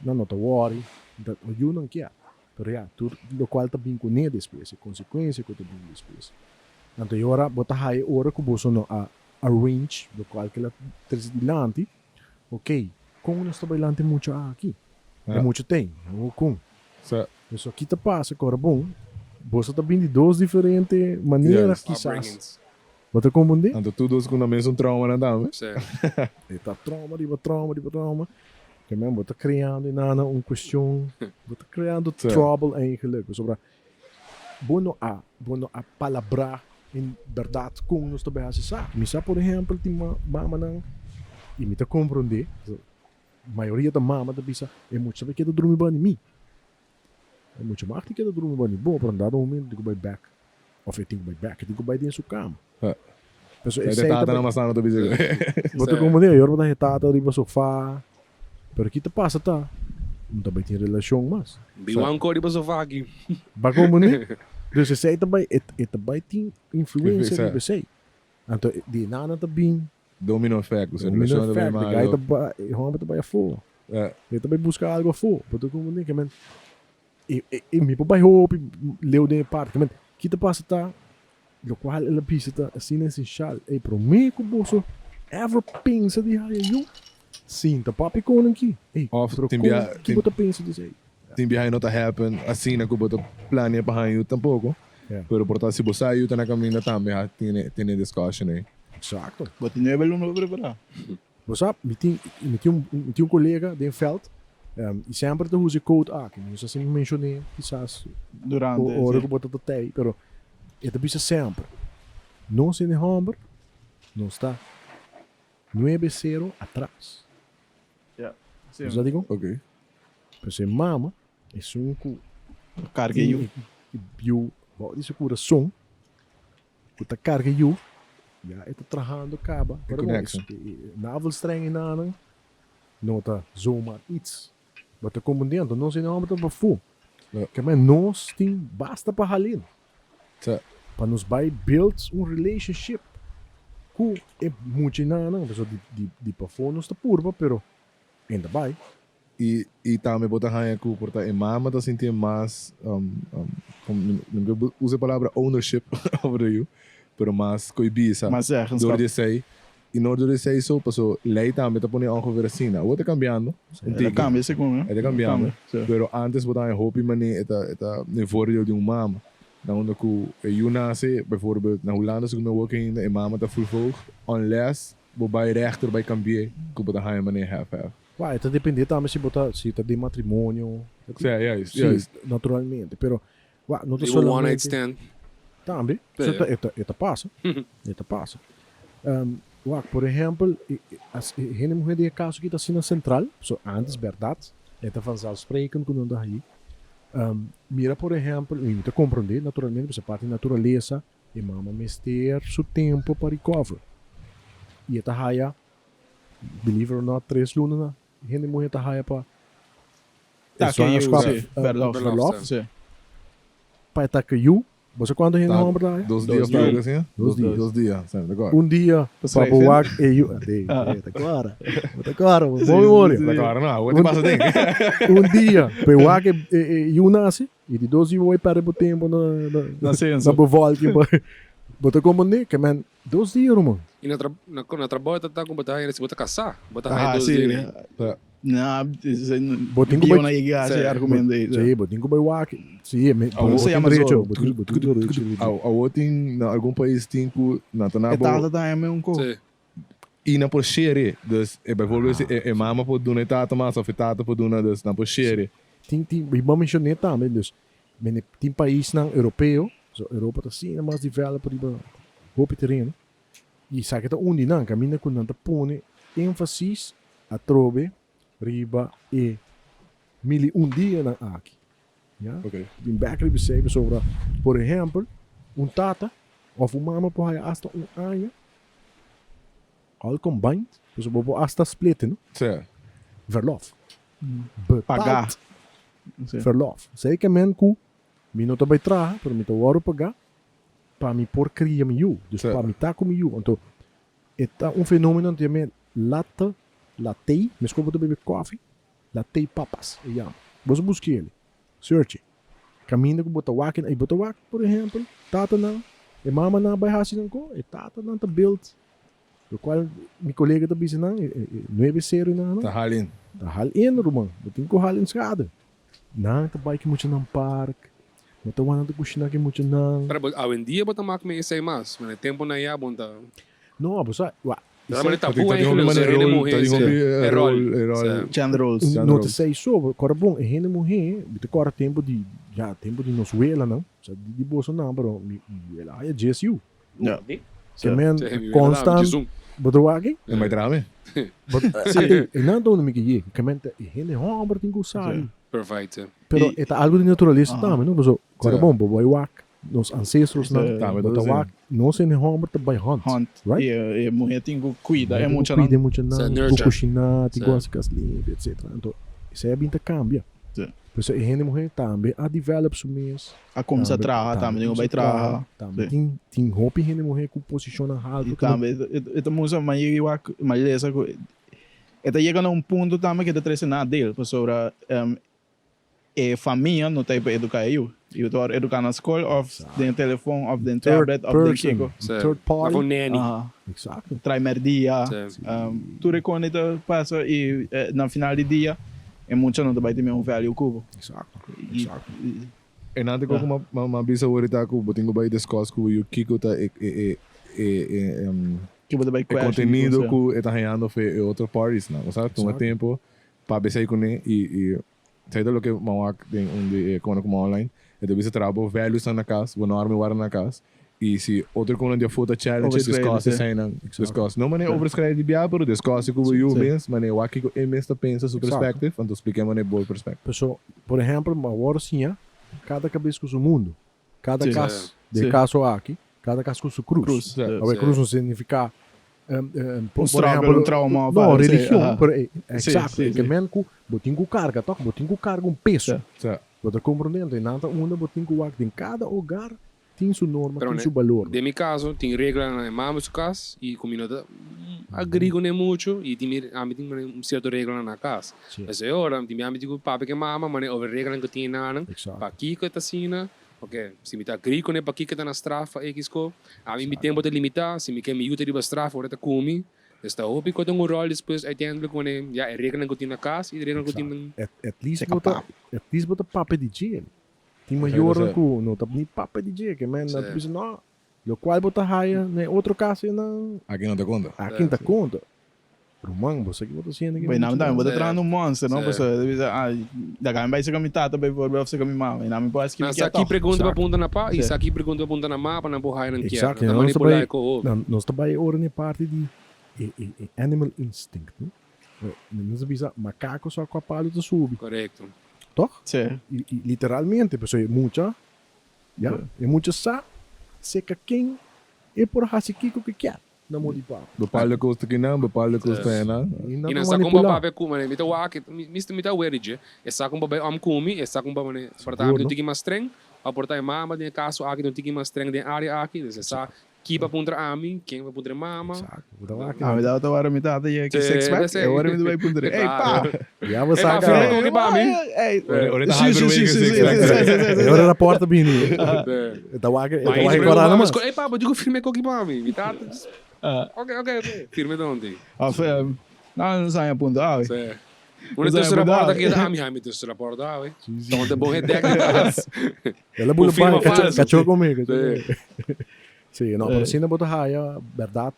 nan no ta worry dat o yu nan kier pero ya tur locual ta bin cune despues e consecuencia cu ta bin despues. Anto e ora bo ta haya e ora cu boso no a arrange locual kila trece dilanti ok con nos ta bailante mucha aki e mucha t'ey o con. Eso aki ta pasa ku ora bon, boso ta bin di dos diferente manera kisas. Bo ta komprendé? Anto tur dos ku na mesun traumanan tambe. E ta trauma riba trauma riba trauma. Ke men bo ta kreando inana un kuestion, bo ta kreando trouble eigenlijk. Pasobra bo no a, bo no a palabrá en bèrdat kon nos ta bai hasi esaki. Mi sa por ehèmpel tin mamanan i mi ta komprendé. Mayoria ta mama ta bisa e mucha ta keda drumi bani mi. E mucha mag tin keda drumi bani bo, pero na dado momento tin ku bai bek. Of e tin ku bai bek, e tin ku bai den su kama. Pasobra E esei ta tata na masano ta bisa ku. Bo ta komprende? Ayor bo ta e tata riba sofa. Pero ki ta pasa ta, no ta bai tin relashon mas. Biwan ko riba sofa aki. Bo a komprende? Dus esei ta bai, e ta bai tin influensia riba esei. Anto di nada ta bin. Domino effect, dus e Domino relashon ta bai effect, de malo. guy ta bai, e homber ta bai afó. E ta bai buska algo afó. Bo ta komprendé? Ke men, e, e, e mi por bai hopi leu den e parti. Ke men, ki ta pasa ta, lokual el a bisa ta asina esenshal. Ey, promé ku boso ever pensa di haya yu, sinta papia kon aki. Ey, Of pero tin kon, bia, ki tin, bo ta pensa di esei? tin biaha e no ta happen asina ku bo ta plania pa haña yu tampoko. Pero por ta si bo sa yu ta na kaminda tambe ha tene, tene discussion ey. Exacto. Bo tin nuebe luna pa prepará. Bo sa, mi tin, mi tin un, mi tin un kolega den veld, i semper ta usa e quote aki. Mi no sa si mi menshon'é kisas Durante, ora si. ku bo ta ta tei, pero e ta bisa semper, Nos hende hòmber, nos ta nuebe sero atras. Ja, si. Bo sa dikon? Oké. Pasobra e mama, esun ku Karga e yu. tin e yu bou di su kurason, Ku ta karga yu, ya e ta trahando kaba. E connection. E navelstreng i nanan no ta zomaar iets. Bo ta komprendé? Anto nos hende homber ta bafó. Ke men nos tin basta pa halin. Pa nos bai build un relationship ku e mucha i nanan. Pasobra di di pafó nos ta purba pero e ta bai. I i tambe bo ta haña ku por ta e mama ta sintié mas no ke usa e palabra ownership over de yu, pero mas ku e bisa Mas zeggenschap. dor di esei. I no dor di esei so, paso lei tambe ta pone ongeveer asina. Awor ta kambiando un E ta tiki. kambia segun, E ta kambiando. Si. Pero antes bo ta haña hopi manera e ta e ta den voordeel di un mama. Na unda ku e yu nase, bijvoorbeeld na Hulanda segun mi wak ainda e mama ta full voogd unless bo bai rechter bai kambi'é ku bo ta haña manera half half. Wak, e ta depende tambe si bo ta si ta den matrimonio. Sí, juist, Sí, juist. naturalmente. Pero wak, no ta Riba un one night solamente. stand. Tambe, Sí. so ta e ta e ta pasa, e ta pasa. Wak, por ehempel, e e as e hende muhé den e kaso aki ta asina sentral, so antes bèrdat e ta vanzelfsprekend ku nan ta hañi. Mira por ehempel, y mi ta comprende naturalmente pasobra parti di naturalesa e mama mester su tempo pa recover y e ta haya, believe it or not, tres luna na hende muhe ta haya pa Ta ke yu, zwangerschap, si, verlof. verlof, Si. pa e ta ke yu. Bo sa cuanto hende Ta homber ta haya? dos dia Dos of algo dia. asina? Dos dia. Dos dia, si, mi ta acorda. Un dia Pa pa schrijven. bo wak e yu. Ade, ade, ta clara. Bo ta clara, bo bon memoria. Ta clara no, awor te pasa den. Un dia pa e wak e e yu nase y di dos dia bo bai perde bo tempo na na Na censo. na bevolking pa bo ta comprende ke men dos dia ruman. Y na tra na na trabou ta ta ku bo ta haya si bo ta kasá bo ta haya Ah, dos si. dia ne. Ta. Na, Bo tin ku Bio bai na yega Sí. ese argumento ei. Sí, bo tin ku bai wak. Sí, me, Awo bo se tin llama derecho, Zoro. bo tin derecho. Awo tin na algun pais tin ku nan ta na E bo tata ta heme un ko. Sí. i nan por share. Dus e bijvoorbeeld si e mama por duna e tata mas of e tata por duna dus nan por share. Tin tin mi bo menshoné tambe dus mene tin paisnan europeo, so Europa ta asina mas develop riba hopi tereno. I esaki ta un di nan kaminda ku nan ta pone énfasis atrobe riba e mil i un dianan aki. Ya? Bin bèk riba esei pasobra, por ehèmpel, un tata òf un mama por haya asta un aña all combined, pasobra bo por asta split e, no? Verlof. Pagá. Betaald verlof. Esei ke men ku mi no ta bai traha, pero mi ta wòrdu pagá pa mi por cria mi yu, dus pa mi ta cu mi yu. Anto e ta un fenomeno anto yam'e latte, latte, mescos bo ta bebe koffie, latte papas e yama. Boso busca el, search e. Caminda cu bo ta wak y bo ta wak por ehempel tatanan, e mamanan a bay haci nan co, e tatanan ta build, locual mi colega ta bisa nan, e nuebe cero nan, Ta hal in. Ta hal in ruman, bo tin cu hal in schade. Nan ta bai ki muchanan park. No ta wak nan ta kushiná ki muchanan. Pero bo awendia bo ta mak me esei mas. Mane temponan ya bon ta. No, bo sa, wak, Ta esei. mane Ta tabú tin hopi eigenlijk, mane hende rol, muhé ta tin si. hopi E rol, rol. e rol. Si. Gender roles. No Gender ta roles. esei so, kòrda bon, e hende muhé, mi ta kòrda tempu di, ya, tempu di nos welanan, osea di di bosonan, pero mi wela haya djes yu. Ja. Ke men Si, mi wela konstant, djes un. bo ta wak ei? E mai trame. But, Si. e nan ta unda mi ke yega, ke men ta e hende hòmber tin ku sali. Provide, si. Pero I e ta algu di naturalesa Aha. tambe, no? Paso, kòrda Sí. bon, bo bai wak nos ancestrosnan, Tambe bo ta ta asina. wak nos hende hòmber ta bai hunt, Hunt. right? I e e muhé tin ku kuida e Tin ku muchanan. kuida e muchanan, Sí, tin ku nurture. kushiná, tin ku Sí. hasi kas limpio, etcetera. Anto, esei a bin ta kambia. Sí. Pues e hende muhé tambe a develop su mes. A kuminsá Tambe, traha tambe tambe, tin ku kuminsá bai traha. traha. Tambe Sí. tin, tin hopi hende muhé ku posishonnan haltu I ku no. tambe e e ta mustra mayoria di wak, mayoria sa ku e ta yega na un punto tambe ku e ta trese nadeel pasobra e famia no ta ei pa eduká e yu. E yu ta wòrdu eduká na skol òf den e telefòn òf den Third tablet òf den person, kiko. Sí. third Òf party. un nanny. Aha. Exacto. Trai mèrdia. Sí. Tur e kos ta pasa i na final di dia e mucha no ta bai tin un value ku bo. Exacto. I Exacto. E nan ta koko ma bisa ahorita ku bo tin ku bai discuss ku bo yu kiko ta e e e e e Ki bo ta bai e question contenido ku, ku e ta hañando fe e otro parties nan. Osea tuma tempo pa bisa ei kuné i i esei ta loke mi a wak den un di e kono ku online. E ta bisa traha bo values nan na kas, bo norma i warda na kas. I si otro kono di afó ta challenge Overschrijden, discuss sí. eseinan. Discuss. No manera overschrijden di bia, pero discuss ku bo yu mes, manera wak kiko e mes ta pensa, su perspective, anto splika e manera bo perspective. Paso, por ehempel, mi a wòrdu siña, kada kabes ku su mundu. Kada Sí. kas, den Sí. kaso aki, kada kas ku su krus. Krus, sí. Awe, Sí. krus no signifiká, Un por struggle, ehempel, un trauma of no, algo, sí, religion, aha. pero e, Sí, exacto, sí, ke sí. men ku bo tin ku karga tòg, bo tin ku karga un peso. Sí. Sí. Bo ta komprondé? Anto e nan ta unda bo tin ku wak den kada hogar tin su norma, Pero tin ne, su balor. den mi caso tin reglanan e mama su cas y cu mi no ta agree cu ne mucho y tin mi ami tin mane un cierto reglanan na cas. Sí. Esey ora tin mi tin cu papia cu e mama mane over reglanan cu tin enanan, Exacto. pakico e ta asina, ok si mi ta agree cu ne pakico e ta na straf pa X co, ami mi tempo ta limita, si mi ke mi yu ta riba straf ora e ta cumi, es ta hopi cu ta un rol despues uiteindelijk mane ya e reglanan cu tin na cas y e reglanan cu tin Exacto. At, at least Te bo ta, kapap. at least bo ta papia di djel. Tin mayornan ku no ta ni papia di dje, ke men nan ta bisa no, lokual bo ta haya na e otro kas einan. Aki no ta konta. Aki no ta konta. Ruman, bo sa ki bo ta hasiendo aki? Bo nan tambe bo ta trahando un monster, no? Pasobra ta bisa, ah, laga mi bai serka mi tata bijvoorbeeld of serka mi mama, i nan mi por hasi ki mi Nan sa kier ki tòg. pregunta pa punta na pa i sa ki pregunta pa punta na ma pa nan por haya nan kier. Exacto, Nan ta nos ta manipulá bai, e ko hopi. nos ta bai ora na e parti di e e e animal instinct, no? Nos ta bisa makako sa kua palu ta subi. Korekto. Toch? Sí. I i literalmente, pasobra e mucha, ya, e mucha sa seka ken e por hasi kiko ku e kier na mo di papa. Bepaalde kos ta kinan, bepaalde kos ta enan. I nan I ta nan sa kon manipulá. pa papia ku mi, mi ta wak, mi mi ta aware di dje. E sa kon pa bai om ku mi, e sa kon pa mane, por ta Sigur, ami no? un tiki mas streng, òf por ta e mama den e kaso aki ta un tiki mas streng den e área aki. Dus e sa Ki pa puntra ami, ken pa puntra e mama. Exacto. Bo ta wak. Ami tabata wara mi tata yega ki six pack, e ora mi ta bai puntra, Ey pa! Ya bo Ey pa, saca. firme koki pa mi. Ey, Ora ta si, si, halverwege si, si, six si, pack. si, si, si, si, E ora raport a bini. E E ta wak, e ta Ma wak eens e kora mama mas. Ey pa, bo dico firme koki pa mi. Mi tata just, ok, ok, ok. Firme donde. Of, no, no sa punto awe. Si. Una tercera porta keda ami, ami tercera porta awe. Donde bon e dek di tas. El a bula Ku firma bai, kacho, falso. kacho come, kacho Sí. come. Sí, no, pero asina bo ta haya, berdad,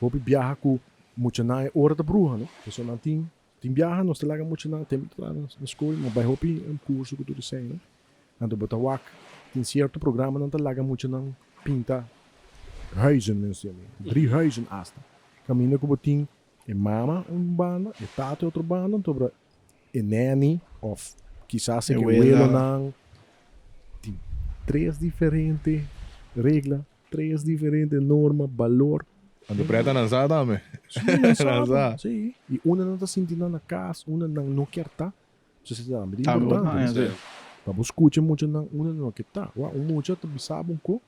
hopi biaha ku muchanan e ora ta bruha, no? Pasobra nan tin, tin biaha nos ta laga muchanan, tempo ta traha na skol, nos bai hopi kurso ku tur esei, no? Anto bo ta wak, tin sierto programanan ta laga muchanan pinta huizen, men si ami, drie huizen asta. Kaminda ku bo tin E mama un banda, e tata e otro banda, anto bra e nanny of kisas e E welonan. Tin tres diferente regla, tres diferente norma, balor. Anto preta nan sa tambe. Si, nan sa. Nan sa. Si. I unda nan ta sinti nan na kas, unda nan no kier ta. So esei tambe ta Tambe bo importante. ta haña, si. Pa bo skucha muchanan unda nan no ke ta. Wak, un mucha ta bisa bo un ko.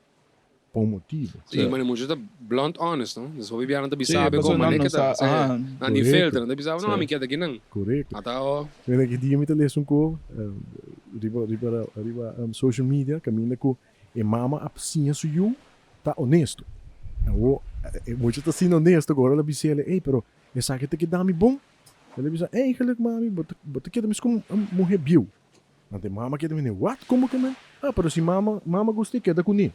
Pa un motibu. Sí, mane mucha ta blunt honest, no? Des hopi biaha nan ta Sí, bisa be pasobra kon nan mane no ke ta. sa, Sí, aha. nan tin Korekto. filter, nan ta bisa, no, Sí. mi keda akinan. Korekto. Ata o. Mira, ki dia mi ta lesa un ko riba riba riba social media kaminda ku e mama a siña su yu ta honesto. Awor e mucha ta asina honesto ku ora el a bisa el, ey, pero esaki ta keda mi bon? El a bisa, eigenlijk mami, bo ta bo ta keda mes komo un muher bieu. Anto e mama keda mende, what? Como ke men? Ah, pero si mama, mama gusta e keda kuné.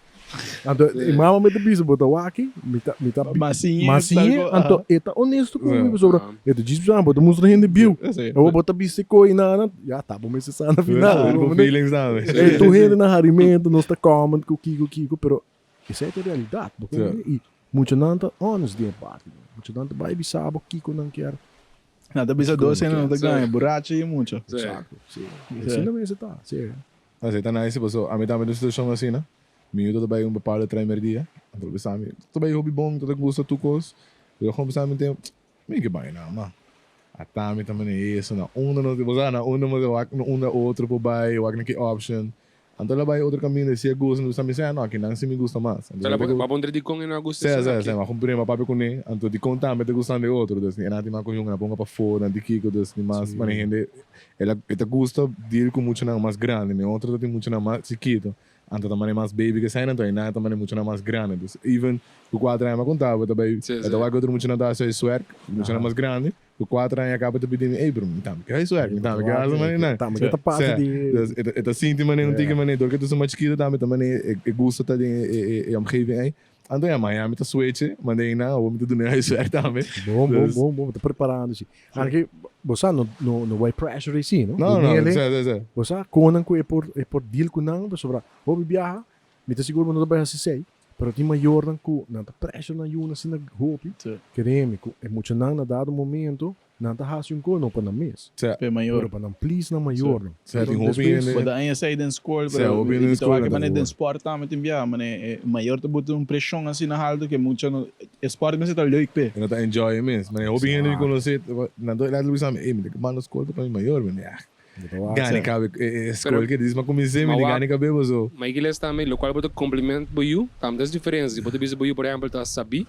Anto e mama me ta bisa, bo ta wak, mi ta, mi ta, Ma siñ'é ma tal siñ'é, ko, anto aha. e ta honesto ku mi, Ja. pasobra e ta djis bisa, bo ta mustra hende bieu. Sí. Awor bo ta bisa e koi nana, ya ta bo mester sa na final. Bo Bo mende, feelings tambe. Ey, tur hende na harimento, nos ta comment ku kiko kiko, pero esei ta e realidat, bo Ja. komprende? I muchanan ta honest den e parti. Muchanan ta bai bisa bo kiko nan kier. Nan ta bisa dos hende no ta gaña, burachi y mucha. Sí. Exacto, sí. Asina mester ta, sí. Así ta nice paso ami tambe den situacion asina. Mi yu ta bay un bepaalde trein merdia, anto lo bisa mi, ta bay hopi bon, ta ta gusta tur cos, pero gewoon bisa mi tin, mi ke bay nan man. Ata mi ta mane eso, na unda nos, bo sa, na unda nos wak, na unda otro por bay, wak na ki option. Anto el a bai otro kaminda i si e gusta, anto mi sa, no, akinan si mi gusta mas. Anto Sela, mi bo a puntra dikon e no a gusta Sè, esaki? sè, sè, ma kumpre mi a papia kuné, anto dikon tambe ta gustando e otro, dus e nan tin mas ku yunga, nan ponga pafó, nan tin kiko, dus ni mas mane hende, el a, e ta gusta deal ku muchanan mas grandi, mi otro ta tin muchanan mas chikito, anto ta mane mas baby ku esei, anto einan ta mane muchanan mas grandi, dus even ku kuater aña mi a konta bo, e ta bai, e ta wak otro muchanan ta hasi huiswerk, muchanan mas grandi. Ku kuater aña kaba ta pidi mi, ey bro, mi tambe ke huiswerk, mi tambe ke hasi manera nan. Tambe ke ta parti di. Dus e ta sinti manera un tiki manera, dor ke ta mas chikito tambe ta manera e gusto ta den e omgeving ey. Anto ya mañana mi ta switch manda einan, awor mi ta duna e huiswerk tambe. Bon, bon, bon, bon, bo ta preparando si. Anke bo sa no no bai pressure ei si, no? No, no, sè, sè, sè. Bo sa kon nan ku e por e por deal ku nan pasobra hopi biaha mi ta sigur bo no ta bai hasi esei. Pero tin mayornan ku nan ta pressure nan yunan asina hopi, keremi ku e muchanan na dado momento nan ta hasi un kos no pa nan mes, Pa e mayor. pero pa nan please nan mayornan. Sè, tin hopi hende. Bo ta haña esei den skol, pero mi ta wak manera den sport tambe tin biaha, manera e mayor ta buta un preshon asina haltu ku e mucha no, e sport mester ta leuk p'e. E no ta enjoy e mes. Manera hopi hende mi konosé, nan ta letterlijk bisa mi, ey mi ta manda skol pa mi mayor, mi ah. Gani kabe e skol ke dis ma kuminsé mi di gani kabe boso. Ma iglesia tambe lokual bo ta compliment bo yu tambe ta es diferensia. Si bo ta bisa bo yu por ehempel ta sabí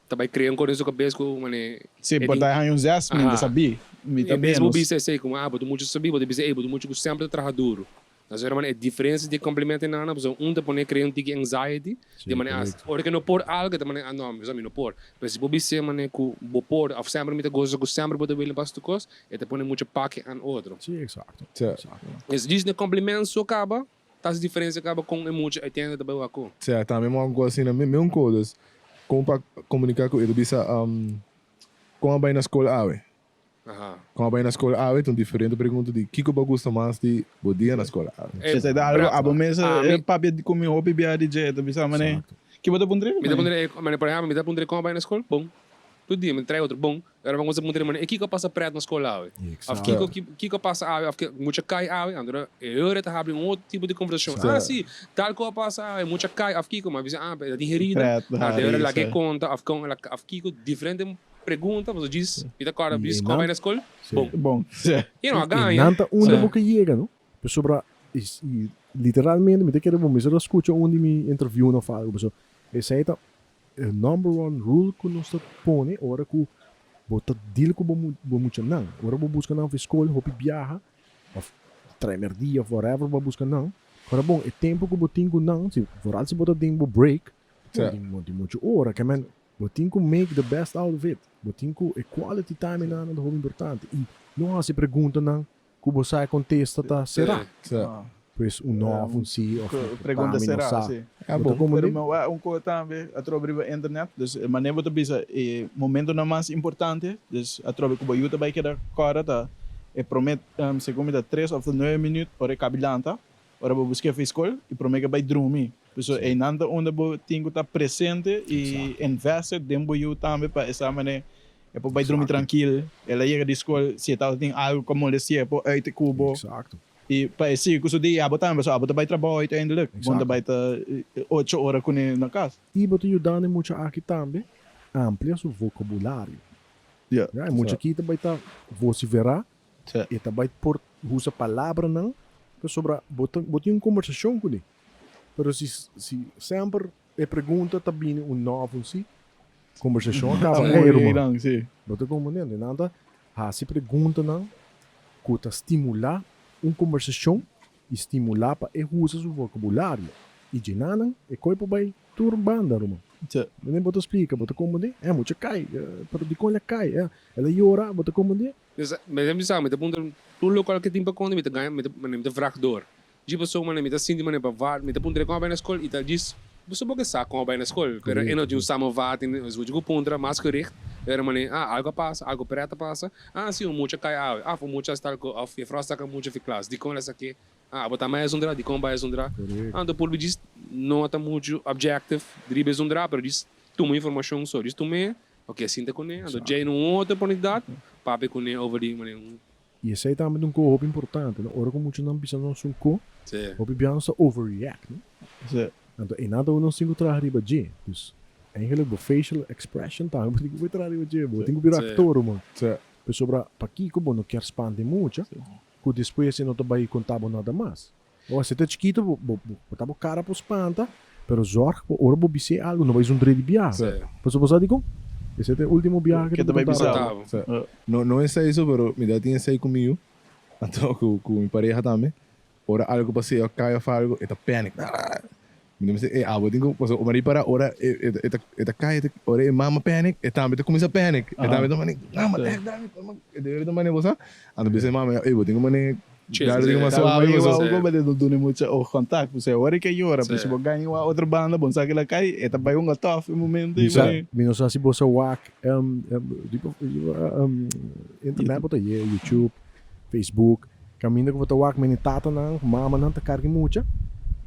ta bai krea un kos den su kabes ku mane Si por ta haña un zes mi ta sabí mi ta En bes bo menos. bisa esei komo ah bo ta muchu sabí bo ta bisa ey bo ta muchu ku semper ta traha duru. Nos wera manera e diferencia di complimento nan, pasobra un ta pone crea un tiki anxiety, di manera as ora ke no por algo e ta manera ah no mi no por, pero si bo bis'é manera ku bo por of semper mi ta gosa ku semper bo ta willing pa hasi tur kos, e ta pone mucho paki an otro. Sí, exacto. Exacto. Es djis na compliment so kaba, ta hasi diferencia kaba kon e mucha uiteindelijk ta bai wak ku. Sea, tambe mi wak asina mi un ko, dus kon pa komunika ku e ta bisa kon a bai na skol awe? Kon a bai na skol awe ta un diferente pregunta di kiko bo a gusta mas di bo dia na skol awe. Esei ta algo abo mes e papia ku mi hopi bia di dje, ta bisa manera ki bo ta puntra? Mi ta puntra manera por ehempel mi ta puntra kon a bai na skol? Bon. Tur dia mi ta trae otro bon. Ora bo a puntra manera e kiko a pasa pret na skol awe? Of kiko kiko a pasa awe of mucha kai awe? Anto e ora ta habri un otro tipo di kombersashon. Ah si, tal ku a pasa awe, mucha kai of kiko? Mi a bisa ah e ta tin herida. Anto e ora laga e konta of kon of kiko diferente. Pregunta, pasobra djis mi ta kòrda djis kòm bai na skol, bon. Bon, sí. I no a I gaña. nan ta unda bo ke yega, no? Pasobra i literalmente mi ta kere bo mester a skucha un di mi interviewnan of algo, pasobra esei ta e number one rule ku nos ta pone ora ku bo ta deal ku bo bo muchanan. Ora bo buska nan for skol hopi biaha of traimerdia of whatever bo a buska nan, ora bon e tempu ku bo tin ku nan, si vooral si bo ta den bo break, bo tin bo tin muchu ora, ke men Bo tin ku make the best out of it. Bo tin ku e quality time einan ta hopi importante. I no hasi preguntanan ku bo sa e kontesta ta será. Pues un no òf un sí òf un Pregunta pa mi no será, sa. sí. Bo ta Pero komprendé? mi wak un kos tambe atrobe riba internet. Dus e manera bo ta bisa e momentonan mas importante, dus atrobe ku bo yu ta bai keda kòrda ta e promé segun mi ta tres òf ta nuebe minüt ora e kabi lanta. Ora bo busk'é for skol i promé ke bai drumi. Pasobra einan ta unda bo tin ku ta presente i invested den bo yu tambe pa e sa manera e por bai drumi trankil. El a yega di skol, si e tabata tin algu ku a molesti'é e por uit ku bo. I pa e sigui ku su dia i abo tambe pasobra abo ta bai trabou uiteindelijk. Bo no ta bai ta ocho ora kuné na kas. I bo ta yuda e mucha aki tambe amplia su vokabulario. Ya, e mucha aki ta bai ta vosiferá E ta bai por usa palabranan pasobra bo ta bo tin un kombersashon kuné. Pero si si semper e pregunta ta bini un no òf un si, kombersashon a kaba ei ruman. Bo ta komprendé? Anto nan ta hasi preguntanan ku ta stimulá un kombersashon i stimulá pa e usa su vokabulario. I djenanan e koi por bai tur banda ruman. Bo ta splika, bo ta komprendé? E mucha kai, pero dikon el a kai? El a yora, bo ta komprendé? Dus mi ta bisa, mi ta puntra tur lokual ke tin pa konta, mi ta gaña, mi ta mi ta vrag door. Djis pasobra manera mi ta sinti manera pa var, mi ta puntra kon a bai na skol i ta djis, boso bo ke sa kon a bai na skol, pero e no tin un samenvatting, es bo djis ku puntra mas gericht, pero manera, ah, algo a pasa, algo pret a pasa, ah, si, un mucha kai awe, ah, un mucha a sta alko, of jefrouw a saka mucha fi klas, dikon el a sak'é, ah, abo ta mai a zundra, dikon bai a zundra, anto por djis no ta muchu objective riba e zundra, pero djis tuma informashon so, djis tum'é. Ok, sinta kuné, anto djei na un otro oportunidat, papia kuné over di manera un. I esei tambe ta un ko hopi importante, no? Ora ku muchanan bisa nos un ko, hopi bia nos ta overreact, no? Anto einan ta nos tin ku traha riba dje. Dus, eigenlijk bo facial expression tambe bo tin ku traha riba dje. Bo tin ku bira aktor, ruman. Pasobra pakiko bo no kier spanta e mucha, ku despues e no ta bai konta bo nada mas. Ora si ta chikito bo bo bo ta bo cara por spanta, pero zorg pa ora bo bis'é algo no bai zundré di biaha. Pasobra bo sa dikon? Esei ta e ultimo biaha ke ta bai bisa bo. No no esei so pero mi ta tin esei ku mi yu, anto ku ku mi pareha tambe, ora algo pas'é of kai of algo e ta panic Mi ta bisa e abo tin ku pasobra ora ripará ora e e ta e ta kai ora e mama panic e tambe ta kuminsá panic e tambe ta mane mama dek dame e debe ta mane bo sa anto bisa e mama ey bo tin ku mane dale tin ku mas suave pasobra. Bo no duna mucha oogcontact pasobra ora ke yora pero si bo gaña wak otro banda bo no sa kila kai e ta bai hunga tof e momento Mi sa mi no sa si bo sa wak internet bo ta ye youtube facebook Caminda cu bo ta wak mene tatanan cu mamanan ta carga e mucha,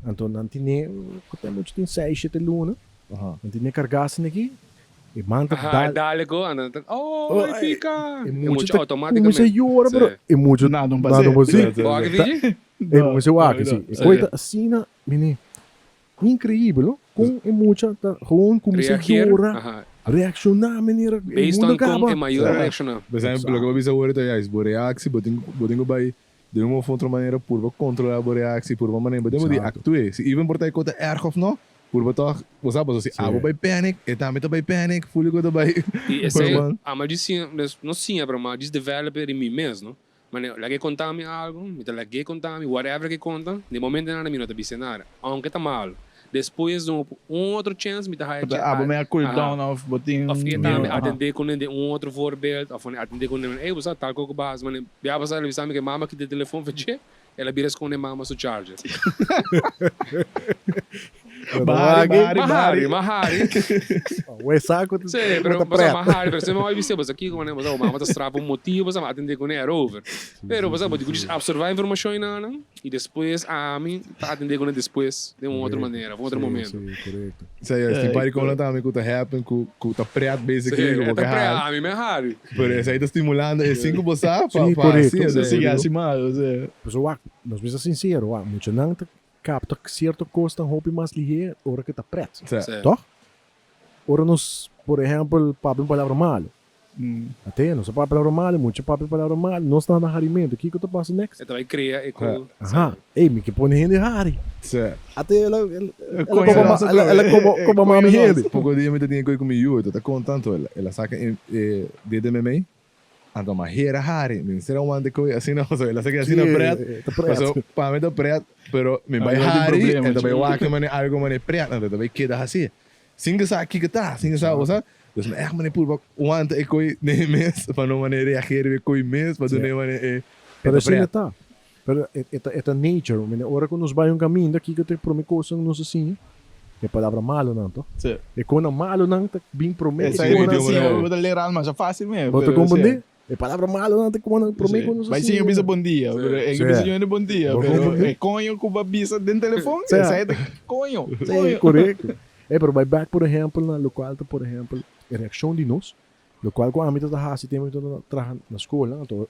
anto nan tine cu ta e mucha tin seis shete luna, nan tine carga asina aki, e man ta dal. Dale go, anto nan ta oh e pica! E mucha ta cuminsa yora pero e mucha nada no pasa. Bo wak e video? E cuminsa wak si, e coy ta asina mene increibel no, con e mucha ta gewoon cuminsa yora, reacciona manera e mundo caba. Based on con e mayor a reacciona. Por loke bo bisa awor ta juist bo reactie, bo tin bo tin cu bay di un of otro manera purba controla bo reactie, purba manera bo tin bo di actue, si even por ta e cos ta erg of no, purba toch, bo sa pasobra si abo bay panic, e tambe ta bay panic, fuli cu ta bay. Y esey, ama di siña, no siña pero ama di develop e di mi mes no. Mane, laga e konta mi algu, mi ta lag'é konta mi, whatever ke konta, den momentonan mi no ta bisa nada, aunke ta malu. Despues di un otro chèns mi ta haya chèns. Abo mi a cool down of bo tin. Of e tambe atendé kuné den un otro voorbeeld of atendé kuné, ey bo sa tal kos ku bo hasi, mane, bia bo sa el a bisa mi ke mama kita e telefon for dje. El a bira sconde mama su charger. Bahari, bahari, Ma bahari. hari, ma hari. Wee sa cu Sí, pero ta bo sa pret. ma hari, pero si mi bisa bo sa kico manera bo sa bo mama ta strapa un motibo, bo sa ma atende cune erover. Pero bo sa bo tin cu djis absorba informacion enanan y despues ami ta atende cune despues den un otro manera, of un otro momento. Sí, corecto. Sa juist, tin par di cosnan tambe cu ta happen cu cu ta pret basically Sí, cu e bo ta ke pret, hari. ami mi a hari. Pero esei ta stimulando e sin ku bo sa pa Sí, pa korekto. hasi Bo ta sigui esei. hasi mal, osea. Pasobra wak, nos mester sinsero, wak, muchanan ta kapta sierto kosnan hopi mas lihé ora ke ta pret. Sí. Sí. Tòg? Ora nos, por ehèmpel, papia un palabra malu. Ate, nos a papia palabra malu, mucha papia palabra malu, nos ta na harimentu, kiko ta pasa next? E ta bai krea e ku. Aha, ey, mi ke pone hende hari. Sí. Ate el a, el a Koño koba nos ma, el a, el a koba, koba mami koño nos. hende. Poko dia mi ta tin koe ku mi yu, e ta konta anto el el a saka e e dede meimei, anto ma hera hari, mi mester a wanta koe asina, pasobra el a saka Sí, asina pret, e ta pret. paso pa mi ta pret, pero mi bai A mi no tin hari, problema, e ta bai chi. wak mane algo mane pret, anto e ta bai keda hasi. Sin ke sa kiko ta, sin ke sa, bo sa. Dus mi ègt mane purba wanta e koe den e mes, pa no mane reageer riba e koe mes, pa duna e mane e e Pero ta asina pret. ta. Pero e ta e ta nature, mene ora ku nos bai un kaminda kiko ta e prome kosnan ku nos a siña? E palabra malunan to. Sí. E konan malunan ta bin prome ku Esei bo ta konan. siña, bo ta lera al masha fácil mes, Bo ta pero komprendé? sí. E palabra malunan ta konan prome ku nos a Bai siña siña. bisa bon dia, pero e Sí. ke bisa ño bon dia, Bo pero komprendé? e koño ku bo a bisa den telefon, Sí. esei ta koño, Sí, koño. korekto. E pero bai bèk por ehèmpel na lokual ta por ehèmpel e reakshon di nos, lokual ku ami ta ta hasi tempu mi ta traha na skol, anto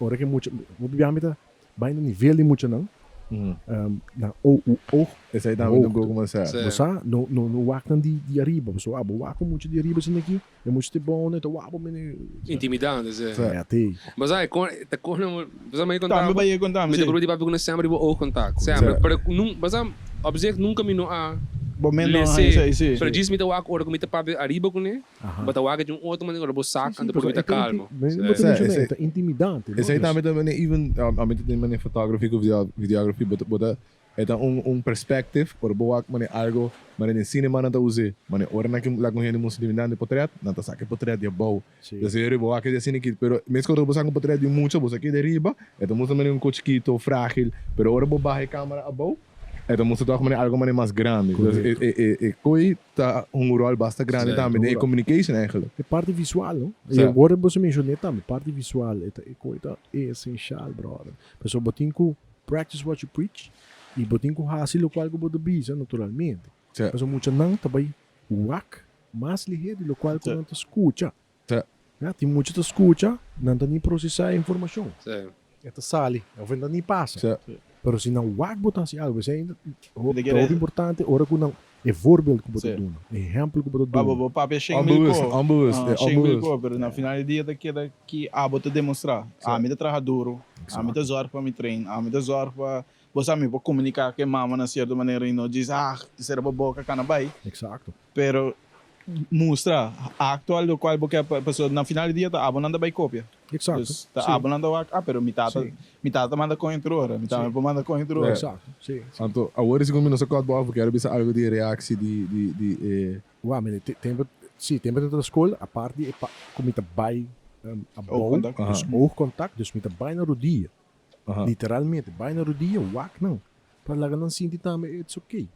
Ora ke mucha, hopi bia mi ta bai na nivel di muchanan, na o u oog. Esei tambe ta un poco mas Sí. Bo sa, no no no wak nan di di ariba, pasobra abo wak un mucha di ariba asina aki, e mucha ta bon, e ta wak bo mene. Intimidante, sí. Sí. Ya te. Bo sa, e kon, ta kon, bo sa mi konta Tambe bo, bai e konta mi, mi ta sí. prueba di papia ku nan semper riba oogcontact, semper, Sí. pero nun, bo sa, op zich nunca mi no a Bo men no lese, haña esei, sí. pero djis mi ta wak ora ku mi ta papia ariba kuné, Bo ta wak di un otro manera ora bo sak anto porque mi ta calmo. E ta intimidante. Esei tambe ta mane even ami ta tin mane photography cu videography bo ta bo ta e ta un un perspective ora bo wak mane algo mane den cinema nan ta use mane ora nan ke laga un hende mustra intimidante potret nan ta saka e potret di abou entonces ora bo wak e di asina aki pero mes ora bo saka un potret di un mucha bo sa keda riba e ta mustra mane un ko chikito fragil pero ora bo baha e camera abou e ta mustra toch mane algo mane mas grandi entonces e e e koe Ta un rol basta grandi tambe den e communication eigenlijk. E parti visual no. E awor bo a mencione tambe parti visual e ta e koe ta esencial brother. Pasobra bo tin cu practice what you preach y bo tin cu haci locual cu bo ta bisa naturalmente. Pasobra muchanan ta bay wak mas lihe di locual cu nan ta scucha. Ya, tin mucha ta scucha, nan ta ni procesa e informacion. E ta sali, of e ta ni pasa. Pero si nan wak bo ta haci algo, esey ta hopi importante ora cu nan, e voorbeeld cu bo ta duna, e ehempel cu bo ta duna. Bo bo papia shen mil co, shen mil co, pero na final di dia ta keda ki abo ta demostra. Ami ta traha duro, ami ta zorg pa mi train, ami ta zorg pa, bo sa mi por comunica cu e mama na cierto manera y no djis, ah, cera bo boca cana bay. Pero mustra, actua locual bo ke pasobra na final di dia ta abo nan ta bay copia. Exacto. Dus ta abo nan ta wak, ah pero mi tata, mi tata manda coño tur ora, mi tata por manda coño tur ora. Exacto, si. Anto awor si mi no sa cot bo af, bo kier bisa algo di e reactie di di di e. Wak, mi tempo, si, tempo ta school, apart di e pa cu mi ta bay abou, dus oogcontact, dus mi ta bay na rodia, literalmente bay na rodia, wak nan, Pa laga nan sinti tambe it's ok.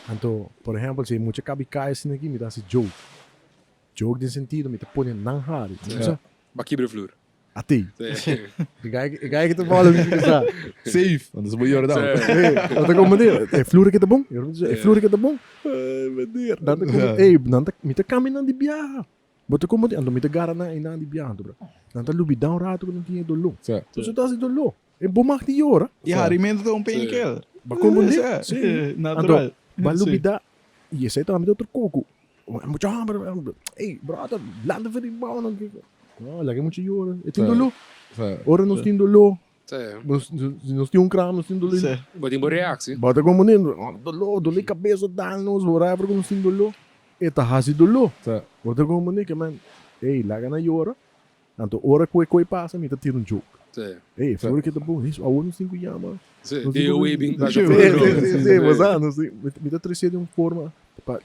Anto, por ehempel, si e mucha kabi kai asina aki, mi ta hasi joke. Joke den sentido, mi ta pone nan hari. Sí. Sa? Ba kibra vloer. Ati. Sí. E gai, e gai ki ta follow mi sa. Safe, want bo yora dan. Sí. Hey, nan ta como meneer, e vloer aki ta bon? E vloer aki ta bon? Hey, meneer. Nan ta como, hey, nan ta, mi ta cambia nan di biaha. Bo ta como di, anto mi ta gara nan einan di biaha, anto bra. Nan ta lubida un rato ku nan tin e doló. Sí. Entonces ta hasi doló. E bo mag di yora. E harimento ta un painkiller. Ba komprendé? Sí. Sí. Natural. Anto, ba lubidá, i esei tambe ta otro koko. Mucha hòmber, ey, bròder, lanta for di bou nan. No, laga e mucha yora. E tin doló. Ora nos tin doló, si nos tin un kram, nos tin doló. Bo tin bo reaksi. Bo ta komprendé? Doló, doló di kabes a dal nos, whatever ku nos tin doló, e ta hasi doló. Bo ta komprendé? Ke men, ey, laga nan yora. Anto ora ku e koi pasa, mi ta tira un joke. Si. Ey, e flor ke ta bon, hey, so awor nos tin ku yama. Si, Nos tin ku DOA bin Sí, sí, sí, sí, bo sa, nos tin, mi ta trese den un forma pa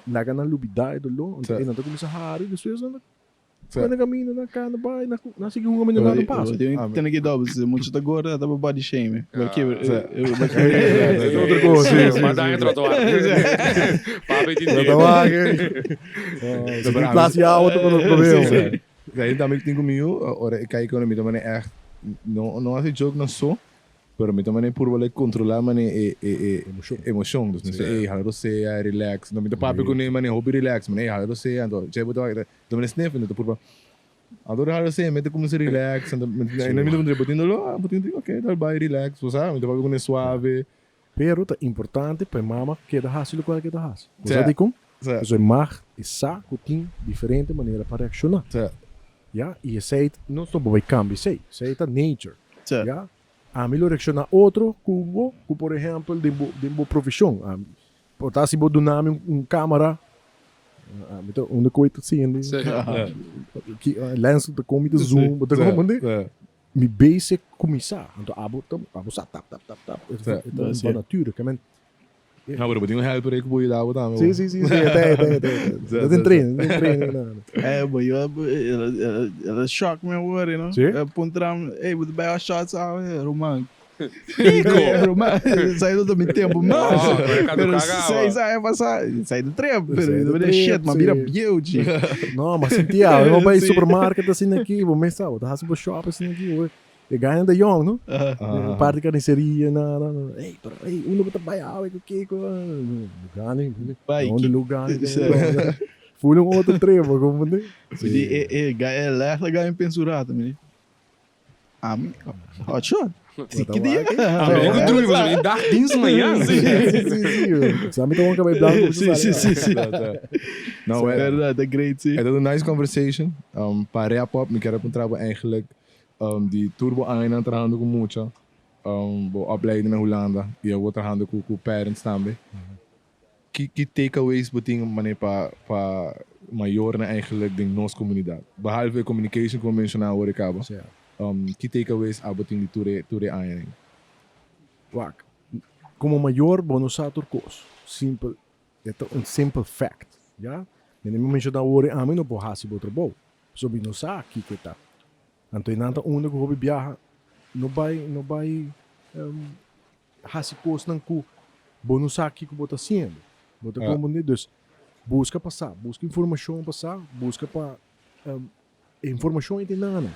laga nan lubida e doló, anto nan ta kuminsá hari, despues nan ta bai na kaminda, nan kana bai, nan nan sigui hunga manera nan ta pasa. Tene ki dòbel, si mucha ta gorda ta body shaming. Bo kibra, bo Esei otro kos, sí, sí, Ba sí. daña trotoar. Papi tin No ta wak, eh. Si tin plas di awa ta por problema. Kaya tambe tin ku mi yu, ora e kai kono mi ta manera ègt, no no hasi joke nan so, pero mi ta manera purba like kontrolá manera e e e emoshon. Dus mi sa ey hala rosea, relax. No mi ta papia kuné manera hopi relax, manera ey hala rosea, anto djei bo ta wak ta manera sniff anto ta purba anto ora hala rosea mi ta kuminsá relax anto mi ta puntra bo tin doló? Ah bo tin ok dal bai relax bo sa mi ta papia kuné suave. Pero ta importante pa e mama keda hasi lokual ke ta hasi. Bo sa dikon? Pasobra e mag e sa ku tin diferente manera pa reakshoná. Ya, i esei nos no por bai kambia esei. Esei ta nature. Ya, ami lo reakshoná otro ku bo, ku por ehèmpel den bo den bo profeshon. Ami por ta si bo duna mi un kamera, ami ta unda ku e ta sindi, ki lens ta kon mi ta zoom, bo ta komprende? Mi basic cuminsa, anto abo ta abo sa tap tap tap tap, e ta e ta Sí. pa nature, ke men. No, pero bo tin un helper ei ku bo yuda bo tambe. Sí, sí, sí, sí, e ta e ta e ta e ta den train, den training na. Eh, bo yo el a el a shock mi awor, you know. Sí? El a puntra mi, ey, bo ta bai shots awe, ruman? Kiko? Ruman, esei no ta mi tempo mas. No, pero e Pero kaduká kaba. 6 aña pasá, esei ta trep, pero Esei ta mi ta trep, shit, m'a bira sí. bieu, chi. No, m'a sinti awe, m'a bai Sí. supermarket asina aki, bo mes sa, bo ta hasi bo shop asina aki, bo e gainan ta yong, no? Ah. Parti carniceria, na, na, na. Ey, pero ey, unda bo ta bai awe ku kiko? Lugani, Bai, unda ki- lugani? Sí. Ful un otro trip, bo comprende? Mi di, e, e, gai, e leg la gai pensa un rato, mi di. Ami, hot shot. Si ki dia? Ami ku drumi pasobra mi dag dins mañan. Sí, sí, sí, sí. Sa mi ta wan kabei blanco. Sí, sí, sí, sí. No, eh, Verdad, ta great, sí. Het was een nice conversation. Pa wrap up, mi kier a puntra bo eigenlijk um, di tur bo añanan trahando ku mucha, um, bo opleiding na Hulanda y awor trahando ku ku parents tambe. Ki ki takeaways bo tin manera pa pa mayornan eigenlijk den nos comunidad? Behalve e communication cu bo menciona awor e caba. Sí. Ki takeaways abo tin di tur e tur e añanan? Wak, como mayor bo no sa tur cos. Simpel, e ta un simple fact, ya. Mene mi menciona awor e ami no por haci bo trabou, pasobra mi no sa kico e ta. Anto e nan ta unda cu hopi biaha no bay no bay Hasi kosnan ku bo no sa kiko bo ta hasiendo. Bo ta komprendé? Dus, buska pa sa, buska informashon pa sa, buska pa e informashon ei tin nana.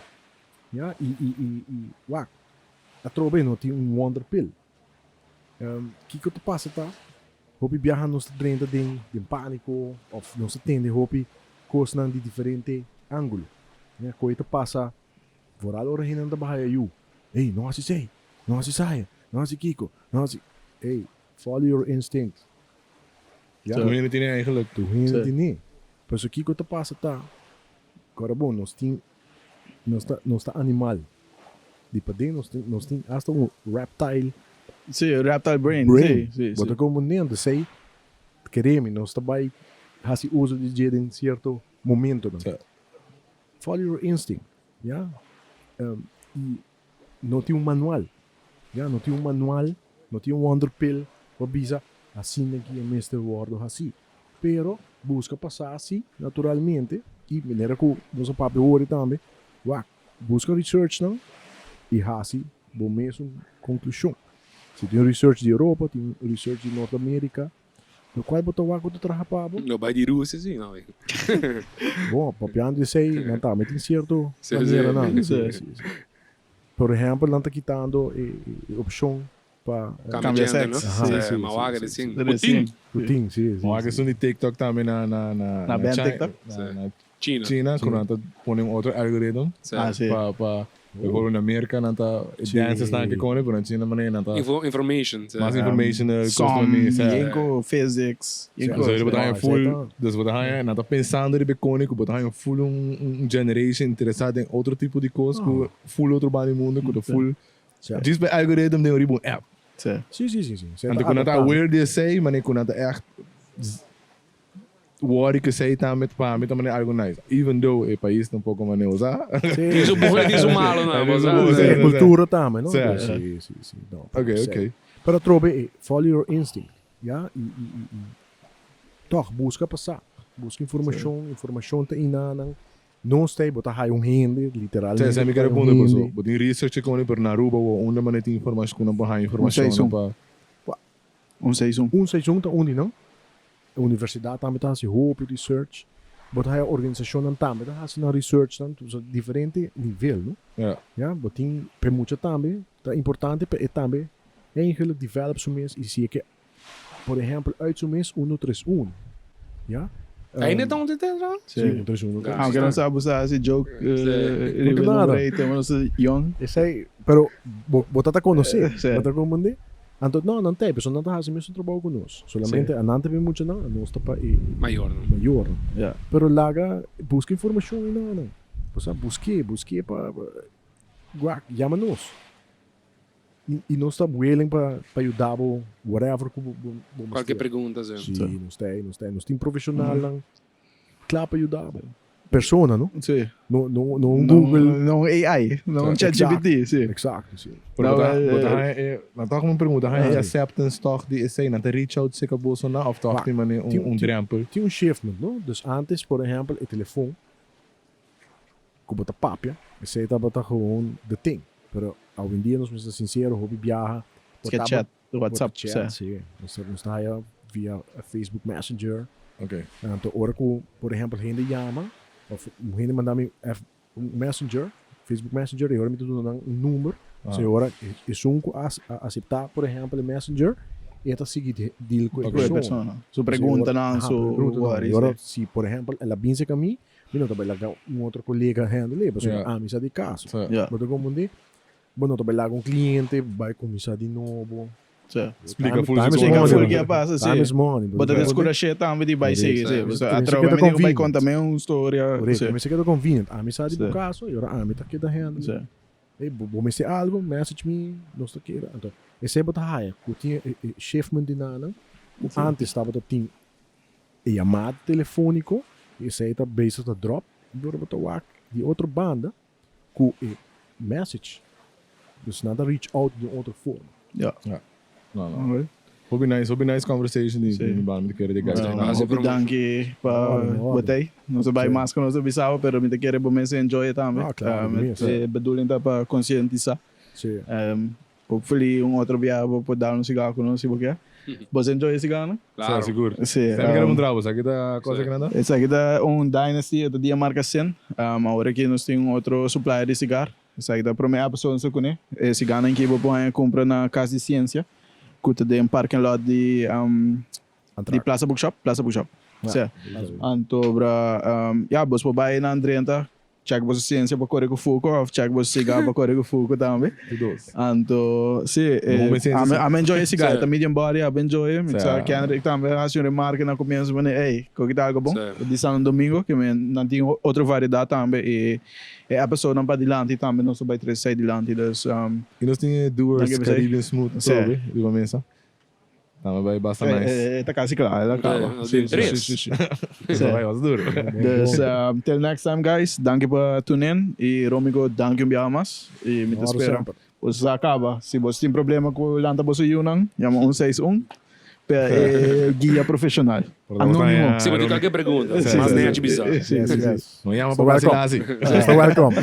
Ya, i i i i wak, atrobe no tin un wonder pill. Kiko ta pasa ta, hopi biaha nos ta drenta den den pániko òf nos ta tende hopi kosnan di diferente ángulo. Ya, koe ta pasa Vooral ora hendenan ta baha e yu. Ey, no hasi esey, no hasi esaya, no hasi kiko, no hasi. Ey, follow your instinct. Ya. Tur hende tine eigenlijk. Tur hende tine. Pasobra kiko ta pasa ta, kora bon, nos tin, nos ta, nos ta animal. Di paden nos tin, nos tin hasta un reptile. Sí, reptile brain. Brain. Sí, sí, Bo sí. ta komprende? Anto esey, kere mi, nos ta bai hasi uso di dje den cierto momentonan. Sí. Follow your instinct, ya. Y no tin un manual, ya, no tin un manual, no tin un wonder pill pa bisa asina ki e mester wordo haci. Pero busca pa sa si naturalmente y manera cu nos a papia hopi tambe, wak, busca researchnan y haci bo mesun conclusion. Si tin research di Europa, tin research di Norte America, Lo cual bo ta wak ku ta traha pa bo? No bai di Rusia si no. Bon, papiando esei, nan tambe tin cierto Sí, maneranan. sí. Sí, sí, sí. Por ehempel, nan ta kitando e, e opcion pa Cambia Cambia gender, no? sex. Aha. Sí, Sí, sí, ma wak sí, recién. sí. Putin. Putin, sí, sí. Maar sí. esun di TikTok tambe na na na Na ben Chi- TikTok? Na, Sí. na China. China, ku nan ta pone un otro algoritmo. Sí. Ah, sí. Pa pa bijvoorbeeld na Merka nan ta Sí. dances nan ke kone, pero na China manera nan ta Info, information. Sí. mas informational Som, kos nan sí. yenko physics, yenko. So bo ta Ah, haña full, esei ta. dus bo ta haña, nan ta pensando riba e kone ku bo ta haña full un un generation interesá den otro tipo di kos ku full otro banda di mundo ku ta full Sí. djis pa e algoritmo den riba un app. Sí. Sí, sí, sí, sí. Esei Anto ta ku nan ta adaptá. aware di esei, manera ku nan ta ègt. Worry cu esey tambe pa mi ta manera algo nice. Even though e pais ta un poco manera usa. Tin su bon y tin su malo na, Tin su bo bon, sa. sí. E cultura tambe, no? Sí. Sí, sí, sí. No, Ok, sí. ok. Pero atrobe e follow your instinct, ya? Y, y, y, y toch busca pa sa. Busca informacion, informacion ta inanan. Nos ta bo ta haya un hende, literalmente. Sí, sí, mi bo ta kere haya un punta paso. hende. Bo tin research e pero na Aruba bo unda manera tin informacion cu nan por haya informacion 161. pa. 161. 161 ta un di nan. E universidat tambe ta hasi hopi research. Bo ta haya organisashonnan tambe ta hasi nan researchnan. So diferente nivel, no? Ja. Ya, bo tin p'e mucha tambe ta importante pa e tambe eigenlijk develop su mes y si e ke por ehempel uit su mes uno tres uno. Ya. Ainda ta un te te tra? Si, un tres uno. Ja. Aunke nos a abusa hasi joke riba nada. nomber ei tema nos ta young. Esei, pero bo bo ta ta konosé, Sí. bo ta komprendé? Anto no, nan ta ei, pasobra nan ta hasi mesun trabou ku nos. Solamente Sí. anan ta bin muchanan, anos ta pa e Mayornan. mayornan. Ja. Pero laga buska informashon ei nan nan. Bo sa, busk'é, busk'é pa wak, yama nos. I i nos ta willing pa pa yuda bo whatever ku bo bo bo Kualke mester. pregunta, sí. Sí, nos ta ei, nos ta ei. Nos tin profeshonalnan kla pa yuda bo. Persona, no? Sí. No, no, no un No, Google. no un AI, no un ChatGPT, sí. Exacto, sí. Pero Nou, bo ta, bo ta eh, haña e, nan toch un pregunta, haña Ah, e sí. acceptance toch di esei, nan ta reach out seka boso na of toch Wak, tin mane un, tin- un tin- drempel? Tin un shiftment, no? Dus antes, por ehempel, e telefon ku bo ta papia, esei tabata gewoon the thing. Pero awendia nos mester sincero, hopi biaha, bo Ke taba- chat, bo ta WhatsApp, chat, sí. sí. Nos ta, nos ta haya via Facebook Messenger. Ok. Anto ora ku, por ehempel, hende yama of un hende manda mi F un messenger, Facebook Messenger, i ora mi ta duna nan un number. Ah. So ora esun ku a aseptá, por ehempel, e messenger, e ta sigui deal ku e Ok. Ku e persona. persona. Su So, preguntanan, ora, su aha, preguntanan. worries, I ora sí. si, por ehempel, el a bin serka mi, mi no ta bai laga un otro kolega handle, pasobra Ja. ami sa di kaso. Sí. Ja. Bo ta komprendé? Bo no ta bai laga un kliente bai kuminsá di nobo. Sí. Splika full Time is su Splika money. full ke a pasa, sí. Time is money. Bo ta deskurashé tambe di bai sigui, sí. Sí. Pasobra Tenminste atrobe ke ta mi tin ku bai convenient. konta mi un storia. Correcto. Sí. Tenminste ke ta convenient. Ami sa di bo Sí. kaso i ora ami ta keda handle. Sí. Hey, bo, bo mester algo, message mi, nos ta keda. Anto, esei bo ta haya ku tin e, e shiftment di nanan, ku antes tabata tin e yamada telefóniko, i esei ta bezig ta drop, i ora bo ta wak di otro banda ku e message. Dus nan ta reach out di un otro forma. Ja. Ja. No, no. Hopi nice, hopi nice conversation di Sí. mi banda, mi ta kere di guys. No, Hasi hopi promotion. danki pa Orden, orden. bo tei. Nos a bai mas ku nos a bisaba, pero mi ta kere bo mes enjoy e tambe. Ah, claro, Um, mes. e bedoeling ta pa konsientisá. Sí. Um, hopefully un otro biaha bo por dal un sigar ku nos si bo kier. Bo enjoy e sigar, no? Claro. Sí, sigur. Sí, Stem kere um, un trabo, esaki ta cosa Sí. ki nan ta? Esaki ta un Dynasty, e ta dia marca Sin. Um, awor aki nos tin un otro supplier di sigar. Esaki ta prome episode nos ta kuné. E sigarnan ki bo por haña kumpra na Cas di Ciencia, ku ta den parking lot di um, di Plaza Bookshop, Plaza Bookshop. Sí. Anto bra, um, ya, bos por bai nan drenta, Check boso ciencia pa kore ku fuku of check boso cigar pa kore ku fuku tambe. Di dos. Anto, si, No me siento ami, si. ami enjoy e cigar, Sí. ta medium body, ami enjoy. Mi Sí. sa Kendrick tambe hasi un remarke na comienzo mane, ey, koki ta algo bon. Sí. Di Santo Domingo, ke men nan tin otro variedad tambe y e episode nan padilanti tambe nos ta bay trece dilanti, dus um, Y nos tin e Doers Dank je, Besey. Caribbean Smooth Sí. trobe riba mesa. Tambe bai basta eh, nice. eh, ta casi kla, el a caba. Eh, Sí, den sí, tres. sí, sí, sí. Bai was duro. Dus um, till next time guys, danki pa tune in y Romico danki un biaha mas y mi ta Oro spera semper. boso sa caba. Si boso tin problema cu lanta boso yiunan, yama 161 pa e guia profesional. Anonimo. Si bo tin cualkier pregunta, Sí, mas sí, nechi sí. bisa. Sí, sí, sí. No yama Está pa welcome. vacila así. Está welcome.